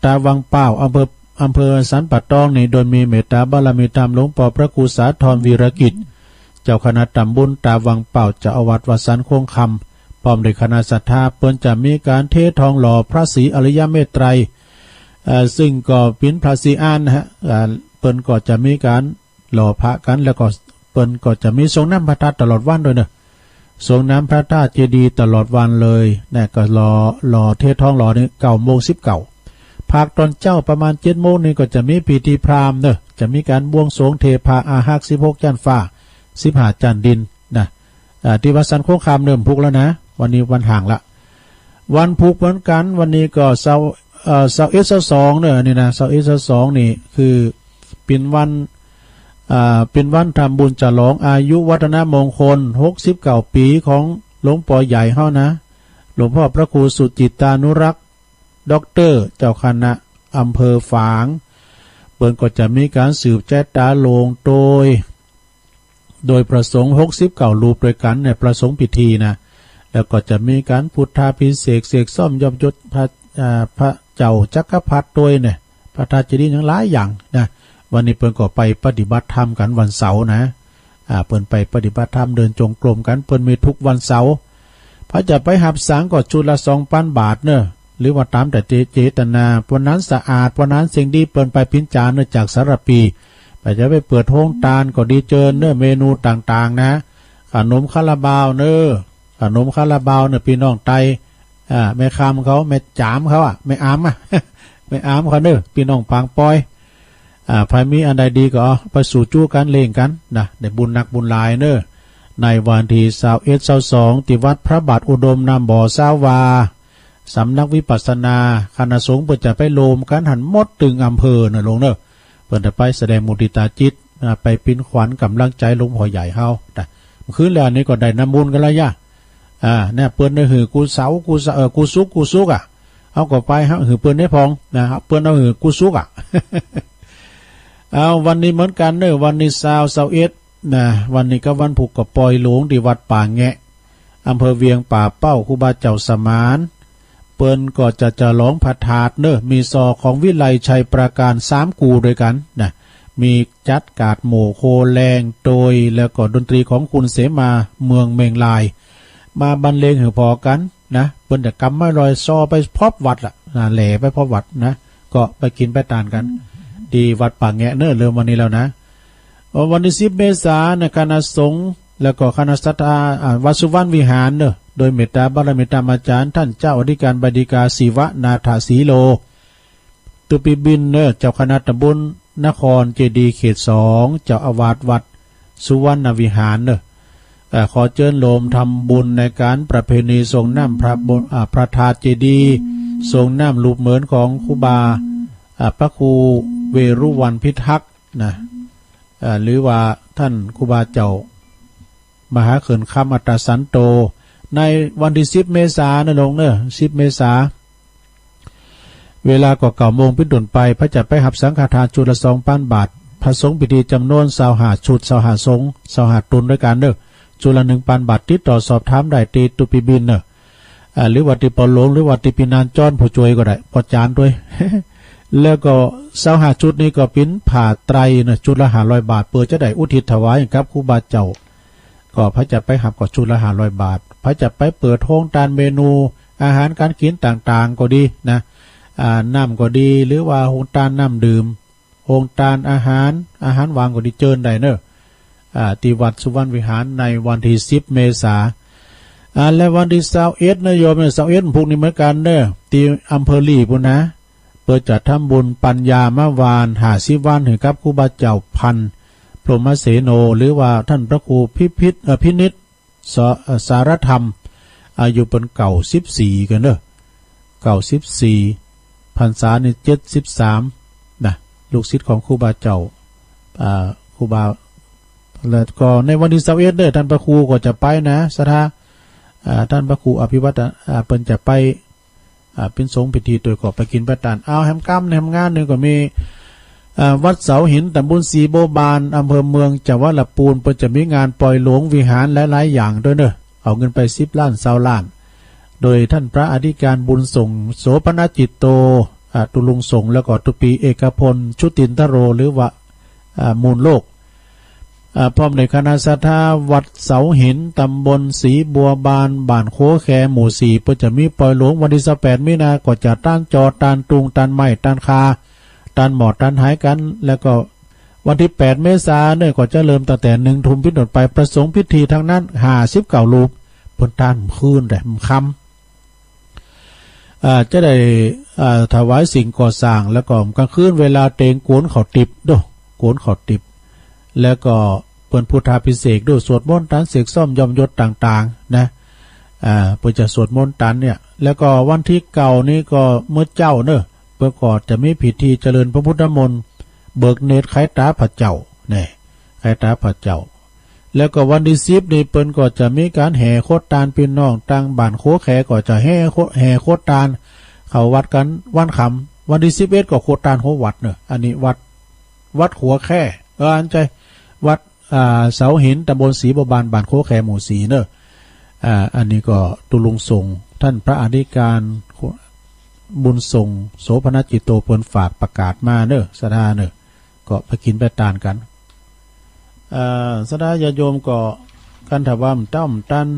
ตาวังเป้า อำเภอ อำเภอสันป่าตองนี่ โดยมีเมตตาบารมีธรรมหลวงป้อพระครูสาธรวีรกิจ เจ้าคณะตำบลตาวังเป้า เจ้าอาวาสวัดสันคงคำ พร้อมด้วยคณะศรัทธา เปิ้นจะมีก๋านเททองหล่อพระศรีอริยเมตไตรย เอ่อ ซึ่งก็เป๋นพระศรีอานนะฮะ อ่า เปิ้นก็จะมีก๋านหล่อพระกั๋น แล้วก็เปิ้นก็จะมีสรงน้ำพระธาตุตลอดวันตวยเนาะ สรงน้ำพระธาตุเจดีย์ตลอดวันเลยนะ ก็หล่อ หล่อเททองหล่อนี่เก้าโมงสิบเก้า ภาคต๋อนเจ๊าประมาณเจ็ดโมงนี่ก็จะมีพิธีพราหมณ์เนาะ จะมีก๋านบวงสรวงเทพาอารักษ์สิบหกจั๊นฟ้า สิบห้าจั๊นดินนะ อ่า ตี้วัดสันคงคำเนาะ วันพูกแล้วนะ วันนี้วันหังละ วันพูกเหมือนกั๋น วันนี้ก็ซาว เอ่อ ซาวเอ็ด ซาวสองเนาะ นี่นะ ซาวเอ็ด ซาวสองนี่คือเป๋นวัน อ่า เป๋นวันทำบุญฉลองอายุวัฒนมงคลหกสิบเก้าปี๋ของหลวงป้อใหญ่เฮานะ หลวงป้อพระครูสุจิตตานุรักษ์ ด็อกเตอร์ เจ้าคณะอำเภอฝาง เปิ้นก็จะมีก๋านสืบแจ๊ต๋าโลงโตย โดยพระสงฆ์หกสิบเก้ารูปตวยกั๋นในพระสงฆ์พิธีนะ แล้วก็จะมีก๋านพุทธาภิเษก เสกส้มยศยศพระ อ่า พระเจ้าจักรพรรดิตวยเนี่ย พระธาตุเจดีย์หยังหลายอย่างนะ วันนี้เปิ้นก็ไปปฏิบัติธรรมกั๋นวันเสาร์นะ อ่า เปิ้นไปปฏิบัติธรรมเดินจงกรมกั๋น เปิ้นมีทุกวันเสาร์ ใผจะไปฮับสังก็ชุดละสองปันบาทเนาะ หรือว่าต๋ามแต่เจ เจตนา วันนั้นสะอาด วันนั้นสิ่งดี เปิ้นไปปิ๋นจานเนาะ จากสารภี ใผจะไปเปิดโฮงตานก็ดีเจิญเนาะ เมนูต่างๆ นะ ขนมคาราบาวเนาะ ขนมคาราบาวเนี่ย ปี้น้องไต อ่า แม่คำเขา แม่จ๋ามเขาอะ แม่อามอะ แม่อามเขาเนาะ ปี้น้องปางปอย อ่า ใผมีอันใดดีก็เอาไปสู่จู๊กั๋นเล่งกั๋นนะ ได้บุญนักบุญหลายเนาะ ในวันตี้ซาวเอ็ด ซาวสอง ตี้วัดพระบาทอุดมน้ำบ่อซาวา สำนักวิปัสสนา คณะสงฆ์เปิ้นจะไปโฮมกั๋นหั้นหมดตึงอำเภอเนาะโลงเนาะ เปิ้นจะไปแสดงมุทิตาจิต อ่า ไปเป๋นขวัญก๋ำลังใจ๋หลวงป้อใหญ่เฮานะ คืนแล้วนี่ก็ได้น้ำมนต์กั๋นแล้วยะ อ่า เนี่ย เปิ้นได้หื้อกู้เสาร์ กู้เสาร์ เอ่อ กู้ศุกร์ กู้ศุกร์อะ เฮาก็ไปหื้อเปิ้นได้พ่องนะ เปิ้นเอาหื้อกู้ศุกร์อะ เอา วันนี้เหมือนกั๋นเนาะ วันนี้ซาว ซาวเอ็ดนะ วันนี้กับวันพูกก็ป่อยหลวงตี้วัดป่าแงะ อำเภอเวียงป่าเป้า ครูบาเจ้าสมาน เปิ้นก็จะฉลองพระธาตุเนาะ มีซอของวิไลชัยปราการสามกู่ตวยกั๋นนะ มีจัดก๋าดหมู่โคแลงโตย แล้วก็ดนตรีของคุณเสมาเมืองเมงลาย มาบรรเลงหื้อผ่อกั๋นนะ เปิ้นจะกำไม้ลอยซอไปพบวัดละนะ แหล่ไปพบวัดนะ ก็ไปกิ๋นไปตานกั๋น ตี้วัดป่าแงะเน่อ เริ่มวันนี้แล้วนะ เอ่อ วันตี้สิบเมษานะ คณะสงฆ์แล้วก็คณะศรัทธา อ่า วัดสุวรรณวิหารเน่อ โดยเมตตาบารมีธรรมาจ๋ารย์ต้านเจ้าอธิการบดีกา ศิวนาถสีโล ตุปีบิณเน่อ เจ้าคณะตำบลนครเจดีย์เขตสอง เจ้าอาวาสวัดสุวรรณวิหารเน่อ เอ่อ ขอเจิญโยมทำบุญในก๋านประเพณีส่งน้ำพระบน อ่า พระธาตุเจดีย์ ส่งน้ำรูปเหมือนของครูบา อ่า พระครูเวรุวัณพิทักษ์นะ อ่า หรือว่าต้านครูบาเจ้า มหาเขื่อนคำอัตตสันโต ในวันตี้สิบเมษานะโยมเน่อ สิบเมษา เวลาก็เก้าโมงเป๋นต้นไป พระจะไปฮับสังฆทานชุดละสองปันบาท พระสงฆ์พิธีจ๋ำนวนซาวห้าชุด ซาวห้าสงฆ์ ซาวห้าต๋นตวยกั๋นเน่อ ชุดละหนึ่งปันบาท ติดต่อสอบถามได้ตี้ตุปีบิณเน่อ อ่า หรือว่าตี้ป้อหลวง หรือว่าตี้ปี้นานจ้อนผู้จ้วยก็ได้ ป้อจ๋ารย์ตวย แล้วก็ซาวห้าชุดนี้ก็เป๋นผ้าไตรเน่อ ชุดละห้าร้อยบาท เปื้อจะได้อุทิศถวายกับครูบาเจ้า ก็พระจะไปฮับก็ชุดละห้าร้อยบาท พระจะไปเปิดโฮงตานเมนูอาหารก๋านกิ๋นต่างๆ ก็ดีนะ อ่า น้ำก็ดี หรือว่าโฮงตานน้ำดื่ม โฮงตานอาหาร อาหารหวานก็ดี เจิญได้เน่อ อ่า ตี้วัดสุวรรณวิหารในวันตี้สิบเมษา อ่า และวันตี้ซาวเอ็ดนะโยม ซาวเอ็ดพุธนี้เหมือนกั๋นเน่อ ตี้อำเภอลี๋ปู้นนะ เปิ้นจะทำบุญปัญญามาวานห้าสิบวันหื้อกับครูบาเจ้าพันธุ์พรหมเสโน หรือว่าต้านพระครูพิพิธ เอ่อ พินิจ ส- เอ่อ สารธรรม อายุเปิ้นเก้าสิบสี่กั๋นเน่อ เก้าสิบสี่ พรรษานี่เจ็ดสิบสามนะ ลูกศิษย์ของครูบาเจ้า อ่า ครูบา แล้วก็ในวันตี้ซาวเอ็ดเน่อ ต้านพระครูก็จะไปนะ ศรัทธา อ่า ต้านพระครูอภิวัตร อ่า เปิ้นจะไป อ่า เป๋นสงฆ์พิธีตวย ก็ไปกิ๋นไปตาน เอาแหมก้ำแหมงานหนึ่งก็มี อ่า วัดเสาหิน ตำบลสีบัวบาน อำเภอเมือง จังหวัดละปูน เปิ้นจะมีงานปอยหลวงวิหารหลายๆ อย่างตวยเน่อ เอาเงินไปสิบล้าน ซาวล้าน โดยต้านพระอธิการบุญส่ง โสภณจิตโต อ่า ตุลุงส่ง แล้วก็ตุปีเอกพล ชุตินทโร หรือว่า อ่า มูลโลก อ่า พร้อมด้วยคณะศรัทธาวัดเสาหิน ตำบลสีบัวบาน บ้านขัวแค หมู่สี่ เปิ้นจะมีปอยหลวง วันตี้ซาวแปดมีนา ก็จะตานจอ ตานตุง ตานไม้ ตานคา ตานหมอด ตานหายกั๋น แล้วก็วันตี้แปดเมษาเน่อ ก็จะเริ่มตั้งแต่หนึ่งทุ่มเป๋นต้นไป พระสงฆ์พิธีตังนั้นห้าสิบเก้ารูป เปิ้นตานคืนแต๊ค่ำ อ่า จะได้ อ่า ถวายสิ่งก่อสร้าง แล้วก็ก๋างคืนเวลาเตงโกนข้าวติบโด โกนข้าวติบ แล้วก็เปิ้นพุทธาภิเษกโด สวดมนต์ตาน เสกส้อมย้อมยศต่างๆ นะ อ่า เปิ้นจะสวดมนต์ตานเนี่ย แล้วก็วันตี้เก้านี้ก็เมื่อเจ๊าเน่อ เปิ้นก็จะมีพิธีเจริญพระพุทธมนต์ เบิกเนตรไขต๋าพระเจ้า เนี่ย ไขต๋าพระเจ้า แล้วก็วันตี้สิบนี้เปิ้นก็จะมีก๋านแห่โคตาน ปี้น้องตางบ้านขัวแคก็จะแห่โค- แห่โคตาน เข้าวัดกั๋นวันค่ำ วันตี้สิบเอ็ดก็โคตานหัววัดเน่อ อันนี้วัด วัดขัวแค เออ อันใจ้ วัด อ่า เสาหิน ตำบลสีบัวบาน บ้านขัวแค หมู่สี่เน่อ อ่า อันนี้ก็ตุลุงส่ง ต้านพระอธิการบุญส่ง โสภณจิตโต เปิ้นฝากประกาศมาเน่อ ศรัทธาเน่อ ก็ไปกิ๋นไปตานกั๋น เอ่อ ศรัทธาญาติโยมก็ คันถ้าว่าบ่ต้าน บ่ตัน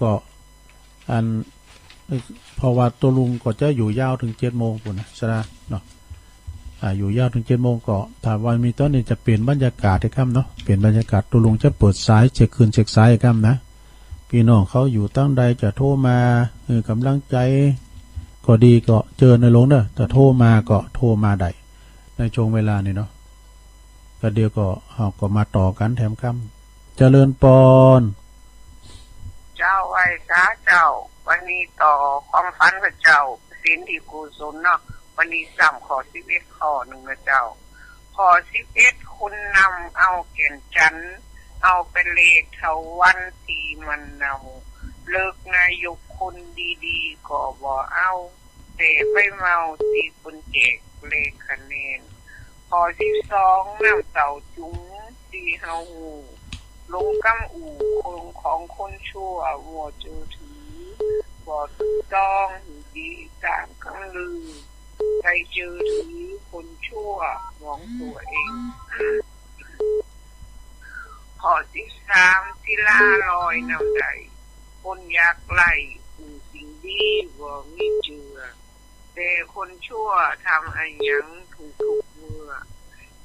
ก็ อัน เพราะว่าตุลุงก็จะอยู่ยาวเถิงเจ็ดโมงปู้นนะ ศรัทธาเนาะ อ่า อยู่ยาวเถิงเจ็ดโมง ก็ถ้าว่ามีต๋อนนี้จะเปลี่ยนบรรยากาศไอ้ก้ำเนาะ เปลี่ยนบรรยากาศ ตุลุงจะเปิดสายเช็คคลื่นเช็คสายไอ้ก้ำนะ ปี้น้องเขาอยู่ตางใดจะโทรมา เออ ก๋ำลังใจ๋ก็ดีก็เจิญเน่อหลวงเน่อ ถ้าโทรมาก็โทรมาได้ ในช่วงเวลานี้เนาะ ก็เดี๋ยวก็ เฮาก็มาต่อกั๋นแถมก้ำ เจริญปอน เจ้าไหว้สาเจ้า วันนี้ต่อความฝันพระเจ้า ศีลที่กุศลเนาะ วันนี้ซ้ำข้อสิบเอ็ดข้อนึ่งนะเจ้า ข้อสิบเอ็ด คนนำเอาแก่นจันทร์ เอาไปเลขเถาวัลย์ตี้มันเนา เลือกนายกคนดีๆ ก็บ่เอา แต่ไปเมาตี้คนแจกเลขคะแนน ข้อสิบสอง น้ำเต้าจุ๋งตี้เฮาฮู้ ลงกำอู้คนของคนชั่ว มัวเจือถือ บ่ถูกต้อง ดีต๋ามกำลือ ไปเจือถือคนชั่ว มองตั๋วเอง ข้อสิบสาม ศิลาลอยนำใด คนอยากได้อู้สิ่งดี บ่มีเจือ แต่คนชั่วทำอะหยังถูกทุกเมื่อ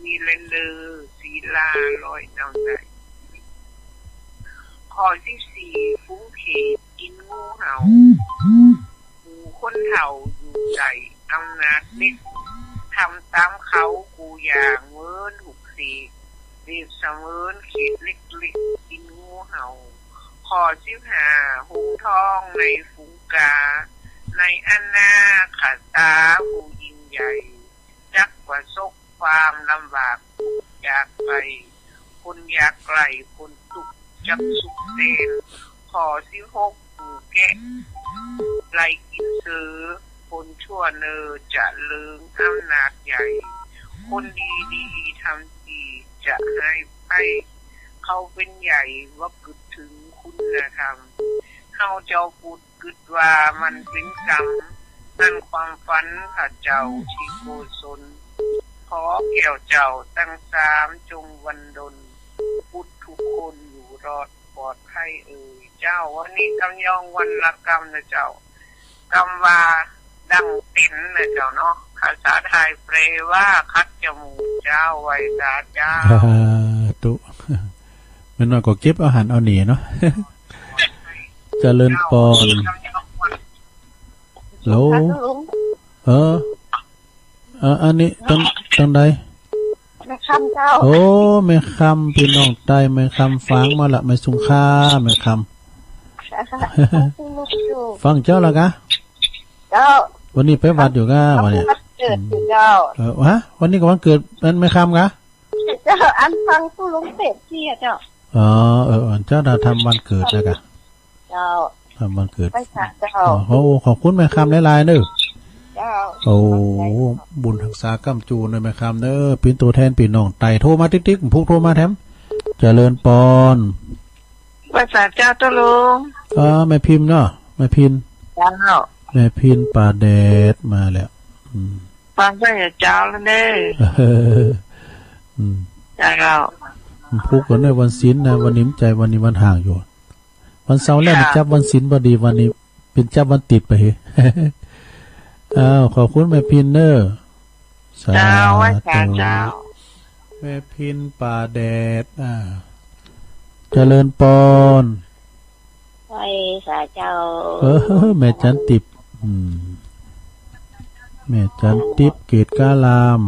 มีแลเนอ ศิลาลอยนำได้ ข้อสิบสี่ ฝูงเขตกิ๋นงูเห่า หมู่คนเฒ่าอยู่ใต้อำนาจเด็ก ทำต๋ามเขากู้อย่างเหมือนลูกเสก เปรียบเสมือนเขตเล็กๆ กิ๋นงูเห่า ข้อสิบห้า หงส์ทองในฝูงกา ในอาณาเขตาผู้ยิ่งใหญ่ จักประสบความลำบากจากไป คนยากไร้คนตุ๊กข์จักสุขเสน ข้อสิบหก หมู่แกะไล่กิ๋นเสือ คนชั่วเนอจะเลิงอำนาจใหญ่ คนดีๆ ทำดีจะหายไป เขาเป๋นใหญ่บ่กึ๊ดเถิงคุณธรรม เฮาเจ้าปุดกึ๊ดว่ามันเป๋นกรรม นั่นความฝันข้าเจ้าตี้โกศล ขอแก้วเจ้าตังสามจงบันดล ปุดทุกคนอยู่รอดปลอดภัยเอ่ยเจ้า วันนี้กำยองวันละกำนะเจ้า กำว่าดังเป๋นนะเจ้าเนาะ ภาษาไทยแปลว่าคัดจมูกเจ้า ไหว้สาเจ้า สาธุ แม่น้อยก็เก็บเอาหันเอาเหน่เนาะ เจริญปอน ฮัลโหล เออ เออ อันนี้ตัง ตังใด แม่คำเจ้า โอ้ แม่คำ ปี้น้องใต้ แม่คำฟังมาละ แม่สุงค่า แม่คำ ฟังเจ้าละกะ เจ้า วันนี้ไปวัดอยู่กะ วันนี้ วันเกิดอยู่เจ้า เออ ฮะ วันนี้ก็วันเกิดแม่คำกะ เจ้า อันฟังตู้ลุงเทศน์ตี้อะเจ้า อ๋อ เออ เออ เจ้าน่ะทำวันเกิดแล้วกะ เจ้า ทำวันเกิด ไปสาเจ้า อ๋อ โอ้ ขอบคุณแม่คำหลายๆ เด้อ เจ้า โอ้ บุญฮักษาก้ำจู๋เน่อแม่คำเด้อ เป๋นตั๋วแทนปี้น้องใต้ โทรมาติ๊กๆ พุกโทรมาแถม เจริญปอน ไหว้สาเจ้าตุ๊ลุง เออ แม่พิมพ์เนาะ แม่พิมพ์ เจ้า แม่พิมพ์ป่าแดดมาแล้ว อืม ฟังได้เจ้าแล้วเน่อ อืม เจ้า พุกก็เน่อวันศีลนะ วันนี้มันใจ้ วันนี้วันฮ้างอยู่ วันเสาร์แล้ว เจ้า มันจับวันศีลพอดี วันนี้เป๋นจับวันติดไป อ้าว ขอบคุณแม่พิมพ์เน่อ เจ้า สาธุ ไหว้สาเจ้า แม่พิมพ์ป่าแดด อ่า เจริญปอน ไหว้สาเจ้า เออ แม่จันติบ อืม แม่จันติบ เกตกาลาม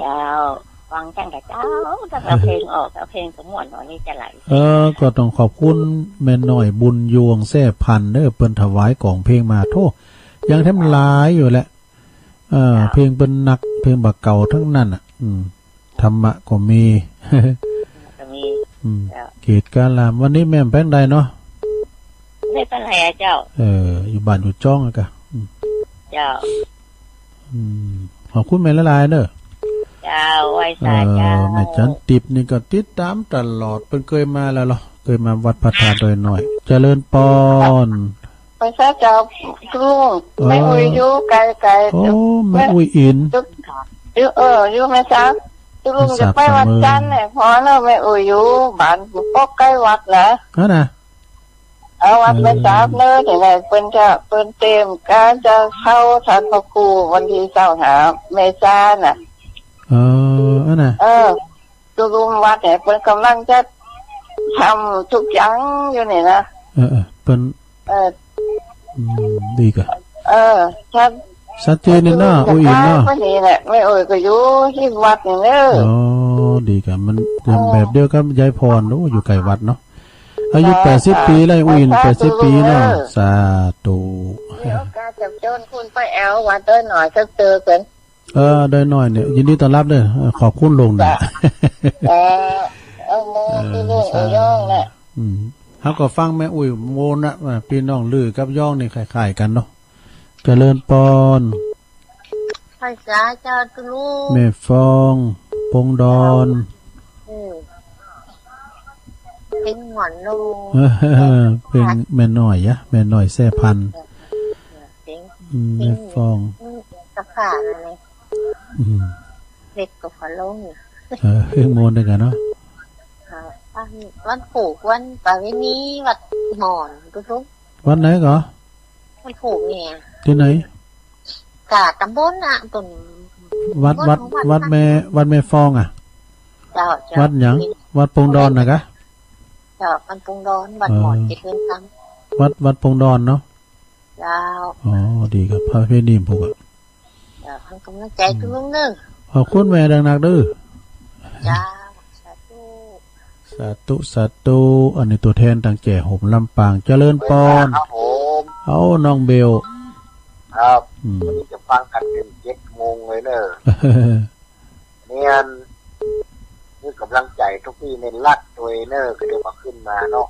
เจ้า ฟังจั้งก่อเจ้า ตั้งแต่เพลงออก เอาเพลงสมวนหน่อยนี่จะไหล เออ ก็ต้องขอบคุณแม่น้อยบุญยวงแซ่พันธุ์เด้อ เปิ้นถวายก๋องเพลงมา โธ่ ยังแถมหลายอยู่แหละ เออ เจ้า เพลงเปิ้นนัก เพลงบ่าเก่าตังนั้นน่ะ อืม ธรรมะก็มี ก็มี อืม เจ้า เกตกาลาม วันนี้แม่แป๋งใดเนาะ ไม่เป็นไรอะเจ้า เออ อยู่บ้านอยู่จ้องอะกะ อืม เจ้า อืม ขอบคุณแม่หลายๆ เด้อ เจ้า ไหว้สาเจ้า เออ แม่จันติบนี่ก็ติดต๋ามตลอด เปิ้นเกยมาแล้วเหรอ เกยมาวัดพระธาตุดอยน้อย เจริญปอน ไปซะเจ้าลุง เออ แม่อุ๋ยอยู่ไกลๆ โอ้ แม่อุ๋ยอิน อยู่ เออ อยู่แม่สาบ ตุ๊ลุงจะไปวัดจันทน์เนี่ย พอแล้วแม่อุ๋ยอยู่บ้านปกใก้วัดนะ นั่นน่ะ เอาวัดแม่สาบเน่อ เดี๋ยวนี้เปิ้นจะ เปิ้นเตรียมก๋านจะเข้าฐานพระครูวันตี้ซาวห้าเมษาน่ะ เออ อันน่ะ เออ ตุ๊ลุงวัดเนี่ยเปิ้นก่ำลังจะทำทุกอย่างอยู่นี่นะ เออ เออ เปิ้น เออ อืม ดีก่ะ เออ ถ้า ชัดเจนนี่เนาะ ตุ๊ลุงจะ อุ๋ยอินเนาะ ไปนี่แหละ แม่อุ๋ยก็อยู่ตี้วัดนี่เน่อ อ๋อ ดีก่ะ มัน เออ แบบเดียวกับยายพร โอ้ อยู่ใก้วัดเนาะ อายุ เออ แปดสิบปีแล้ว อุ๋ยอิน แปดสิบปีเนาะ สาธุ มีโอกาสจะเจิญคุณไปแอววัดดอยน้อยสักเตื้อกั๋น เออ ดอยน้อยเนี่ย ยินดีต้อนรับเด้อ เออ ขอบคุณลุงนะ เออ เออ โม เออ ตุ๊ลุง สาธุ เออ ย้องแหละ อืม เฮาก็ฟังแม่อุ๋ยโมนะ ว่าปี้น้องลือกับย้องนี่คล้ายๆ กั๋นเนาะ เจริญปอน ไหว้สาเจ้าตุ๊ลุง แม่ฟอง ปงดอน เออ เพลงหมอนโลง เออ เพลงแม่น้อยอะ แม่น้อยแซ่พันธุ์ เออ เออ เพลง อืม เพลง แม่ฟอง อืม กาฝากอะไร อืม เด็กก็ขอลง เออ เพลงม่วนด้วยกั๋นเนาะ ค่ะ วัน วันผูก วันประเวณี วัดหมอนตุ๊ลุง วัดไหนก่อ วันผูกเนี่ย ตี้ไหน จ้า ตำบลน่ะ ต้น วัด วัด วัดแม่ วัดแม่ฟองอะ เจ้า เจ้า วัดหยัง วัดปงดอนน่ะกะ เจ้า วัดปงดอน วัดหมอด เออ เจริญธรรม วัด วัดปงดอนเนาะ เจ้า อ๋อ ดีครับ ประเพณีพวกอะ เจ้า หันก๋ำลังใจ๋ อืม ตุ๊ลุงเน่อ ขอบคุณแม่ดังนักเด้อ เจ้า สาธุ สาธุ สาธุ อันนี้ตั๋วแทนตังแจ่โหมลำปาง เจริญปอน ครับผม เอ้า น้องเบล ครับ อืม วันนี้จะฟังกั๋นเถิงเจ็ดโมงเลยเน่อ เนี่ย หื้อก๋ำลังใจ๋ตุ๊กปี้ในรัฐตวยเน่อ ก็เดี๋ยวก็ขึ้นมาเนาะ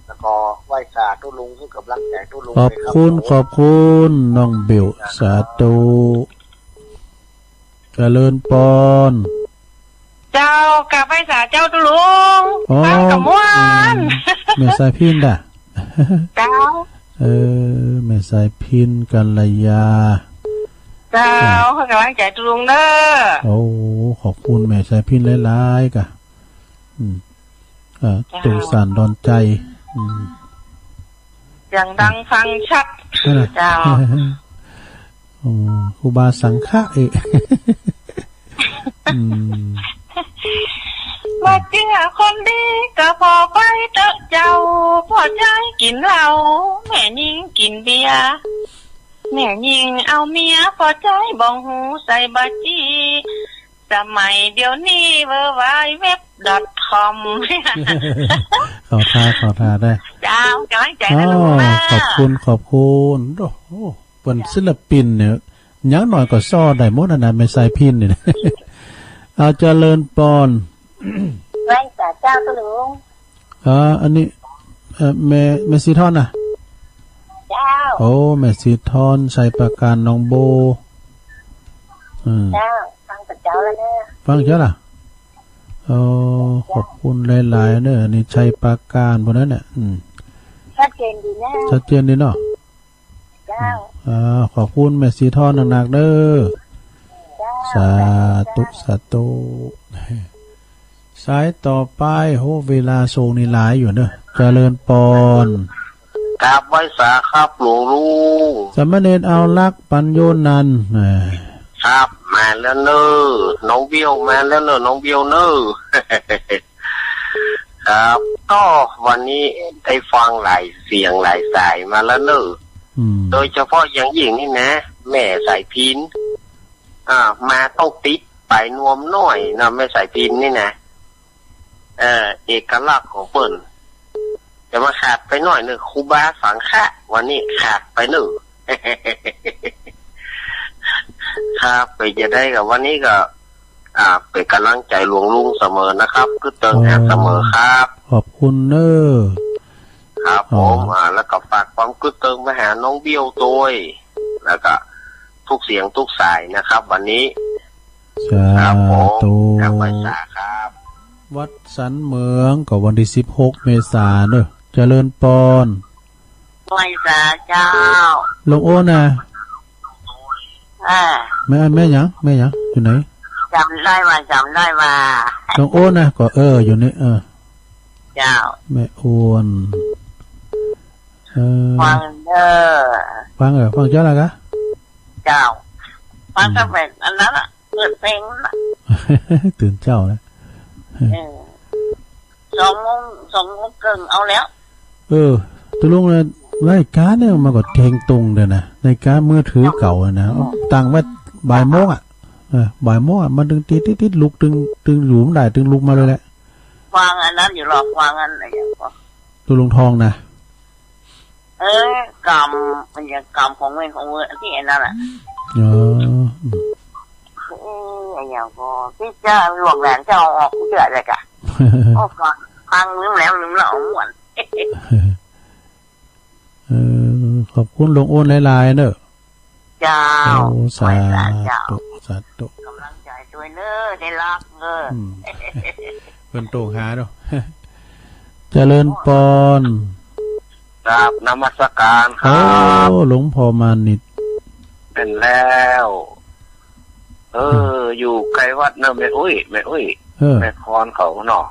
แล้วก็ไหว้สาตุ๊ลุง หื้อก๋ำลังใจ๋ตุ๊ลุง ขอบคุณ เลยครับผม ขอบคุณ น้องเบล สาธุ เจริญปอน เจ้า กราบไหว้สาเจ้าตุ๊ลุง อ๋อ ฟังกำม่วน อืม แม่สายพิณน่ะ เจ้า เออ แม่สายพิณ กัลยา เจ้า อ่า หื้อก๋ำลังใจ๋ตุ๊ลุงเน่อ โอ้ ขอบคุณแม่สายพิณหลายๆ กะ อืม เอ่อ เจ้า ตุ๊สารดอนใจ๋ อืม เสียงดังฟังชัด นั่นน่ะ เจ้า อืม ครูบาสังฆะเอ๊ะ อืม บ่าเจื้อคนดีก็ผ่อไปเต๊อะเจ้า ผ่อจายกิ๋นเหล้า แม่ญิงกิ๋นเบียร์ แม่ญิงเอาเมีย ผ่อจายบ่ฮู้ใส่บ่าจี้ สมัยเดี๋ยวนี้ เวิลด์ไวด์เว็บดอทคอม เข้าท่า เข้าท่าได้ เจ้า ก๋ำลังใจ๋ อ๋อ นะลูกนะ ขอบคุณ ขอบคุณ โอ้โห เปิ้น เจ้า ศิลปินเนี่ย อย่างน้อยก็ซ้อได้หมดอะนะ แม่สายพิณเนี่ย เอา เจริญปอน ไหว้สาเจ้าตุ๊ลุง เอ่อ อันนี้ เอ่อ แม่ แม่สีทอนน่ะ เจ้า โอ้ แม่สีทอน ชัยปราการ หนองโบ อืม เจ้า ฟังแต่เจ๊าแล้วเน่อ ฟังเจ๊าล่ะ โอ้ เจ้า ขอบคุณหลายๆ เน่อ อันนี้ชัยปราการพวกนั้นน่ะ อืม ชัดเจนดีนะ ชัดเจนดีเนาะ เจ้า อ่า ขอบคุณแม่สีทอนหนักๆ เด้อ เจ้า สาธุ สาธุ สายต่อไป โห เวลาโซงนี่หลายอยู่เน่อ เจริญปอน กราบไหว้สาครับหลวงลุง สามเณรเอาลักษณ์ปัญโญนันท์ อ่า ครับ มาแล้วเน่อ น้องเบี้ยว มาแล้วเน่อ น้องเบี้ยวเน่อ ครับ ก็วันนี้ได้ฟังหลายเสียงหลายสายมาแล้วเน่อ อืม โดยเฉพาะอย่างยิ่งนี่นะ แม่สายพิณ อ่า มาต้องติดป๋ายนวมหน้อยนะ แม่สายพิณนี่นะ เอ่อ เอกลักษณ์ของเปิ้น จะมาขาดไปหน้อยเน่อ ครูบาสังฆะ วันนี้ขาดไปเน่อ ครับ เป๋นจะได้กับวันนี้ก็ อ่า เป๋นก๋ำลังใจ๋หลวงลุงเสมอนะครับ กึ๊ดเติงหาเสมอครับ ขอบคุณเน่อ ครับผม อ๋อ อ่า แล้วก็ฝากความกึ๊ดเติงไปหาน้องเบี้ยวตวย แล้วก็ทุกเสียงทุกสายนะครับ วันนี้ สาธุ ครับผม กราบไหว้สาครับ วัดสันเหมืองก็วันตี้สิบหกเมษาเน่อ เจริญปอน ไหว้สาเจ้า หลวงโอ้นน่ะ อ่า แม่ แม่หยัง แม่หยัง อยู่ไหน จ๋ำได้ว่า จ๋ำได้ว่า หลวงโอ้นน่ะ ก็ เออ อยู่นี่ เออ เจ้า แม่อ้วน เออ ฟังเน่อ ฟังเหรอ ฟังเจ๊าละกะ เจ้า ฟัง อืม ตั้งแต่อันนั้นอะ เปิดเพลงน่ะ ตื่นเจ๊านะ เออ สองโมง สองโมงเกิ่งเอาแล้ว เออ ตุ๊ลุงนะ รายก๋านเนี่ยมันก็เที่ยงตรงเดียวนะ รายก๋านมือถือเก่าอะนะ ตั้งไว้บ่ายโมงอะ เออ บ่ายโมงอะ มันตึงติดๆๆ ลุก ตึง ตึงอยู่บ่ได้ ตึงลุกมาเลยแหละ ฟังอันนั้นอยู่หรอก ฟังอันไหนอย่างก็ ตุ๊ลุงทองนะ เออ กรรม มันยังกรรมของเวรของเวรตี้อันนั้นอะ อ๋อ อืม เออ อันอย่างก็ ตี้จะหลวงแหวนจะเอาออกเจื้อเลยกะ โอ้ ฟัง ฟังลืมแล้วลืมแล้ว ม่วน เออ ขอบคุณหลวงโอ้นหลายๆ เน่อ เจ้า โอ้ สาธุ ไหว้สาเจ้า สาธุ ก๋ำลังใจ๋ตวยเน่อ ได้ฮับเน่อ อืม เปิ้นโต้หาเนาะ เจริญปอน กราบนมัสการครับ โอ้ หลวงพ่อมานิต แม่นแล้ว เออ อืม อยู่ใก้วัดเน่อ แม่อุ๊ย แม่อุ๊ย เออ แม่พรเขาเนาะ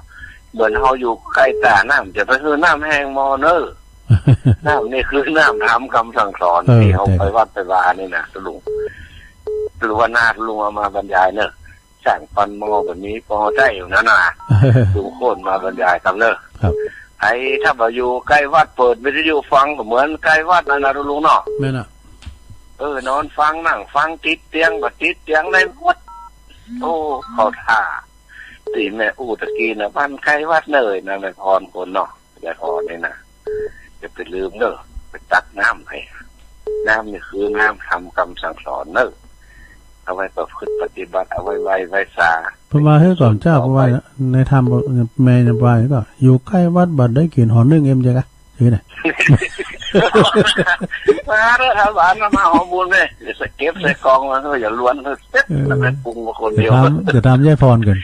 เหมือนเฮาอยู่ใก้ต้าน้ำ จะไปหื้อน้ำแห้งหม้อเน่อ น้ำนี่คือน้ำธรรมกำสั่งสอน เออ ตี้เฮา ใจ้ ไปวัดไปวานี่นะ ตุ๊ลุง ตุ๊ลุงว่านาตุ๊ลุงเอามาบรรยายเน่อ จ้างปันหม้อแบบนี้ปอได้อยู่นะน่ะ ตุ๊ลุงโค่นมาบรรยายกำเน่อ ครับ ไอ้ถ้าบ่อยู่ใก้วัดเปิดวิทยุฟังก็เหมือนใก้วัดนั่นนะตุ๊ลุงเนาะ แม่นอะ เออ นอนฟังนั่งฟังติดเตียงบ่ติดเตียงได้หมด โอ้ เข้าท่า ตี้แม่อู้ตะกี้นะ บ้านใก้วัดเน่อนะ แม่พรคนเนาะ ยายพรนี่นะ อย่าไปลืมเน่อ ไปตักน้ำให้ น้ำนี่คือน้ำธรรมกำสั่งสอนเน่อ เอาไว้ประพฤติปฏิบัติ เอาไว้ไหว้ ไหว้สา เปิ้นว่าหื้อก่อนเจ้า เปิ้นว่าในธรรม แม่เนี่ยว่าก็ อยู่ใก้วัดบ่ได้กิ๋นหอนึ่งเอ็ม ใจ้กะ คือไง มาเน่อ ถวายมา มาหอมบุญเลย เดี๋ยวใส่เก็บใส่กล่องมา อย่าล้วน เสร็จ เออ แล้วไปปรุงมาคนเดียว เดี๋ยวถาม เดี๋ยวถามยายพรก่อน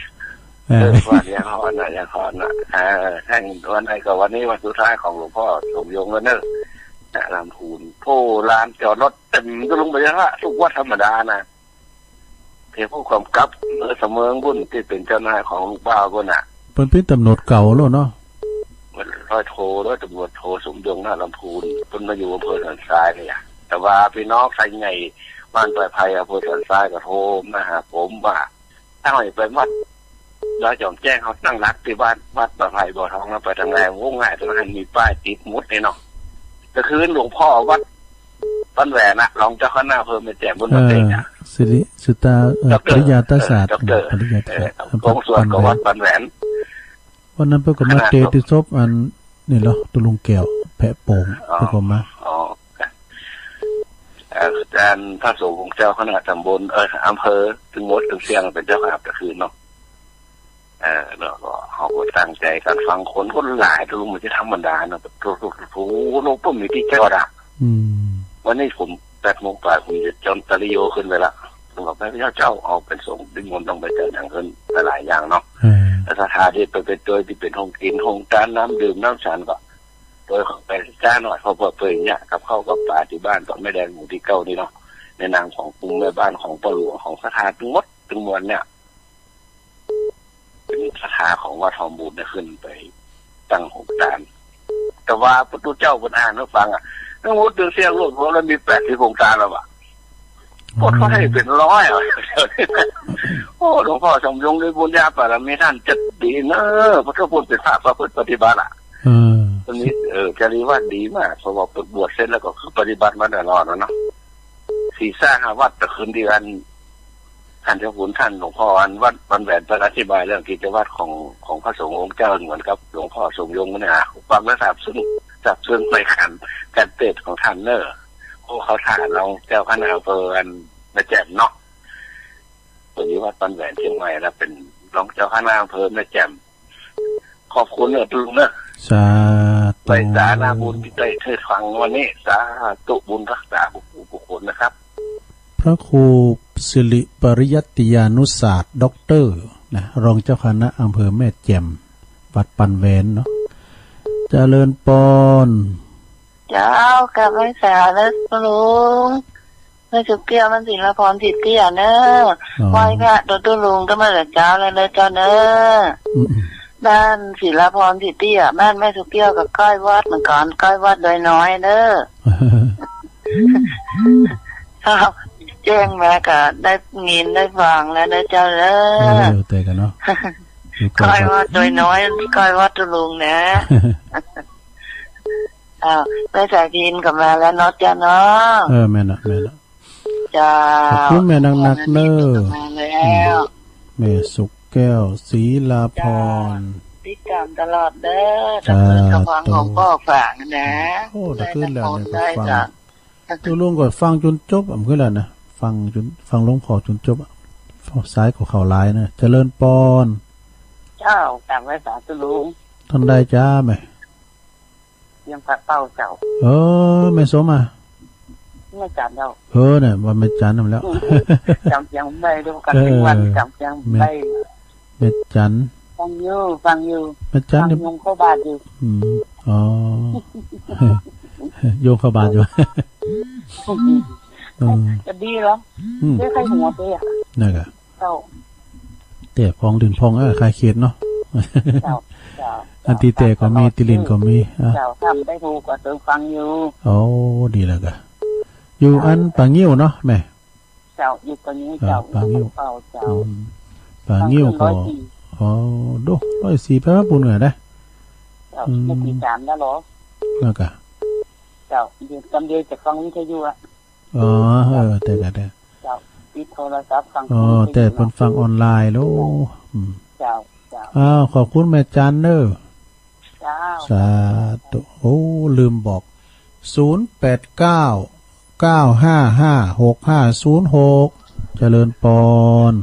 เออ เออ ว่ายายพรน่ะ ยายพรน่ะ เออ แห่งวันไหนก็วันนี้วันสุดท้ายของหลวงพ่อสมยงแล้วเน่อ นะ ลำพูน โอ้ ลานจอดรถเต็มตุ๊ลุง บ่ใจ้ว่าทุกวัดธรรมดานะ เพียงผู้กำกับ เออ เสมิงบุญตี้เป๋นเจ้านายของลุงบ่าวปุ้นน่ะ เปิ้นเป๋นตำรวจเก่าแล้วเนาะ เปิ้นร้อยโท ร้อยตำรวจโทสมยง นะ ลำพูน เปิ้นมาอยู่อำเภอสันทรายเนี่ย แต่ว่าพี่น้องไทยใหญ่บ้านป่าไผ่อำเภอสันทรายก็โทรมาหาผมว่า ถ้าเฮาไปวัดดอยจอมแจ้ง เฮาตั้งหลักตี้บ้าน วัดป่าไผ่บ่อทอง แล้วไปตางไหน โอ้ ง่าย ตรงนั้นมีป้ายติดหมดเลยเนาะ ก็คือหลวงพ่อวัดปันแหวนน่ะ รองเจ้าคณะอำเภอแม่แจ่มปุ้น เออ มาเต๊ะอะ สิริสุตา เอ่อ ด็อกเตอร์ ปริญญาตศาสตร์ เออ ด็อกเตอร์ ปริญญาตศาสตร์ เออ องค์สวดก็วัดปันแหวน วันนั้นเปิ้นก็มาเต๊ะตี้ศพอันนี่เหรอ ตุ๊ลุงแก้ว แพะโป่ง อ๋อ เปิ้นก็มา อ๋อ ครับ เอ่อ อาจารย์พระสงฆ์องค์เจ้าคณะตำบล เอ่อ อำเภอ ตึงหมดตึงเสี้ยงเป๋นเจ้าภาพตะคืนเนาะ เออ แล้วก็เฮาก็ตั้งใจ๋กั๋นฟัง คนก็หลายตุ๊ลุง บ่ใจ้ธรรมดาเนาะ โถ่ โถ่ โถ่ โถ่ เปิ้นมีตี้จอดอะ อืม วันนี้ผมแปดโมงป๋าย ผมจะจ้อนตาลิโยขึ้นไปละ ผมบอก "พระเจ้า เจ้าเอาไปส่งนิมนต์ ต้องไปจัดอย่างอื่นหลายๆ อย่างเนาะ" เออ แล้วสถานตี้ไป ไปโตยตี้เป๋นห้องกิ๋น ห้องตาน น้ำดื่ม น้ำฉันก็ โตยของไปจ้าหน่อย เพราะว่าเปิ้นเนี่ย กับข้าวกับป๋าตี้บ้าน ต๋อนแม่แดงหมู่ตี้เก้านี่เนาะ ในนามของกลุ่มแม่บ้าน ของป้อหลวง ของศรัทธาตึงหมดตึงมวลเนี่ย เป๋นศรัทธาของวัดหอมบุญเนี่ย ขึ้นไปตั้งโฮงตาน แต่ว่าพระพุทธเจ้าเปิ้นอ่านหื้อฟังอะ ตึงหมดตึงเสี้ยงรวมๆ แล้วมีแปดสิบโฮงตานแล้วอะ หมดเขาได้เป๋นร้อยอะ โอ้ หลวงพ่อสมยงด้วยบุญญาบารมีต้านจัดดีเนอะ พระเจ้าเปิ้นเป๋นพระประพฤติปฏิบัติอะ เออ ตรงนี้ เออ จริยวัตรดีมาก เพราะว่าเปิ้นบวชเสร็จแล้วก็คือปฏิบัติมาตลอดแล้วเนาะ สี่ห้าวัด แต่คืนเดียวกัน ท่านเจ้าคุณ ท่านหลวงพ่ออันวัดปันแหวน เปิ้นอธิบายเรื่องกิจวัตรของ ของพระสงฆ์องค์เจ้า เหมือนกับหลวงพ่อสมยงเนี่ยนะ ฟังแล้วซาบซึ้ง ซาบซึ้งในการ การเทศน์ของท่านเนอะ โอ้ เข้าท่า รองเจ้าคณะอำเภออันแม่แจ่มเนาะ ปัจจุบันวัดปันแหวนเจียงใหม่ แล้วเป๋นรองเจ้าคณะอำเภอแม่แจ่ม ขอบคุณเนอะตุ๊ลุงเนอะ สาธุ ในฐานะบุญตี้ได้เทศน์ฟังวันนี้ สาธุ บุญรักษาบุญคุณนะครับ พระครูสิริปริยัติยานุศาสตร์ ด็อกเตอร์ นะ รองเจ้าคณะอำเภอแม่แจ่ม วัดปันแหวนเนาะ เจริญปอน เจ้า กราบไหว้สาเนอะตุ๊ลุง แม่สุกแก้ว บ้านศิลาพร สิทธิ์เตี้ยเนอะ อ๋อ ไหว้พระตุ๊ลุงก็มาแต่เจ๊าแล้วเนอะเจ้าเนอะ อืม บ้านศิลาพร สิทธิ์เตี้ย บ้านแม่สุกแก้วก็ใก้วัดเหมือนกั๋น ใก้วัดดอยน้อยเนอะ ครับ แจ้งมาก็ได้ยินได้ฟังแล้วเนอะเจ้าเนอะ เออ แต่กันเนาะ อยู่ใก้วัด ใก้วัดดอยน้อย ใก้วัดตุ๊ลุงนะ อ้าว แม่สายพิณก็มาแล้วเนาะเจ้าเนาะ เออ แม่นละ แม่นละ เจ้า ขอบคุณแม่นักๆ เนอะ มาแล้ว อืม แม่สุกแก้ว ศิลาพร เจ้า ติดต๋ามตลอดเด้อ เจ้า ตะคืนก็ฟังของป้อฝากนะ โอ้ ตะคืนแล้วเนี่ยก็ฟัง ได้ตะโกนได้จ้ะ ตุ๊ลุงก็ฟังจ๋นจบ อ่ะ เมื่อกี้แล้วนะ ฟังจ๋น ฟังหลวงพ่อจ๋นจบอ่ะ ซ้ายก็เข้าหลายนะ เจริญปอน เจ้า กราบไหว้สาตุ๊ลุง ต้านใดจ๊ะแม่ เจียงพระเป้าเจ้า เออ แม่สมอ่ะ แม่จันเจ้า เออ เนี่ย ว่าแม่จันนั่นแล้ว จ๋ำเจียงใบ้ดูกั๋น เออ ตึงวันจ๋ำเจียงใบ้ แม่ แม่จัน ฟังอยู่ ฟังอยู่ แม่จัน ฟังนี่ โยมเข้าบาตรอยู่ อืม อ๋อ โยมเข้าบาตรอยู่ อืม เออ จะดีเหรอ อืม เรียกใครหัวเตี้ย นั่นแหละ เจ้า แต่พองดื่นพอง เออ คลายเครียดเนาะ เจ้า เจ้า อันตี้แต๊ก็มี ตี้หลิ้นก็มี อ่ะ เจ้า ถ้าบ่ได้ฮู้ก็เติมฟังอยู่ โอ้ ดีแล้วกะ อยู่อันป่างิ้วเนาะแม่ เจ้า อยู่ป่างิ้ว อ่า เจ้า ป่างิ้ว เจ้า เจ้า อืม ป่างิ้วก็ ฟังขึ้นร้อยสี่ อ๋อ โด ร้อยสี่ ไปฮอดปู๊นเหนือได้ เจ้า อืม ไม่กี่สามแล้วเหรอ แล้วกะ เจ้า เดี๋ยวกำเดียวจะฟังวิทยุอะ อ๋อ เออ แต๊กะ แต๊ เจ้า ปิดโทรศัพท์ฟัง อ๋อ วิทยุ แต๊เปิ้นฟังออนไลน์โล อืม เจ้า เจ้า อ้าว ขอบคุณแม่จันเน้อ เจ้า สาธุ โอ้ ลืมบอก ศูนย์แปดเก้า เก้าห้าห้า หกห้าศูนย์หก เจริญปอน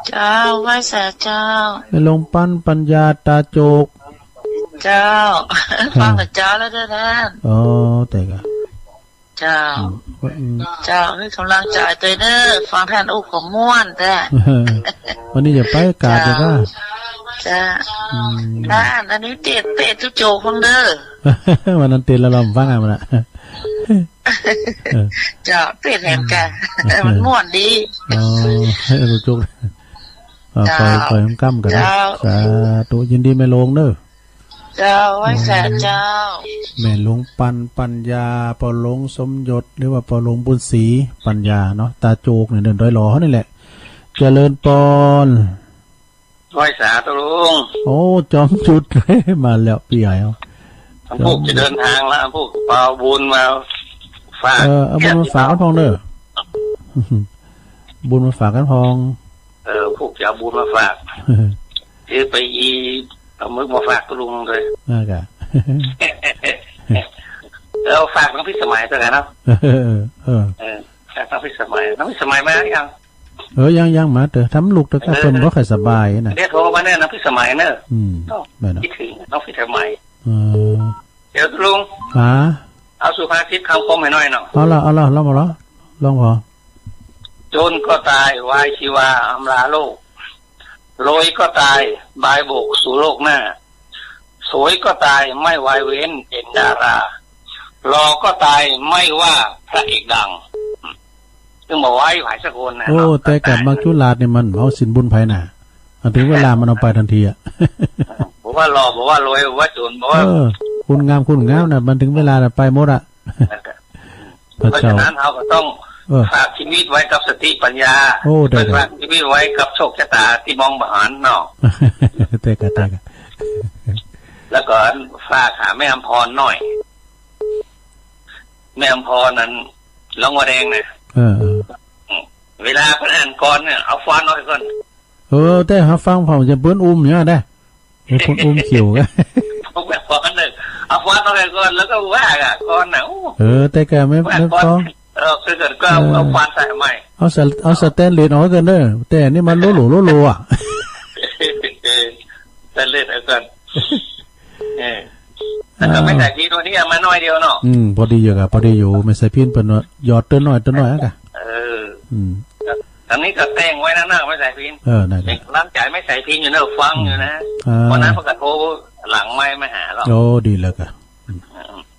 เจ้า ไหว้สาเจ้า แม่หลวงปันปัญญาต๋าโจก เจ้า ฟังแต่เจ๊าแล้วเด้อท่าน อ๋อ แต๊กะ เจ้า อืม อืม เจ้า หื้อกำลังใจ๋ตวยเน้อ ฟังท่านอู้ก็ม่วนแต๊ วันนี้จะไปกาดอยู่ก้า เจ้า อืม ท่าน อันนี้เตสน์ เตสน์ตุ๊โจกฟังเน้อ วันนั้นเตสน์แล้วลอฟังอะมันอะ เออ เจ้า เตสน์แหมกะ เออ มันม่วนดี อ๋อ หื้อตุ๊โจก อ่า เจ้า ปล่อย ปล่อยมันก้ำกั๋นนะ เจ้า สาธุ ยินดีแม่หลวงเน้อ เจ้า ไหว้สาเจ้า แม่หลวงปันปัญญา ป้อหลวงสมยศ หรือว่าป้อหลวงบุญศรีปัญญาเนาะ ต๋าโจกเนี่ย เดินดอยหล่อนี่แหละ เจริญปอน ไหว้สาตุ๊ลุง โอ้ จ๋อมจุด มาแล้วปี้ใหญ่ เอ้า จ๋อมจุด พวกจะเดินทางแล้ว พวกเอาบุญมาฝาก เออ เอาบุญมาฝากกั๋นพ่องเน้อ บุญมาฝากกั๋นพ่อง เออ พวกจะเอาบุญมาฝาก เดี๋ยวไปอี เอาหมึกมาฝากตุ๊ลุงตวย นั่นกะ เอาฝากตังพิสมัยตวยกั๋นเนาะ เออ เออ เออ ฝากตังพิสมัย ตังพิสมัยมาหรือยัง เออ ยัง ยัง มาเต๊อะ ทำลูกเต๊อะ เออ เปิ้นบ่ค่อยสบายนะ เดี๋ยวโทรมาเน้อ ตังพิสมัยเน้อ อืม เอ้า แม่นเนาะ คิดถึงตังพิสมัย เออ เดี๋ยวตุ๊ลุง ฮะ เอาสุภาษิตคำคมหื้อหน่อยเนาะ เอาละ เอาละ ลองบ่ละ ลองบ่ จนก็ตายวายชีวาอำลาโลก รวยก็ตายบายโบกสู่โลกหน้า สวยก็ตายไม่วายเว้นเด่นดารา หล่อก็ตายไม่ว่าพระเอกดัง ซึ่งบ่วายผายสักคนนะ โอ้ เนาะ แต่ก๋านมังจุราชนี่มันเอาสินบุญไผน่ะ อันถึงเวลามันเอาไปตันทีอะ บ่ว่าหล่อ บ่ว่ารวย บ่ว่าจน บ่ว่า เออ คุณงาม คุณงามน่ะ มันถึงเวลาน่ะไปหมดอะ พระเจ้า เพราะฉะนั้นเฮาก็ต้อง เออ ฝากชีวิตไว้กับสติปัญญา โอ้ ได้ ฝากชีวิตไว้กับโชคชะตาตี้มองบ่หันเนาะ แต่กะ แต่กะ แล้วก็ฝากหาแม่อำพรหน่อย แม่อำพรนั้น ร้องว่าแดงนะ เออ เออ อืม เวลาเปิ้นอ่านกลอนเนี่ย เอาฟ้อนออกก่อน เออ แต่หาฟังผ่องจะเปิ้นอุ้มเนี่ยนะ ไอ้คนอุ้มขิวกะ ผมแบบฟ้อนเลย เอาฟ้อนออกก่อน แล้วก็ว่าอ่ะ กลอนน่ะ โอ้ เออ แต่กะไม่ ว่า ไม่ฟ้อน ฟ้อง เออ คือเกิดก็เอา เออ เอาฟ้อนใส่ใหม่ เอาสะ เอาสแตนเลสออกก่อนเด้อ แต่นี่มันโลโลโลโลอ่ะ เออ สแตนเลสออกก่อน เออ แล้วก็ อ้าว แม่สายพิณวันนี้เอามาหน่อยเดียวเนาะ อืม พอดีอยู่กะ พอดีอยู่ แม่สายพิณเปิ้นว่าหยอดเตื้อหน่อย เตื้อหน่อยอะกะ เออ อืม อันนี้ก็แต่งไว้นะ แม่สายพิณ เออ นั่นแหละ เด็กล้างใจแม่สายพิณอยู่เนอะ ฟังอยู่นะ อืม อ่า วันนั้นเปิ้นก็โทรหลังไมค์มาหาเรา โอ้ ดีแล้วกะ อืม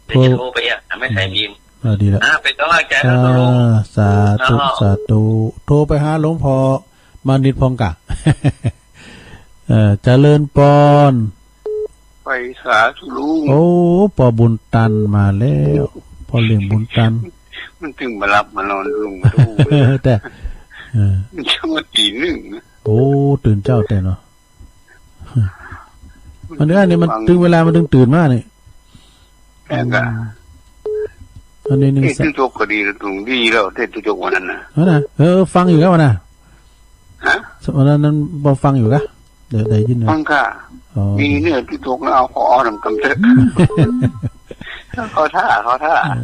เดี๋ยวจะโทรไปอ่ะ แม่สายพิณ เออ ดีแล้ว อ่า เป็นกำลังใจให้เรา อ่า สาธุ เนาะ สาธุ โทรไปหาหลวงพ่อมานิดพ่องกะ เออ เจริญปอน ไปสาธุลุง โอ้ ป้อบุญตันมาแล้ว ป้อเลี้ยงบุญตัน มันตึงบ่หลับบ่นอนลุง แต่ เออ มันจะมาตีหนึ่งนะ โอ้ ตื่นเจ๊าแต่เนาะ มันเรื่องนี้มัน ฟัง ตึงเวลามันตึงตื่นมานี่ แล้วก็ อืม อันนี้หนึ่ง เอ๊ะ สะ ตุ๊กจกก็ดีแล้วลุง ดีแล้ว เทศน์ตุ๊กจกวันนั้นน่ะ นั่นน่ะ เออ ฟังอยู่แล้วนะ ฮะ วันนั้นนั้นบ่ฟังอยู่กะ ได้ ได้ยินอยู่ ฟังค่ะ อ๋อ มีเนี่ยตุ๊กจกนะ เอา ขอเอานำกำเต๊อะ เข้าท่า เข้าท่า เอ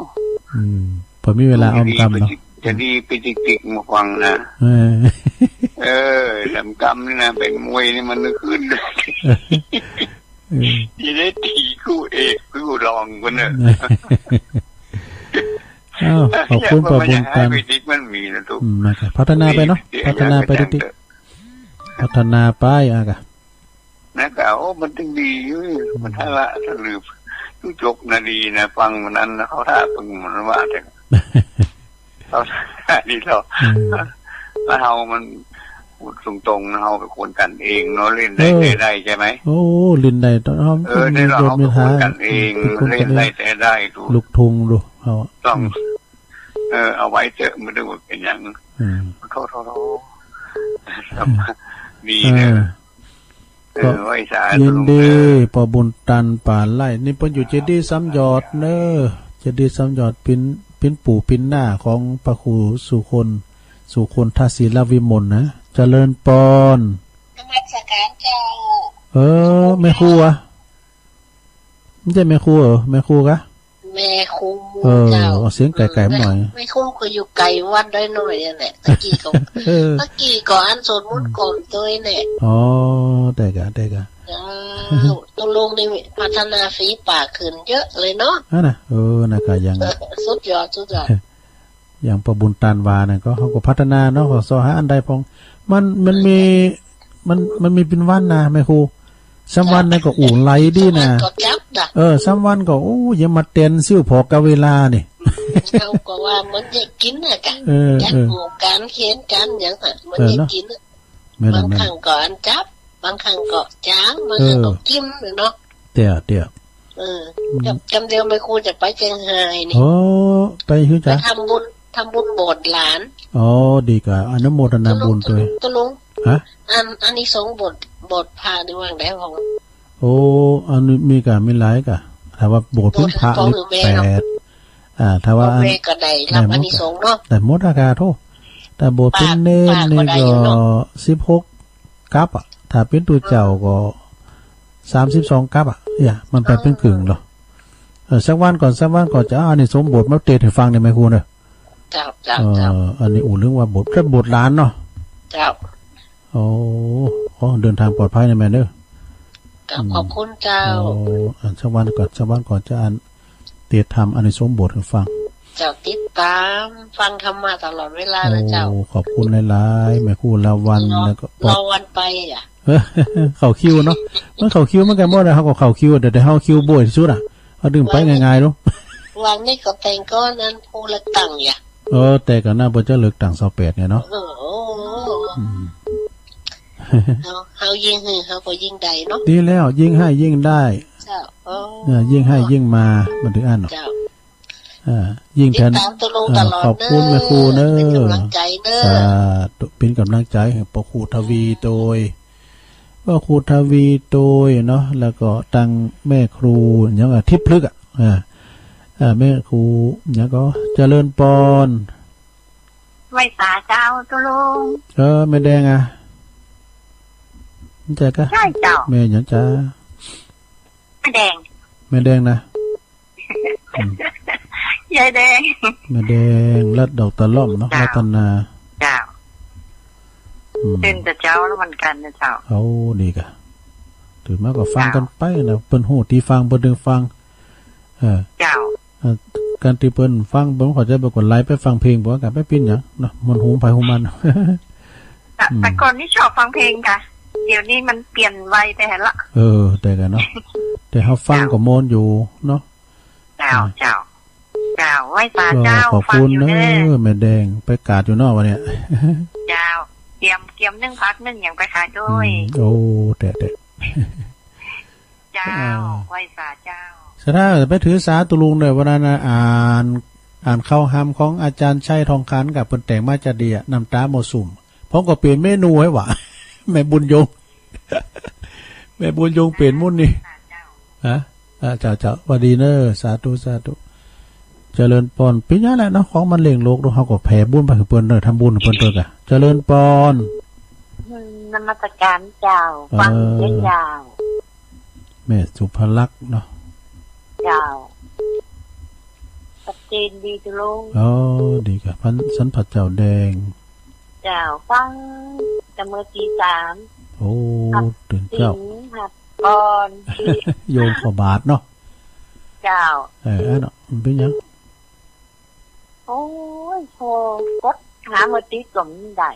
อ อืม พอมีเวลาอ้อมกำเนาะ จะดีไปจิกๆ มาฟังนะ เออ เออ แหลมกำนี่นะ เป็นมวยนี่มันนึกขึ้น เออ จะได้ตีคู่เอกคู่รองกันเนอะ อ้าว ขอบคุณป้อบุญตัน ไปจิกมันมีนะตุ๊ก อืม นะครับ พัฒนาไปเนาะ พัฒนาไปเรื่อยๆ พัฒนาไปอะกะ นะกะ โอ้ มันตึงดีอยู่ มันทะละทะลืบ ตุ๊กจกนะดีนะ ฟังวันนั้นนะ เข้าท่าปึงมันว่าแต่ เข้าท่าดีแล้ว อืม แล้วเฮามัน ตรงๆ เฮาเป๋นคนกั๋นเองเนาะ เล่นได้ เออ แต๊ได้ใจ้ไหม โอ้ เล่นได้ ต๋อนเฮา เออ นี่เรา เป๋นคนกั๋นเอง เป๋นคนกั๋นเอง เล่นได้แต๊ได้ ลูกทุ่งดู เฮาอะ ต้อง อืม เออ เอาไว้เถอะ บ่ได้ว่าเป๋นหยัง อืม โธ่ๆๆ ดีเนาะ เออ เออ ก็ไหว้สา ยินดี เออ ป้อบุญตัน ป๋าไล่ นี่เปิ้นอยู่เจดีย์สามยอดเน่อ เจดีย์สามยอด ปิ๊น ปิ๊นปู่ปิ๊นน้าของพระครูสุคน สุคนทศิลวิมลนะ เจริญปอน นมัสการเจ้า เออ แม่ครูอะ ไม่ใช่แม่ครูเหรอ แม่ครูกะ แม่ครู เออ เจ้า เอาเสียงไก๋ๆ หน่อย แม่ครูก็อยู่ไก๋วัดได้หน่อยนั่นแหละ ตะกี้ก็ เออ ตะกี้ก็อันสวดมนต์ก่อนตวยแหละ อ๋อ ได้กะ ได้กะ เจ้า ตกลงนี่พัฒนาฝีปากขึ้นเยอะเลยเนาะ นั่นน่ะ เออ น่ะกะยัง สุดยอด สุดยอด อย่างป้อบุญตันว่านั่นก็ เฮาก็พัฒนาเนาะ ก็เซาะหาอันใดพ่อง มัน มันมี มัน มันมีเป๋นวันนะแม่ครู สามวันนั่นก็อู้ไหลดีนะ สามวันก็จับนะ เออ สามวันก็ โอ้ อย่ามาเต้นซิ้วผอกกับเวลานี่ เฮาก็ว่ามันอยากกิ๋นน่ะกะ เออ จับ เออ หมู่กั๋นเขียนกั๋นหยังอะ มัน เออ อยาก เนาะ กิ๋นอะ แม่น บาง แม่น ครั้งก็อันจับ บางครั้งก็จ๋าง บางครั้งก็ เออ กิ๋นเนาะ เตี้ย เตี้ย เออ อืม กับ กำเดียวแม่ครูจะไปเจียงฮายนี่ โอ้ ไปหื้อ ไป จ๊ะ ทำบุญ ทำบุญโบสถ์หลาน อ๋อ ดีกะ อนุโมทนาบุญตวย ตกลง ฮะ อัน อานิสงส์โบสถ์ โบสถ์พระนี่ว่าไงพ่อง โอ้ อันนี้มีกะ มีหลายกะ ถ้าว่าโบสถ์พื้นพระนี่ โบสถ์พ่องหรือแม่เนาะ แปด อ่า ถ้าว่า พ่องแม่ก็ได้รับ ได้หมด อานิสงส์เนาะ ได้หมดอะกะ โธ่ ถ้าโบสถ์เป๋นเณรนี่ก็ ปาก ปากก็ได้อยู่เนาะ สิบหก กัปอะ ถ้าเป๋นตุ๊เจ้าก็ สามสิบสอง กัปอะ เนี่ย มันไปเป๋นกึ่งเหรอ เออ สักวันก่อน สักวันก่อนจะเอาอานิสงส์โบสถ์มาเตสน์หื้อฟังได้ไหมครูเน่อ เจ้า เจ้า เออ เจ้า อันนี้อู้เถิงว่าโบสถ์ ก็โบสถ์หลานเนาะ เจ้า โอ้ ขอเดินทางปลอดภัยนะแม่เน่อ เจ้า อืม ขอบคุณเจ้า โอ้ อันสักวันก่อน สักวันก่อนจะอันเตสน์ธรรมอานิสงส์โบสถ์หื้อฟัง เจ้า ติดตามฟังธรรมะตลอดเวลานะเจ้า โอ้ ขอบคุณหลายๆ แม่ครูลาวัลย์ เนาะ แล้วก็ปอ ลาวัลย์ไปอะ เออ เข้าคิวเนาะ มันเข้าคิวเหมือนกั๋นหมดอะ เฮาก็เข้าคิว แต่ แต่เฮาคิวบ่อยตี้สุดอะ เฮาดึงไปง่ายๆ ลูก วันนี้ก็แต่งก็นั้นผู้เลือกตั้งอย่า เออ แต่ก่อนหน้าเปิ้นจะเลือกตั้งซาวแปดเนี่ยเนาะ เออ อืม เฮา เฮายิ่งหื้อ เฮาก็ยิ่งได้เนาะ ดีแล้ว ยิ่งหื้อยิ่งได้ เจ้า เออ เนี่ย ยิ่งหื้อยิ่งมา มันถึงอั้นเนาะ เจ้า อ่า ยิ่งแทน ติดต๋ามตกลงตลอด อ่า ขอบคุณแม่ครูเน่อ เป๋นก๋ำลังใจ๋เน่อ สาธุ เป๋นก๋ำลังใจ๋หื้อป้อครูทวีโตย ป้อครูทวีโตยเนาะ แล้วก็ตังแม่ครูหยังอะ ทิพย์พลึกษ์อะ อ่า อ่า แม่ครูหยังก็ เจริญปอน ไหว้สาเจ้าตกลง เออ แม่แดงอะ ใจ้กะ ใจ้เจ้า แม่หยังจ๊ะ แม่แดง แม่แดงนะ อืม ยายแดง แม่แดง รัตน์ดอกตะล่อมเนาะ เจ้า รัตนา เจ้า อืม ตื่นแต่เจ๊าแล้วเหมือนกั๋นนะเจ้า เอาดีกะ ตื่นมาก็ฟังกั๋นไปนะ เปิ้นฮู้ตี้ฟัง เปิ้นตึงฟัง เออ เจ้า เอ่อ ก๋านตี้เปิ้นฟัง เปิ้นเข้าใจ๋ เปิ้นก็ไหลไปฟังเพลง บ่ว่ากั๋น บ่เป๋นหยังเนาะ มันหูไผหูมัน แต่ อืม แต่ก่อนนี่ชอบฟังเพลงกะ เดี๋ยวนี้มันเปลี่ยนไวไปหั้นละ เออ แต่กะเนาะ แต่เฮาฟัง เจ้า ก็ม่วนอยู่เนาะ เจ้า อ่า เจ้า เจ้า ไหว้สาเจ้า ก็ขอบคุณเน่อ ฟังอยู่เน่อ แม่แดง ไปกาดอยู่เนาะวันเนี้ย เจ้า เกียม เกียมนึ่งผักนึ่งหยังไปขายตวย อืม โอ้ แต่ แต่ เจ้า อ่า ไหว้สาเจ้า สาธุ ไปถือสาตกลงเน่อ วันนั้นน่ะ อ่าน อ่านข่าวหำของอาจ๋ารย์ชัยทองคานกะ เปิ้นแต่งมาจะดีอะ น้ำต๋าบ่สุม ผมก็เปลี่ยนเมนูหื้อว่ะ แม่บุญยง แม่บุญยงเปลี่ยนมื้อนี้ ฮะ อ่า เจ้า เจ้า หวัดดีเน่อ สาธุ สาธุ เจริญปอน เป๋นหยังแหละเนาะ ของมันเลี้ยงโลกเนาะ เฮาก็แผ่บุญไปหื้อเปิ้นเน่อ ทำบุญหื้อเปิ้นตวยกะ เจริญปอน อืม นมัสการเจ้า เออ ฟังเยอะเจ้า แม่สุภลักษณ์เนาะ เจ้า ชัดเจนดีตกลง อ๋อ ดีกะ พัน สันพัดเจ้าแดง เจ้า ฟังแต่เมื่อตีสาม โอ้ หับ ตื่นเจ๊า ศีลหับปอน โยมเข้าบาตรเนาะ เจ้า เออ อันเนาะ มันเป๋นหยัง โอ้ย โทรกดหาเมื่อติดก็บ่ได้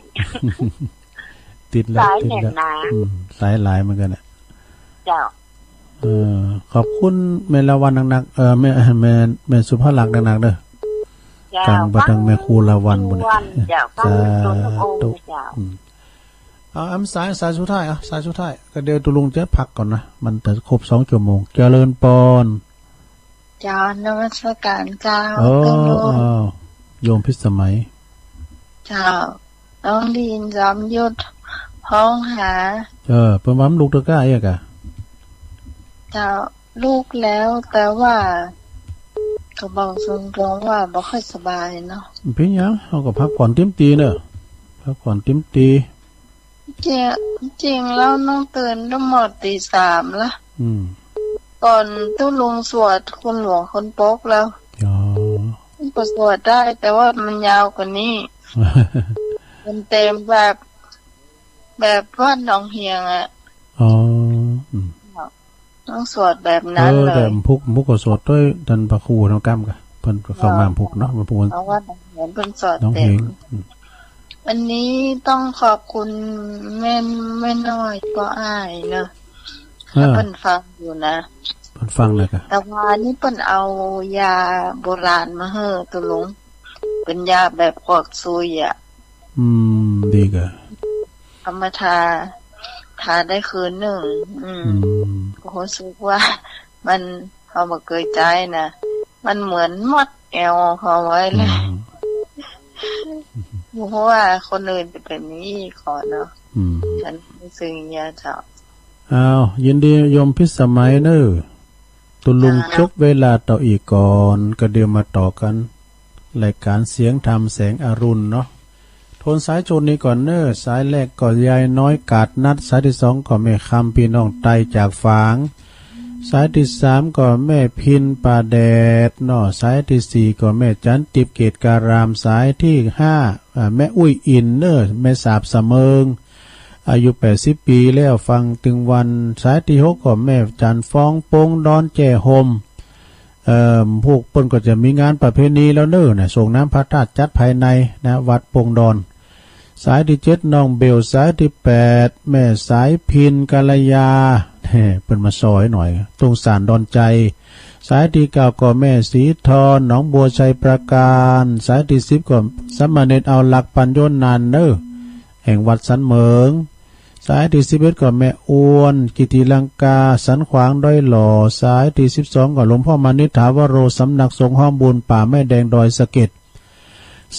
ติดแล้ว สาย ติดแล้ว แน่นหนา อืม สายหลายเหมือนกั๋นน่ะ เจ้า เออ ขอบคุณแม่ลาวัลย์นักๆ เออ แม่ แม่ แม่สุภลักษณ์นักๆ เน่อ เจ้า ตัง บ่ตังแม่ครูลาวัลย์ ฟัง บุญ ทุกวันเจ้า ฟัง สาธุ จนทุกองค์เจ้า อืม เอา อำสาย สายสุดท้าย อ่ะ สายสุดท้าย ก็เดี๋ยวตุ๊ลุงจะพักก่อนนะ มันจะครบสองชั่วโมง เจริญปอน เจ้า นมัสการเจ้า โอ้ ตุ๊ลุง อ้าว โยมพิสมัย เจ้า น้องดีนจอมยุทธฮ้องหา เออ เปิ้นว่ามันลุกตะก้าเอียกะ เจ้า ลุกแล้ว แต่ว่า ก็บอกตรงๆว่าบ่ค่อยสบายเนาะ เป๋นหยัง เฮาก็พักผ่อนเต็มตี้เนาะ พักผ่อนเต็มตี้ จริง จริงแล้วน้องตื่นตั้งหมดตีสามละ อืม ก่อนตุ๊ลุงสวดคุณหลวงคนปกแล้ว อ๋อ ก็สวดได้ แต่ว่ามันยาวกว่านี้ มันเต็มแบบ แบบวัดหนองเฮียงอะ อ๋อ อืม ต้องสวดแบบนั้นเลย เออ แต่พุก พุกก็สวดด้วย ต้านพระครูน้องก้ำกะ เปิ้นก็เข้ามาพุกเนาะ มาพุก เพราะว่าหนองเฮียงเปิ้นสวด หนองเฮียง เต็ม อืม วันนี้ต้องขอบคุณแม่ แม่น้อยป้ออ้ายเนาะ เออ ถ้าเปิ้นฟังอยู่นะ เปิ้นฟังแล้วกะ แต่ว่านี่เปิ้นเอายาโบราณมาหื้อตุ๊ลุง เป๋นยาแบบกวักซุยอะ อืม ดีกะ เอามาทา ทาได้คืนนึ่ง อืม อืม ก็ฮู้สึกว่ามัน เฮาบ่เกยใจ๊นะ มันเหมือนมดแอวเฮาไว้เลย อืม บ่ฮู้ว่าคนอื่นจะเป๋นแบบนี้ก่อเนาะ อืม ฉันฮู้สึกอย่างเงี้ยเจ้า อ้าว ยินดีโยมพิสมัยเน่อ ตุ๊ลุง อ่า จบเวลาเต้าอี้ก่อน ก็เดี๋ยวมาต่อกั๋น รายก๋านเสียงธรรมแสงอรุณเนาะ โทนสายโจรนี้ก่อนเน่อ สายแรกก็ยายน้อยกาดนัด สายตี้สองก็แม่คำ ปี้น้องใต้จากฝาง สายตี้สามก็แม่พินป่าแดดเนาะ สายตี้สี่ก็แม่จันติบเกตการาม สายตี้ห้า อ่า แม่อุ้ยอินเน่อ แม่สาบสะเมิง อายุแปดสิบปี๋แล้ว ฟังตึงวัน สายตี้หกก็แม่จันฟอง ปงดอนแจ้ห่ม เอ่อ พวกเปิ้นก็จะมีงานประเพณีแล้วเน่อนะ ส่งน้ำพระธาตุจัดภายในนะ วัดปงดอน สายตี้เจ็ดน้องเบล สายตี้แปดแม่สายพินกัลยา เปิ้นมาซอยหน่อย ตรงศาลดอนไจ สายตี้เก้าก็แม่สีทอน หนองบัวไชยปราการ สายตี้สิบก็สามเณรเอาหลัก ปัญโญนานเน่อ แห่งวัดสันเหมิง สายตี้สิบเอ็ดก็แม่อวน กิติลังกา สันขวางดอยหล่อ สายตี้สิบสองก็หลวงพ่อมานิษฐาวโร สำนักสงฆ์ฮ้อมบุญป่าแม่แดงดอยสะเก็ด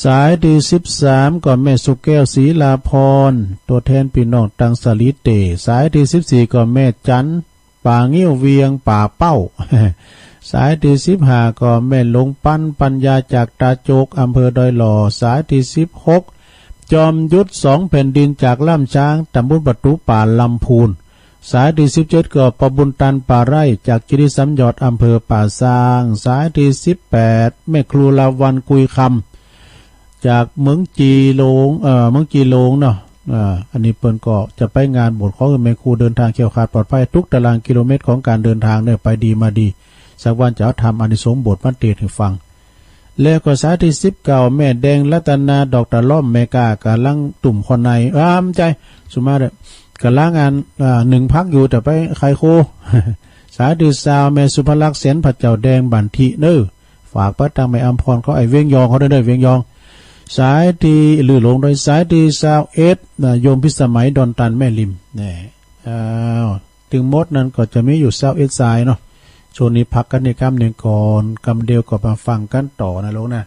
สายตี้สิบสามก็แม่สุแก้ว ศรีลาพร ตั๋วแทนปี้น้องตังสาลีเต๋ สายตี้สิบสี่ก็แม่จัน ป่างิ้วเวียงป่าเป้า สายตี้สิบห้าก็แม่หลวงปัน ปัญญาจากตาโจก อำเภอดอยหล่อ สายตี้สิบหก จอมยุทธสองแผ่นดินจากล่ามช้าง ตำบลประตู๋ป่า ลำพูน สายตี้สิบเจ็ดก็ป้อบุญตัน ป่าไร่ จากคีรีสามยอด อำเภอป่าซาง สายตี้สิบแปดแม่ครูลาวัณ กุยคำ จากเมืองจีหลง เอ่อ เมืองจีหลงเนาะ อ่า อันนี้เปิ้นก็จะไปงานบวช ขอหื้อแม่ครูเดินทางแคล้วคลาดปลอดภัยทุกตารางกิโลเมตรของก๋านเดินทางเน่อ ไปดีมาดี สักวันจะเอาธรรมอานิสงส์บวชมาเตศน์หื้อฟัง แล้วก็สายตี้สิบเก้าแม่แดงรัตนา ดอกตะล่อม แม่ก้า ก๋ำลังตุ้มข้อใน อ้ามใจ๋ สุมาเด้อ ก๋ำลังอัน อ่า นึ่งผักอยู่ จะไปไขโค สายตี้ซาวแม่สุภลักษณ์ แสนพระเจ้าแดง บ้านถิเน่อ ฝากไปตังแม่อำพรเขา ไอ้เวียงยองเขาเน่อ เวียงยอง สายตี้ ลือหลงโดย สายตี้ซาวเอ็ดนะ โยมพิสมัย ดอนตัน แม่ริม แน่ อ้าว ตึงหมดนั้นก็จะมีอยู่ซาวเอ็ดสายเนาะ ช่วงนี้พักกั๋นนี่กำนึ่งก่อน กำเดียวก็มาฟังกั๋นต่อนะลูกนะ